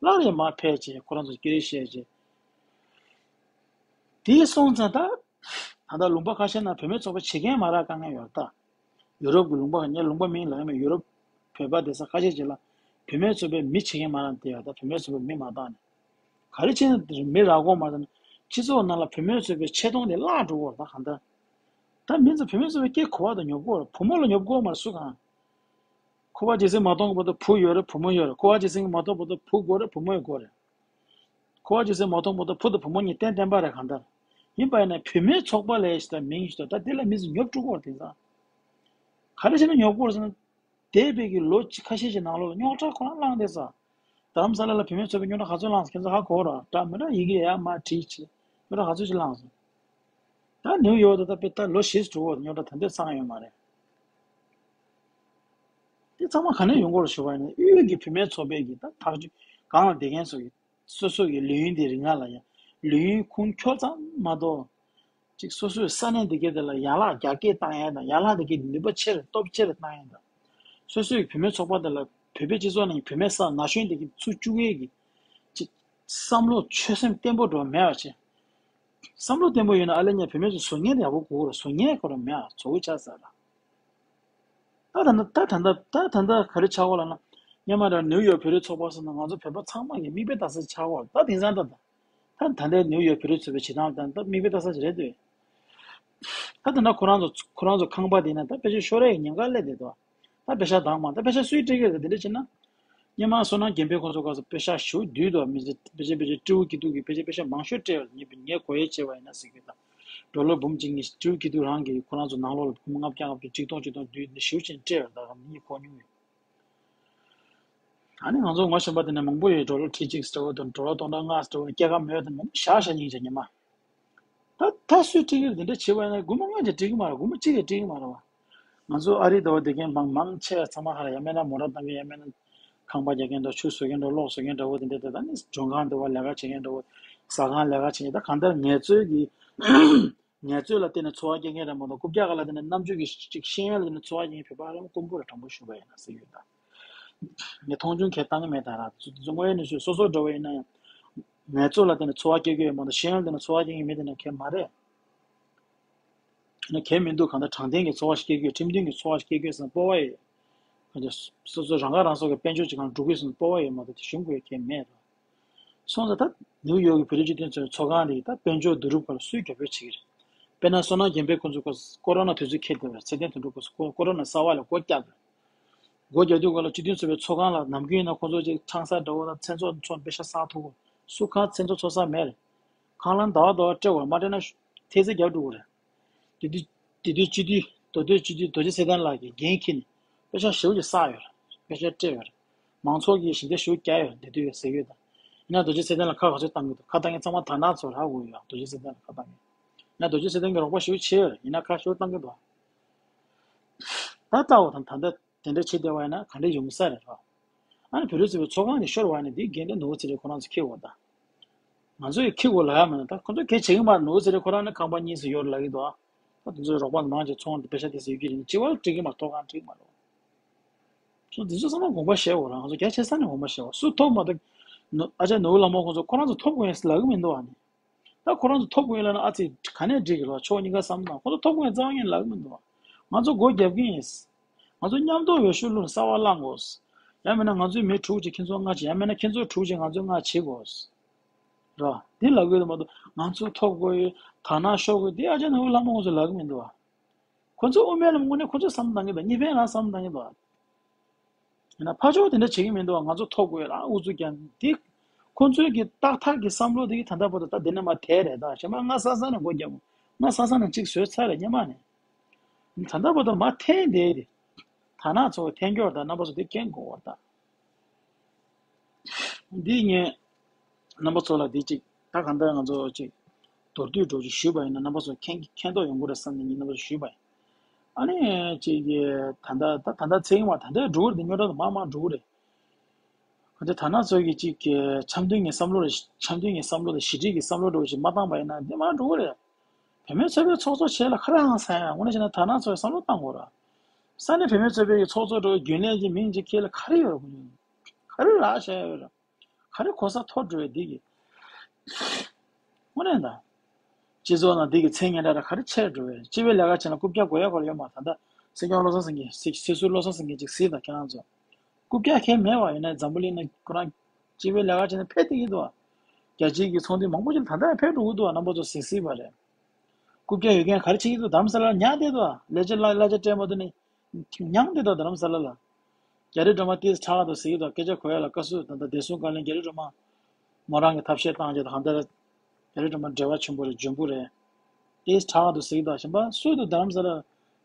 སླར་ཡང་མ་ཕེབས་བྱས་ཁོ་རང་ཚོ་སྐད་རིགས་བཤད་བྱས། དེ་སོང་ཙང་ད། ད་ལྟ་ལུང་པ་ཁ་ཤས་ན་བུད་མེད་ཚོགས་པ་བྱེད་མཁན་མ་རག་དཀའ་ངལ་ཡོད་ད། ཡུ་རོབ་ཀྱི་ལུང་པ་ངས་ལུང་པ་མིང་ལབ་ཀྱི་མེད་ཡུ་རོབ། བོད་པ་སྡོད་ས་ཁ་ཤས་ཅིག་ལ། བུད་མེད་ཚོགས་པའི་མི་བྱེད་མཁན་མ་རག་དེ་ཡོད་ད་བུད་མེད་ཚོགས་པའི་མི་མ་བཏང་ནས། ག་རེ་བྱས་ནས་མི་རག་གོ་མ་ད་ནི། སྤྱི་ཚོགས་ནང་ལ་བུད་མེད་ཚོགས་པའི་ཆེ་མཐོང་དེ་བརླག་འགྲོ་གོ་ད་གང་ལྟར། ད་མི་ཚོ་བུད་མེད་ཚོགས་པའི་སྐད་གོ་བ་དང་ཉོབ་གོ་བུ་མོ་ལ་ཉོབ་གོ་མ་རེད་སུ་གང་། འཁོར་བ་ཇི་སྲིད་མ་སྟོངས་བར་དུ་བུ་ཡོད་རེད་བུ་མོ་ཡོད་རེད་འཁོར་བ་ཇི་སྲིད་མ་སྟོངས་བར་དུ་བུ་དགོས་རེད་བུ་མོ་ཡོད་དགོས་རེད། འཁོར་བ་ཇི་སྲིད་མ་སྟོངས་བར་དུ་བུ་དང་བུ་མོ་གཉིས་གཏན་གཏན་པ་རེད་གང་ལྟར། ཡིན་པ་ཡིན་ན་བུད་མེད་ཚོགས་པ་ལས་ཞེས་དང་མིང་ཞིག་དང་ད་དེ་ལ་མི་ཚོ་ཉོབ་འགྲོ་གི་རེད་དེང་སང་། ག་རེ་བྱས་ན་ཉོབ་གི་རེད་ཟེར་ན། འདས་པའི་གི་ལོ་གཅིག་ཁ་ཤས་ཀྱི་ནང་ལོགས་ལ་རྙོག་དྲ་ཁོ་རང་བསླངས་བསྡད་ས། རྡ་རམ་ས་ལ་ལ་བུད་མེད་ཚོགས་པའི་རྙོག་དྲ་ག་ཚོད་བསླངས་སོང་ཁྱེད་ཚོ་ཧ་གོ་ར་འདྲ་མི་འདྲ་ཡི་གེ་ཡར་མར་བྲིས་བྱས་རྙོག་དྲ་ག་ཚོད་ཅིག་བསླངས་སོང་། ད་ནིའུ་ཡོག་ཏུ་ད་དཔེ་ད་ལོ་བཞི་དྲུག་འགོར་རྙོག་དྲ་ད་འདི་སངས་ཡོད་མ་རེད། དེ་ཚང་མ་ག་ནས་ཡོང་གི་རེད་ཞུ་བ་ཡིན་ན་དབུས་ཀྱི་བུད་མེད་ཚོགས་པའི་གི་ད་ཐག་གཅོད་གང་ལ་བསྡད་མཁན་ཚོ་གི་སོ་སོ་གི་ལས་ཡུན་དེ་རིང་ལ་ཡང་ལས་ཡུན་ཁུངས་འཁྱོལ་ཙམ་མ་གཏོགས་ཅིག་སོ་སོའི་ས་གནས་འདི་གའི་དེ་ལ་ཡན་ལག་རྒྱ་སྐྱེད་བཏང་ཡས་དང་ཡན་ལག་འདི་གའི་ནུས་པ་ཆེ་རུ་སྟོབས་ཆེ་རུ་བཏང་ཡས་དང་སོ་སོའི་བུད་མེད་ཚོགས་པ་དེ་ལ་བོད་པའི་སྤྱི་ཚོགས་ནང་གི་བུད་མེད་ས་ན་གཞོན་འདི་གའི་ཚུར་བཅུག་ཡས་ཀྱི་ཅིག་བསམ་བློ་ཆོད་སེམས་བརྟན་པོ་འགྲོ་མེད་པ་བྱས། བསམ་བློ་བརྟན་པོ་ཡོད་ན་ཨ་ལེ་ཉ་བུད་མེད་ཚོ་བཟོ་མཁན་དེ་ཡག་པོ་དགོས་རེད་བཟོ་མཁན་ཁོ་རང་མེད་ཨ་བཟོ་བོ་ཆགས་ཚར་ར། ད་ད་ད་ད་ད་ད་ད་ག་རེ་ཆགས་གོ་ལ་ན། སྔོན་མ་ར་ནིའུ་ཡོག་བོད་རིགས་ཚོགས་པ་སོགས་ན་ང་ཚོ་བོད་པ་ཚང་མ་གི་མིག་དཔེ་ལྟ་ས་ཆགས་གོ་ད་དེང་སང་ད་ད། ད་ད་ལྟའི་ནིའུ་ཡོག་བོད་རིགས་ཚོགས་པའི་བྱེད་སྟངས་དང་ད་མིག་དཔེ་ལྟ་ས་ཅིག་རེད་དེ། ད་ད་ན་ཁོ་རང་ཚོ་ཁོ་རང་ཚོ་ཁང་པ་དེ་ན་ད་ཕལ་ཆེར་ཤོར་ཡས་ཉེན་ཁ་སླེབས་བསྡད་འདུག་ད་པེ་ཤག་བདག་མ་ད་པེ་ཤག་སུས་སྤྲད་ཀྱི་རེད་དེ་འདྲ་བྱས་ན། སྔོན་མ་བསོད་ནམས་རྒྱན་པས་ཁོ་ཚོ་སྐབས་སུ་པེ་ཤག་ཞུ་བསྡུས་དོ་མི་ཚེ་པེ་ཤག་པེ་ཤག་སྤྲེའུ་སྐྱིད་སྡུག་གིས་པེ་ཤག་པེ་ཤག་མང་ཤོས་སྤྲད་པ་ངས་ངས་གོ་ཡས་བྱས་པ་ཡིན་ན་ཟེར་གྱི་ད། ཌོ་ལར་འབུམ་གཅིག་གཉིས་སྤྲེའུ་སྐྱིད་སྡུག་རང་གིས་ཁོ་རང་ཚོ་ནང་ལོགས་ལ་འབུམ་ལྔ་བརྒྱ་ལྔ་བཅུ་ཆིག་སྟོང་ཆིག་སྟོང་བསྡུས་ནས་ཞུ་ཆེན་སྤྲད་པ་ད་ག་ངས་གོ་མྱོང་ཡོད། ཨ་ནི་ང་ཚོ་ངོ་ཤེས་པ་དེ་ནས་མང་པོ་ཡོད་ཌོ་ལར་ཁྲི་གཅིག་སྤྲད་པ་དང་ཌོ་ལར་སྟོང་ཕྲག་ལྔ་སྤྲད་པ་སྐྱེད་ཀ་མེད་དང་མེད་ན་བཞག་བཞག་སྙིང་རྗེ་ཉི་མ། ད་ད་སུས་སྤྲད་ཀྱི་རེད་དེ་འདྲ་བྱེད་པ་ཡིན་ན་དགོས་མ་ང་ཅིག་སྤྲད་ཀྱི་མ་རེད་དགོས་མ་གཅིག་ལས་སྤྲད་ཀྱི་མ་རེད་བ། ང་ཚོ་ཨ་རི་ཟླ་བ་བསྡད་མཁན་མང་མང་ཆེ་བ་ཚང་མ་ཧ་ལ་ཡང་མེད་ན་མོ་ཊ་བཏང་མཁན་ཡང་མེད་ན་ཁང་པ་རྒྱག་མཁན་དང་ཆུ་བཟོ་མཁན་དང་གློག་བཟོ་མཁན་འདྲ་བོ་དེ་འདྲ་དེ་ད་ནི་ལྗོན་ཁང་འདྲ་བ་ལས་ཀ་བྱེད་མཁན་འདྲ་བོ་ཟ་ཁང་ལས་ཀ་བྱེད་མཁན་ད་གང་ལྟར་ངལ་རྩོལ་གྱི་ངལ་རྩོལ་ལ་བརྟེན་ནས་འཚོ་བ་སྐྱེལ་མཁན་རེད་མ་གཏོགས་རྐུབ་བཀྱག་ལ་བརྟེན་ནས་རྣམ་དཔྱོད་ཀྱི་ཅིག་ཤེས་ཡོན་ལ་བརྟེན་ནས་འཚོ་བ་སྐྱེལ་མཁན་བོད་པ་ཧ་ལམ་དཀོན་པོ་རེད་དྲང་པོ་ཞུ་བ་ཡིན་ན་ཟེར་ཡོད་ད། ངས་མཐོང་ཆུང་གས་བཏང་གི་མེད་ད་ར་དངོས་ཡོད་གནས་ཚུལ་སོ་སོ་འདྲ་བོ་ཡིན་ན་ཡང་། ངལ་རྩོལ་ལ་བརྟེན་ནས་འཚོ་བ་སྐྱེལ་གྱི་ཡོད་མ་གཏོགས་ཤེས་ཡོན་ལ་བརྟེན་ནས་འཚོ་བ་སྐྱེལ་མཁན་མེད་དེ་ན་གལ་མ་རེད། ན་གལ་མི་འདུག་གང་ལྟར་དྲང་བདེན་གྱི་འཚོ་བ་ཞིག་སྐྱེལ་གྱི་ཡོད་ཁྲིམས་མཐུན་གྱི་འཚོ་བ་ཞིག་སྐྱེལ་གྱི་ཡོད་ཟེར་ན་སྤོབས་པ་ཡོད། གང་ལྟར་སོ་སོ་རང་ཁ་རང་གསོ་གི་དཔལ་འབྱོར་ཅིག་གང་འགྲོ་གི་ཡོད་ཟེར་ན་སྤོབས་པ་ཡོད་མ་གཏོགས་དེ་གཞུང་གི་གལ་མེད་ར། སོང་ཙང་ད་ནིའུ་ཡོག་གི་བོད་རིགས་སྤྱི་མཐུན་ཚོགས་པའི་ཚོགས་ཁང་དེ་ད་དཔལ་འབྱོར་བསྡུ་རུབ་སྐོར་ལ་སུས་རྒྱབ་སྐྱོར་བྱེད་ཀྱི་རེད། དཔེར་ན་བསོད་ནམས་རྒྱལ་འཕེལ་ཁོང་ཚོ་ཀོ་ཀོ་རོ་ན་དུས་ཚོད་འཁེལ་བསྡད་པ་རེད། ཚེ་བརྟན་དོན་གྲུབ་ཁོང་ཚོ་ཀོ་ཀོ་རོ་ན་གསར་པ་ལ་སྒོ་བརྒྱབ་པ་རེད། སྒོ་བརྒྱབ་དུས་སྐོར་ལ་སྤྱི་མཐུན་ཚོགས་པའི་ཚོགས་ཁང་ལ་ནམ་རྒྱུན་ཡིན་ན་ཁོང་ཚོ་ཅིག་ཁྲང་ས་འདྲ་བོ་དང་མཚན་ཚོགས་ཚོགས་པའི་ཤ་ཚ་ཐུག་གོ། སུ་ཁང་མཚན་ཚོགས་ཚོགས་ས་མེད་རེད། ཁང་གླ་ཟླ་བ་ཟླ་བ་སྤྲད་དགོས་རེད། མ་སྤྲད་ན་ཐེལ་ཙེ་རྒྱབ་འགྲོ་གི་རེད། དེ་དུས་དེ་དུས་སྤྱི་འཐུས་མདོ་སྟོད་སྤྱི་འཐུས་རྡོ་རྗེ་ཚེ་བརྟན་ལགས་ཀྱིས་འགན་འཁྱེར་ནས་དཔེ་ཆ་ཞེ་པོ་ཅིག་བསགས་ཡོད་རེད། དཔེ་ཆ་སྤྲད་ཡོད་རེད། མང་ཚོགས་ཀྱིས་ཞིབ་ཕྲ་ཞེ་པོ་བརྒྱབ་ཡོད་རེད། དེ་དུས་ཟེར་གྱི་ཡོད་ད། ཡིན་ན་རྡོ་རྗེ་ཚེ་བརྟན་ལ་ཁ་ག་ཚོད་བཏང་གི་འདུག་ཁ་བཏང་མཁན་ཚང་མ་དར་ནག་ཚོ་རེད་ཧ་གོ་ཡོད། རྡོ་རྗེ་ཚེ་བརྟན་ལ་ཁ་བཏང་མཁན། ཡིན་ན་རྡོ་རྗེ་ཚེ་བརྟན་གྱིས་རོགས་པ་ཞེ་པོ་བྱས་ཡོད་རེད། ཡིན་ན་ཁ་ཞེ་པོ་བཏང་གི་འདུག་ད་ལྟ་བ་དང་ད་ལྟ་དེ་འདྲ་བྱེད་བསྡད་པ་ཡིན་ན་ག་འདྲ་ཡོང་གི་ས་རེད་རོ། ཨ་ནི་བོད་རིགས་ཚོའི་ཚོགས་ཁང་ནས་ཤོར་བ་ནི་འདིའི་འགན་དེ་ནོར་བུ་ཚེ་རིང་ཁོ་རང་ཚོ་འཁྱེར་དགོས་ད། ང་ཚོས་འཁྱེར་དགོས་ལབ་ཡ་མིན་ད་ཁོ་ཚོས་གལ་བྱེད་ཀྱི་མ་རེད། ནོར་བུ་ཚེ་རིང་ཁོ་རང་ནི་ཁང་པ་གཉིས་སུ་ཡོད་ལབ་ཀྱི་འདུག་ད་དེ་ཚོའི་རོགས་པ་མང་ཆེ་ཚོང་དེ་པེ་ཤ་དེ་ཟེར་གྱི་རེད། སྤྱི་བ་ལ་འགྲིག་གི་མ་ཐོག་ཁང་འགྲིག་མ་རེད། ཚོ་དེ་ཚོ་ཚང་མ་དགོངས་པ་བཞེས་དགོས་ར། ང་ཚོ་རྒྱ་ཆེ་ས་ནས་དགོངས་པ་བཞེས་དགོས། སུ་ཐོབ་མ་ཐོབ་ཨ་ཅག་ནོར་བུ་ལྷ་མོ་ཁོ་ཚོ་ཁོ་རང་ཚོ་ཐོབ་དགོས་ཡིན་ལབ་ཀྱི་མི་འདུག་ཨ་ནི། ད་ཁོ་རང་ཚོ་ཐོབ་དགོས་ཡིན་ལབ་ན་ཨ་ཙི་ག་ནས་འགྲིག་གི་རེད། ཕྱོགས་གཉིས་ཀ་བསམ་དང་ཁོ་ཚོ་ཐོབ་དགོས་ཡིན་རྩ་བ་ཉིད་ལབ་ཀྱི་མི་འདུག་ང་ཚོ་སྒོ་རྒྱབ་ཀྱི་ཡིན། ང་ཚོ་མཉམ་དུ་འོས་ཤོག་བླུགས་ནས་གསར་པ་བླངས་དགོས། ཡང་མིན་ན་ང་ཚོའི་མི་དྲུག་ཅིག་ཁྱེད་ཚོ་ལྔ་བྱེད། ཡང་མིན་ན་ཁྱེད་ཚོ་དྲུག་ཅིག་ང་ཚོ་ལྔ་བྱེད་དགོས། ར། འདི་ལབ་ཀྱི་ཡོད་མ་གཏོགས་ང་ཚོ་ཐོབ་དགོས་ཡོད། དར་ནག་ཤོར་དགོས་འདི་ཨ་ཅག་ནོར་བུ་ལྷ་མོ་ཁོ་ཚོ་ལབ་ཀྱི་མི་འདུག་བ། ཁོ་ཚོ་དབུ་མའི་ལམ་དངོས་གནས་ཁོ་ཚོས་བསམ་བློ་བཏང་གི་འདུག་གཉིས་ཕན་རང་བསམ་བློ་བཏང་གི་འདུག་ཡིན་ན་ཕར་ཕྱོགས་དེ་འདྲ་བྱེད་ཀྱི་མི་འདུག་ང་ཚོ་ཐོབ་དགོས་རང་ཨུ་ཚུགས་རྒྱག་འདི། ཁོ་ཚོའི་གི་ཏག་ཏག་གི་བསམ་བློ་དེ་གི་ད་ལྟ་བར་དུ་ད་འདི་ནས་མར་དེད་རེད། ད་གཞན་པ་སྔ་ས་ས་ནས་སྒོ་རྒྱབ། སྔ་ས་ས་ནས་གཅིག་བཟོས་ཚར་རེད་སྔོན་མ་ནས། ད་ལྟ་བར་དུ་མར་འཐེན་བསྡད་དེ། དར་ནག་ཚོ་འཐེན་སྐྱོར་དང་རྣམ་པ་ཚོ་དེ་མཁྱེན་དགོས་པ་ད། འདི་ངས་རྣམ་པ་ཚོ་ལ་འདི་གཅིག་ད་གང་ལྟར་ང་ཚོ་གཅིག་མདོར་བསྡུས་འགྲོ་གཅིག་ཞུས་པ་ཡིན་ན་རྣམ་པ་ཚོ་མཁྱེན་མཁྱེན་རྟོགས་ཡོང་གི་རེད་བསམ་ནས་ངས་རྣམ་པ་ཚོ་ཞུས་པ་ཡིན། ཨ་ནི་གཅིག་གི་ད་ལྟ་ད་ད་ལྟ་ཚེ་རིང་བ་ད་ལྟའི་འགྲོ་གི་རེད། འདི་རྙོག་དྲ་དང་མང་མང་འགྲོ་གི་རེད། གང་ལྟར་དར་ནག་ཚོ་གི་གཅིག་གི་འཆམ་མཐུན་གྱི་བསམ་བློ་རེད། འཆམ་མཐུན་གྱི་བསམ་བློ་དང་ཞི་འགྲིག་གི་བསམ་བློ་འགྲོ་གཅིག་མ་བཏང་པ་ཡིན་ན་འདི་མང་འགྲོ་གི་རེད། བུད་མེད་ཚོགས་པའི་ཚོགས་གཙོ་བྱས་ལ་ཁ་ར་ཧང་སང་ཡ་དངོས་གནས་བྱས་ན་དར་ནག་ཚོས་བསམ་བློ་བཏང་དགོས་ར། ས་གནས་བུད་མེད་ཚོགས་པའི་ཚོགས་གཙོ་འགྲོ་རྒྱུན་ལས་ཀྱི་མིང་ཅིག་ཁྱེར་ལ་ག་རེ་ཡོད་ར། ག་རེ་རག་བྱས་ཡོད་ར། ག་རེ་གོ་ས་མཐོ་འགྲོ་ཡ་འདི་གི། དངོས་གནས་ད། སྤྱི་ཚོགས་ནང་འདི་གི་མཚན་སྙན་གྲགས་ར་ག་རེ་ཆེར་འགྲོ་ཡ། སྤྱི་པའི་ལས་ཀ་བྱས་ན་རྐུབ་བཀྱག་དགོས་ཡ་གོ་ར་ཡོད་མ། ད་ལྟ་སྲིད་སྐྱོང་བློ་བཟང་སེང་གེ་སྲིད་སྲིད་ཟུར་བློ་བཟང་སེང་གེ་ཅིག་གཟིགས་དང་ཁྱེད་རང་ཚོ། རྐུབ་བཀྱག་ཁྱེད་མེད་པ་ཡིན་ན་འཛམ་བུ་གླིང་ན་ཁོ་རང་སྤྱི་པའི་ལས་ཀ་བྱས་ན་ཕེབས་བསྡད་ཀྱི་འདུག་བ། རྒྱ་ཆེའི་གི་ཚོང་འདུས་མང་པོ་ཅིག་ལ་ད་ལྟ་ཡང་ཕེབས་འགྲོ་གི་འདུག་བ། རྣམ་པ་ཚོ་གཟིགས་སྲིད་པ་རེད། རྐུབ་བཀྱག་ཡོད་མཁན་ག་རེ་བྱེད་ཀྱི་འདུག་རྡ་རམ་ས་ལ་ལ་ཉལ་བསྡད་འདུག་བ། ལས་བྱེད་གླ་གླ་ཆ་སྤྲད་མ་ཐུབ་ནས་ཉལ་བསྡད་འདུག་རྡ་རམ་ས་ལ་ལ། རྒྱ་རི་སྒྲོལ་མ་ཏིས་ཁྲག་ཏུ་ཟེར་གྱི་འདུག་སྐད་ཆ་གོ་ཡ་ལ་བཀའ་ཟུར་དང་ད་བདེ་སྲུང་བཀའ་བློན་རྒྱ་རི་སྒྲོལ་མ། མོ་རང་གི་ཐབས་ཤེས་བཏང་རྒྱུ་དང་གང་ལྟར། རྒྱ་རི་སྒྲོལ་མ་འབྲེལ་བ་ཆེན་པོ་རེད། འཇོན་པོ་རེད། ཏིས་ཁྲག་ཏུ་ཟེར་གྱི་འདུག་གཞན་པ་སུ་འདུག་རྡ་རམ་ས་ལ།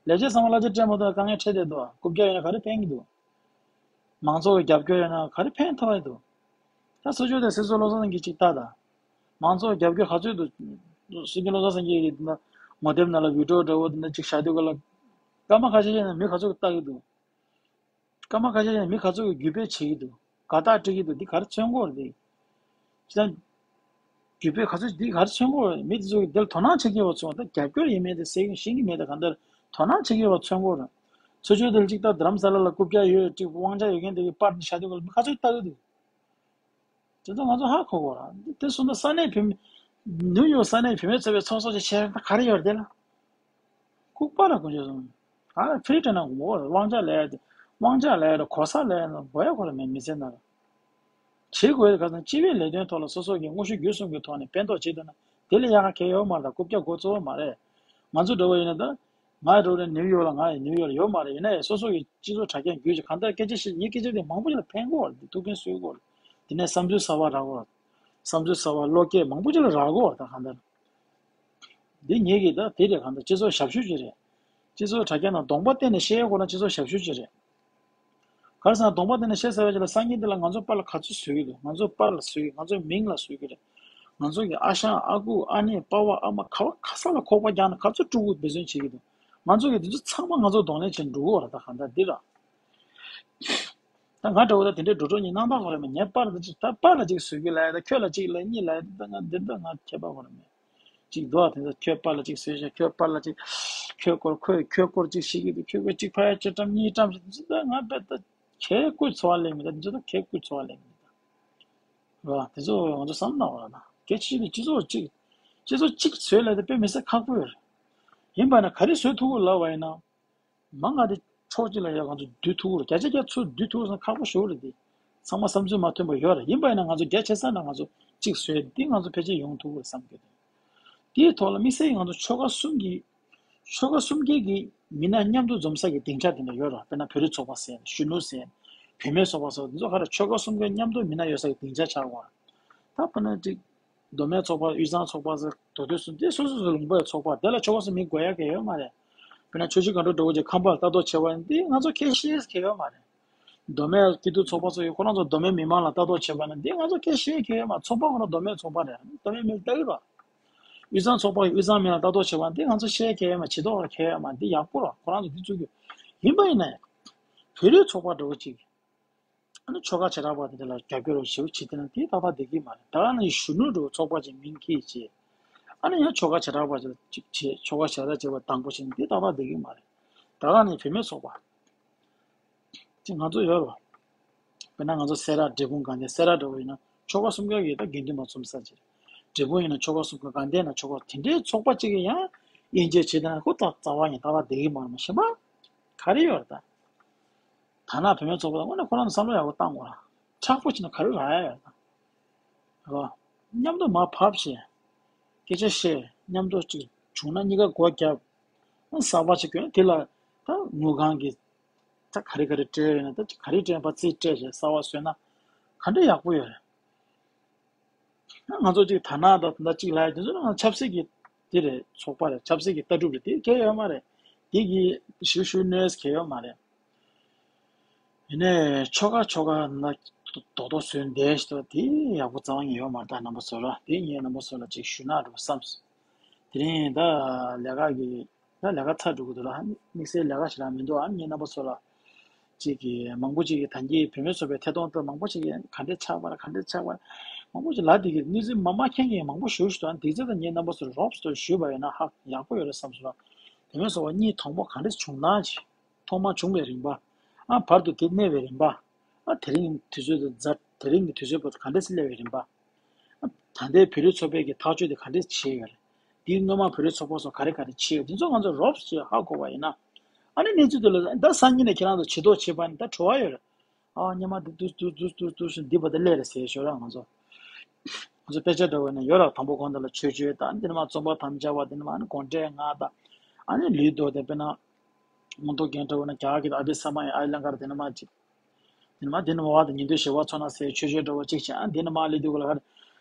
ལས་བྱེད་ཚང་མ་གླ་ཆ་སྤྲད་མ་ཐུབ་དཀའ་ངལ་འཕྲད་བསྡད་འདུག་རྐུབ་བཀྱག་ཡོད་ན་ག་རེ་ཕན་གྱི་འདུག་མང་ཚོགས་ཀྱི་རྒྱབ་སྐྱོར་ཡོད་ན་ག་རེ་ཕན་ཐོགས་ཡ་འདུག་ད་སྲིད་སྐྱོང་དང་སྲིད་ཟུར་བློ་བཟང་སེང་གེ་གཅིག་ལྟ་དང་། མང་ཚོགས་རྒྱབ་སྐྱོར་ག་ཚོད་འདུག་སྲིད་སྐྱོང་བློ་བཟང་སེང་གེ་ཡིས་འདི་ན་ངོ་དེབ་ནང་ལ་བི་ཌིའོ་འདྲ་བོ་འདི་འདྲ་གཅིག་བཞག་དུས་ག་ལ། སྐར་མ་ཁ་ཤས་ཤིག་ནས་མི་ག་ཚོད་ལྟ་གི་འདུག་སྐར་མ་ཁ་ཤས་ཤིག་ནས་མི་ག་ཚོད་ཀྱིས་བརྒྱུད་སྤེལ་བྱེད་ཀྱི་འདུག་དགའ་རྟགས་སྤྲད་ཀྱི་འདུག་འདི་ག་རེ་མཚོན་གྱི་ཡོད་རེད་འདི། ཅི་ལྟར། བརྒྱུད་སྤེལ་ག་ཚོད་འདི་ག་རེ་མཚོན་གྱི་ཡོད་རེད། མི་དེ་ཚོ་གིས་འདིར་དོ་སྣང་བྱེད་ཀྱི་ཡོད་པ་མཚོན་ད་རྒྱབ་སྐྱོར་ཡིན་མིན་དེ་གསལ་ཤེས་ཀྱི་མེད། ད་གང་ལྟར་དོ་སྣང་བྱེད་ཀྱི་ཡོད་པ་མཚོན་གྱི་ཡོད་རེད། ཚུར་ཕྱོགས་དེ་ལ་གཅིག་ལྟ་རྡ་རམ་ས་ལ་ལ་རྐུབ་བཀྱག་ཡོད་ཅིག་དབང་ཆ་ཡོད་མཁན་དེ་གིས་པར་འདི་བཞག་དུས་ག་ལ་མི་ག་ཚོད་ལྟ་གི་འདུག་དེ་ཚོ་ང་ཚོ་ཧ་གོ་དགོས་ར། དེ་སོང་ཙང་ས་གནས་བུད་མེད། ནིའུ་ཡོག་ས་གནས་བུད་མེད་ཚོགས་པའི་ཚོགས་གཙོ་ཅིག་བྱས་ན་ག་རེ་ཡོད་རེད་དེ་ལ། ལྐུགས་པ་ལ་དཀོན་མཆོག་གསུམ། ཨ་ཕི་རི་ཊ་ན་ངོ་བོ་དབང་ཆ་ལས་ཡ་དེ། དབང་ཆ་ལས་ཡ་དེ་གོ་ས་ལས་ཡ་ན་དགོས་ཡ་གོ་ར་མེད་མི་ཚེ་ནང་ལ། བྱེད་དགོས་ཡ་ག་ཚང་སྤྱི་པའི་ལས་དོན་ཐོག་ལ་སོ་སོ་གི་དངོས་ཤུགས་བརྒྱུད་གསུམ་གྱི་ཐོག་ནས་ཕན་ཐོགས་བྱེད་ཐུབ་ན་དེ་ལས་ཡག་ག་གལ་ཡོད་མ་རེད། ད་རྐུབ་བཀྱག་འགོ་གཙོ་བོ་མ་རེད། ང་ཚོ་འདྲ་བོ་ཡིན་ན་ད། ང་འགྲོ་རེད་ནིའུ་ཡོག་ལ་ང་ཡི་ནིའུ་ཡོག་ལ་ཡོད་མ་རེད། ཡིན་ན་ཡང་སོ་སོ་གི་སྤྱི་ཚོགས་དྲ་རྒྱ་བརྒྱུད་ཅིག་གང་ལྟར་སྐད་ཆ་བཤད་ངའི་སྐད་ཆ་དེ་མང་པོ་ཞིག་ལ་ཕན་གོ་རེད། ཐུགས་ཕན་གསོས་གོ་རེད། དེ་ནས་བསམ་ཚུལ་གསར་པ་རག་གོ་རེད། བསམ་ཚུལ་གསར་པ་བློ་སྐྱེད་མང་པོ་ཞིག་ལ་རག་གོ་རེད། ད་གང་ལྟར་འདི་ངེད་ཀྱི་ད་དེ་རེད། གང་ལྟར་སྤྱི་ཚོགས་ཞབས་ཞུ་ཅིག་རེད། སྤྱི་ཚོགས་དྲ་རྒྱ་ནང་གདོང་པ་བསྟན་ནས་བཤད་ཡ་ཁོ་ན་སྤྱི་ཚོགས་ཞབས་ཞུ་ཅིག་རེད། ག་རེ་ཟེར་ན་གདོང་པ་དེ་ནས་བཤད་ཚར་བའི་རྗེས་ལ་སང་ཉིན་དེ་ལ་ང་ཚོ་པཱ་ལགས་ག་ཚོད་བཟོས་ཀྱི་འདུག་ང་ཚོ་པཱ་ལགས་བཟོས་ཀྱི། ང་ཚོའི་མིང་ལ་བཟོས་ཀྱི་རེད། ང་ཚོ་གི་ཨ་ཞང་ཨ་ཁུ་ཨ་ནེ་པ་ཕ་ཨ་མ་ག་བ་ག་ས་ལ་ཁོག་པ་རྒྱག་ན་ག་ཚོད་དཀྲུག་ཤིང་འབད་བརྩོན་བྱེད་ཀྱི་འདུག་ང་ཚོ་གི་དེ་ཚོ་ཚང་མ་ང་ཚོ་གདོང་ལེན་བྱེད་འགྲོ་གི་ཡོད་རེད། ད་གང་ལྟར་འདི་ར། ད་ང་འདྲ་བོ་ད་དེ་འདྲའི་འགྲོ་གྲོན་གྱི་སྣང་དག་གོ་རེད་མ། ངའི་པཱ་ལགས་ད་ཅིག་ད་པཱ་ལགས་ཅིག་བཟོས་ཀྱི་ལ་ད་ཁྱོད་ལ་ཅིག་ལ་གཉིས་ལ་ད་ང་འདི་ད་ང་ཁྱད་པར་གོ་རེད་མ། ཅིག་འདུག་ཨ། དེ་ཚོ་ཁྱོད་པཱ་ལགས་ཅིག་བཟོས་ཤག་ཁྱོད་པཱ་ལགས་ཅིག་ཁྱོད་སྐོར་ཁོས་ཁྱོད་སྐོར་ཅིག་བཤད་ཀྱི་འདུག་ཁྱོད་སྐོར་གཅིག་ཕ་ཡ་གཅིག་བཀྲམ་གཉིས་བཀྲམ་ཞིག་ཅི་ད་ང་དཔེ་ད་ཁྱེད་སྐུ་འཚོ་བ་ལེགས་མི་ད་དེ་ཚོ་ད་ཁྱེད་སྐུ་འཚོ་བ་ལེགས་མི་ད། ར་དེ་ཚོ་ང་ཚོ་བསམ་ན་བ་ལ་ན་གལ་ཆེ་ཤོས་དེ་སྤྱི་ཚོགས་གཅིག་སྤྱི་ཚོགས་གཅིག་བཟོས་ལ་དེ་དཔེ་མི་སྲིད་ཁག་པོ་ཡོད་རེད། ཡིན་པ་ན་ག་རེ་བཟོས་ཐུབ་ཀྱི་ལབ་པ་ཡིན་ན། མ་ང་དེ་ཕྱོགས་གཅིག་ལ་ཡ་ང་ཚོ་བསྡུ་ཐུབ་རེད། བརྒྱ་ཆ་བརྒྱ་ཚུར་བསྡུ་ཐུབ་ན་ཁག་པོ་ཞེ་པོ་རེད་དེ། ཚང་མ་བསམ་ཚུལ་མ་མཐུན་པ་ཡོད་རེད། ཡིན་པ་ཡིན་ན་ང་ཚོ་རྒྱ་ཆེ་ས་ན་ང་ཚོ་གཅིག་བཟོས་འདི་ང་ཚོ་ཕལ་ཆེར་ཡོང་ཐུབ་ཀྱི་རེད་བསམ་གྱི་འདུག་དེའི་ཐོག་ལ་དམིགས་བསལ་ང་ཚོ་ཆོལ་ཁ་གསུམ་གྱི་ཆོལ་ཁ་གསུམ་ཀའི་གི་མི་སྣ་མཉམ་དུ་འཛོམས་ས་གི་སྡིངས་ཆ་དེ་འདྲ་ཡོད་རེད། དཔེར་ན་བོད་རིགས་ཚོགས་པ་ཟེར་གཞོན་ནུ་ཟེར་བུད་མེད་ཚོགས་པ་སོགས་འདི་ཚོ་ག་རེ་ཆོལ་ཁ་གསུམ་ཀའི་མཉམ་དུ་མི་སྣ་ཡོད་ས་གི་སྡིངས་ཆ་ཆགས་པ་རེད། ད་དཔེར་ན་ཅིག་མདོ་སྨད་ཚོགས་པ་དབུས་གཙང་ཚོགས་པ་ཟེར་མདོ་སྟོད་སོགས་འདི་སོ་སོ་སོ་ལུང་པའི་ཚོགས་པ་དེ་ལ་ཆོལ་ཁ་གསུམ་མིང་དགོས་ཡ་གལ་ཡོད་མ་རེད། དཔེར་ན་ཆོས་བརྒྱུད་སྒང་དྲུག་འདྲ་བོ་ཅིག་ཁམས་པ་ལ་ལྟ་རྟོག་བྱེད་པ་འདི་ང་ཚོ་ཁྱད་བཤད་གལ་ཡོད་མ་རེད། མདོ་སྨད་སྐྱིད་སྡུག་ཚོགས་པ་ཚོ་ཡིས་ཁོ་རང་ཚོ་མདོ་སྨད་མི་མང་ལ་ལྟ་རྟོག་བྱེད་པ་ནི་འདི་ང་ཚོ་སྐད་བཤད་མཁན་ཡོད་མ། ཚོགས་པ་ཁོ་རང་མདོ་སྨད་ཚོགས་པ་རེད། མདོ་སྨད་མི་ལ་ལྟ་གི་རོགས། དབུས་གཙང་ཚོགས་པ་ཡིས་དབུས་གཙང་མི་ལ་ལྟ་རྟོག་བྱེད་པ་འདི་ང་ཚོ་བཤད་མཁན་ཡོད་མ། བྱེད་མདོག་ཁ་མཁན་ཡོད་མ། འདི་ཡག་པོ་རེད། ཁོ་རང་ཚོ་འདི་བཙུགས་རྒྱུ་ཡིན་པ་ཡིན་ན་ཡང་བོད་རིགས་ཚོགས་པ་འདྲ་བོ་ཅིག་ཨ་ནི་ཆོལ་ཁ་བྱེ་བྲག་པ་དེ་འདྲ་ལ་རྒྱབ་སྐྱོར་རོགས་ཞེ་པོ་བྱེད་དེ་ན་དེ་ཏག་ཏག་བསྡད་ཀྱི་མ་རེད། ད་ག་ནང་བཞིན་གཞོན་ནུ་འདྲ་བོ་ཚོགས་པ་ཅིག་མིང་འཁྱེར་བྱས། ཨ་ནི་ཡང་ཆོལ་ཁ་བྱེ་བྲག་པ་ཅིག་ཅིག་བྱས། ཆོལ་ཁ་བྱེ་བྲག་བྱས་པ་དང་པོ་བྱས་ན་དེ་ཏག་ཏག་བསྡད་ཀྱི་མ་རེད། ད་ག་ནས་བུད་མེད་ཚོགས་པ་ཅིག་ང་ཚོ་ཡོད་རོགས། དཔེར་ན་ང་ཚོ་སེ་ར་འབྲས་སྤུངས་དགའ་ལྡན། སེ་ར་འདྲ་བོ་ཡིན་ན་ཆོལ་ཁ་གསུམ་ཀ་གི་ད་དགེ་འདུན་པ་འཛོམས་ས་ཅིག་འབྲས་སྤུངས་ཡིན་ན་ཆོལ་ཁ་གསུམ་ཀ། དགའ་ལྡན་ན་ཆོལ་ཁ། དེ་འདྲའི་ཚོགས་པ་ཅིག་གི་ཡང་དབྱེ་འབྱེད་བྱེད་དེ་ན་ཁོ་ད་རྩ་བ་ཡིན་ཏག་ཏག་བསྡད་ཀྱི་མ་རེད། མ་གཞན་པ་ག་རེ་ཡོད་རེད་ད། ད་ནང་བུད་མེད་ཚོགས་པ་དང་དངོས་གནས་ཁོ་རང་ཚོ་བསམ་བློ་ཡག་པོ་བཏང་དགོས་ར། མཁྲེགས་པོ་བྱས་ན་ག་རེ་རག་ཡ་ཡོད་ད། རོ། མཉམ་དུ་མར་བབས་བྱས། སྐད་ཆ་བཤད། མཉམ་དུ་ཅིག་བྱུང་ན་གཉིས་ཀ་སྒོ་བརྒྱབ། གསར་པ་ཅིག་གྱོན་དེ་ལ་ད་དངུལ་ཁང་གི་ད་ག་རེ་ག་རེ་སྤྲད་ཡོད་ན་ད་ག་རེ་སྤྲད་པ་རྩིས་སྤྲད་བྱས་གསར་པ་བཟོས་ན་ག་འདྲ་ཡག་པོ་ཡོད་རེད། ང་ཚོ་གཅིག་དར་ནག་དང་ད་གཅིག་ལ་དེ་ཚོ་ནང་ཆབ་སྲིད་ཀྱི་དེ་རེད། ཚོགས་པ་རེད། ཆབ་སྲིད་ཀྱི་ལྟ་གྲུབ་རེད། དེ་གལ་ཡོད་མ་རེད། དེ་གི་ཞུ་ཞུ་གནོད་གལ་ཡོད་མ་རེད། ཡིན་ནའི་ཆོལ་ཁ་ཆོལ་ཁ་ན་རྡོག་རྡོག་བཟོས་བསྡད་ཞིག་ད་དེ་ཡག་པོ་རྩ་བ་ཉིད་ཡོད་མ་རེད། ད་རྣམ་པ་ཚོ་ལ་དེ་ངས་རྣམ་པ་ཚོ་ལ་ཅིག་ཞུ་ན་འགྲོ་བསམས། དེ་རིང་ད་ལས་ཀ་གི་ད་ལས་ཀ་ཚར་འགྲོ་གི་འདུག་ལ། དམིགས་བསལ་ལས་ཀ་ཞིག་ལ་མི་འདུག་ཨ་ངས་རྣམ་པ་ཚོ་ལ་ཅིག་གི་མང་པོ་ཅིག་གིས་ད་གིན་བུད་མེད་ཚོགས་པའི་ཐད་གཏོང་ལྟ་མང་པོ་ཅིག་གིས་ག་འདྲས་ཆགས་པ་ར་ག་འདྲས་ཆགས་པ་ར་མང་པོ་ཅིག་ལབ་དེ་གི་གནས་ཚུལ་མ་མ་མཁྱེན་མཁན་མང་པོ་ཞིག་འདུག་ཨ་དེ་ཚོ་ད་ངས་རྣམ་པ་ཚོར་རོབ་ཙམ་ཞུས་པ་ཡིན་ན་ཧ་ཡག་པོ་ཡོད་རེད་བསམ་སོང་། བུད་མེད་ཚོགས་པ་གཉིས་དང་པོ་ག་འདྲས་བྱུང་ན་ཅིག་ཐོག་མར་བྱུང་བའི་རིམ་པ། ཨ་བར་དུ་དེ་གནས་པའི་རིམ་པ། ཨ་དེ་རིང་དུས་ཚོད་དེ་ཛ་དེ་རིང་གི་དུས་ཚོད་བར་དུ་ག་འདྲས་སེ་སླེབས་པའི་རིམ་པ། ཨ་ད་ལྟའི་བོད་རིགས་ཚོགས་པའི་གི་ཐག་གཅོད་དེ་ག་འདྲས་བྱས་ཡོད་རེད། དེའི་སྔོན་མ་བོད་རིགས་ཚོགས་པ་སོགས་ག་རེ་ག་རེ་བྱས་ཡོད། དེ་ཚོ་ང་ཚོ་རོབ་ཙམ་ཧ་གོ་བ་ཡིན་ན། ཨ་ནི་གནས་ཚུལ་དེ་ལ་ད་སང་ཉིན་ནས་ཁྱེད་རང་ཚོ་བྱེད་ཐབས་བྱེད་པ་ནི་ད་བྲོ་བ་ཡོད་རེད། ཨ་སྔོན་མ་འདི་འདུག་འདུག་འདུག་འདུག་འདུག་འདུག་འདི་བར་དུ་སླེབས་རེད་ཟེར་ཞོར་ང་ཚོ། ང་ཚོ་དཔེ་ཆ་འདྲ་བོ་ནས་ཡོད་ར། དང་པོ་གོང་དེ་ལ་ཆོས་སྤྱོད་དང་འདི་ནས་མར་རྩོམ་པ་དམ་བཅའ་བ། འདི་ནས་མར་ཨ་ནི་དགོངས་འགྲེལ་ལྔ་དང་། ཨ་ནི་ལུས་འདོར་དེ་དཔེར་ན་མངོན་རྟོགས་རྒྱན་འདྲ་བོ་ནས་རྒྱ་གར་གྱི་ཨ་བྷི་ས་མ་ཡ་ཨ་ལི་ཨ་ལངྐ་ར། འདི་ནས་མར་ཅིག་འདི་ནས་མར་འདི་ནས་མར་བ་དང་ཉན་ཐོས་ཞི་བ་འཚོ་ན་ཟེར་ཆོས་སྤྱོད་འདྲ་བོ་གཅིག་བྱས། ཨ་འདི་ནས་མར་ལུས་འདོར་ག་ལ་ཧར་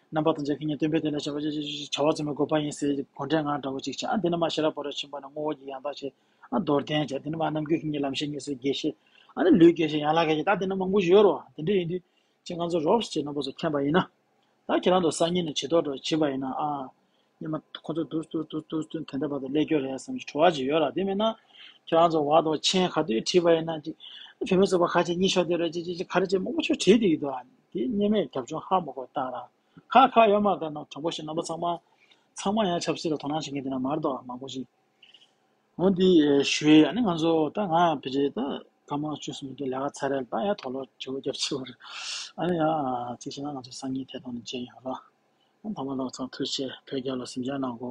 རྣམ་པར་དམ་བཅའ་ཁེ་ཉེན་སྟོན་པའི་དེ་འདྲ་བྱ་བ་ཅིག་བྱ་བ་རྩོམ་པའི་དགོས་པ་ཡིན་ཟེར་དགོངས་འགྲེལ་ལྔ་འདྲ་བོ་གཅིག་བྱས། ཨ་འདི་ནས་མར་ཤེས་རབ་ཕོ་བྲང་ཆེན་པོ་ནས་བསྔོ་བ་གི་ཡང་དག་བྱས། ཨ་མདོར་བསྟན་བྱས། འདི་ནས་མར་རྣམ་ཀུན་མཁྱེན་ཉིད་ལམ་ཤེས་ཉིད་ཟེར་དགེ་བཤེས། ཨ་ནི་ལུས་དགེ་བཤེས་ཡན་ལག་དགེ་བཤེས། ད་འདི་ནས་མང་པོ་ཞིག་ཡོད་རོ། དེ་འདྲ་ཡིན་དུས་ཅིག་ང་ཚོ་རོབ་ཙམ་ཅིག་རྣམ་པ་ཚོ་མཁྱེན་པ་ཡིན་ན། ད་ཁྱེད་རང་ཚོ་སང་ཉིན་ནས་བྱེད་ཐབས་འདྲ་བོ་བྱེད་པ་ཡིན་ན། ཨ་སྔོན་མ་ཁོ་ཚོ་འདུག་འདུག་འདུག་འདུག་འདུག་དེ་འདྲ་བར་དུ་སླེབས་རྒྱུ་རེད་བསམ་གྱི་བྲོ་བ་ཅིག་ཡོད་ར། དེ་མིན་ན་ཁྱེད་རང་ཚོ་བར་དུ་མཆན་ག་དུས་བྲིས་པ་ཡིན་ན་ཅིག་བུད་མེད་ཚོགས་པ་ཁ་ཤས་གཉིད་ཤོར་བསྡད་རེད། ཅིག་ཅིག་ཅིག་ག་རེ་ཅིག་མང་པོ་ཅིག་བྲིས་བསྡད་ཀྱི་འདུག་ཨ་དེ་གཉིས་མེད་རྒྱབ་ལྗོངས་ཧ་མ་གོ་ད་ར། ཁག་ཁག་ཡོད་མ་རེད། ད་ནང་དྲང་པོ་ཞིག་རྣམ་པ་ཚང་མ་ཚང་མ་ཡང་ཆབ་སྲིད་ལ་དོ་སྣང་བྱེད་མཁན་དེ་འདྲ་མ་རེད་དོ། མང་པོ་ཞིག་འོ་འདི་ཞུ་ཡས། ཨ་ནི་ང་ཚོ་ད་ང་ཕལ་ཆེར་ད་སྐར་མ་བཅུ་གསུམ་དུ་ལས་ཀ་ཚར་རེད། ད་ཡང་དོགས་སློང་བྱེད་དགོས་རྒྱབ་ཆེ་བ་རེད། ཨ་ནི་ཡང་ཅིག་བྱས་ན་ང་ཚོ་སང་ཉིན་ཐད་གཏོང་ནས་མཇལ་ཡོང་རོགས། ཨ་ཐ་མ་ལོག་ཚང་ཐུགས་རྗེ་ཆེ། བོད་རྒྱལ་ལོ། གཟིམ་འཇག་གནང་གོ།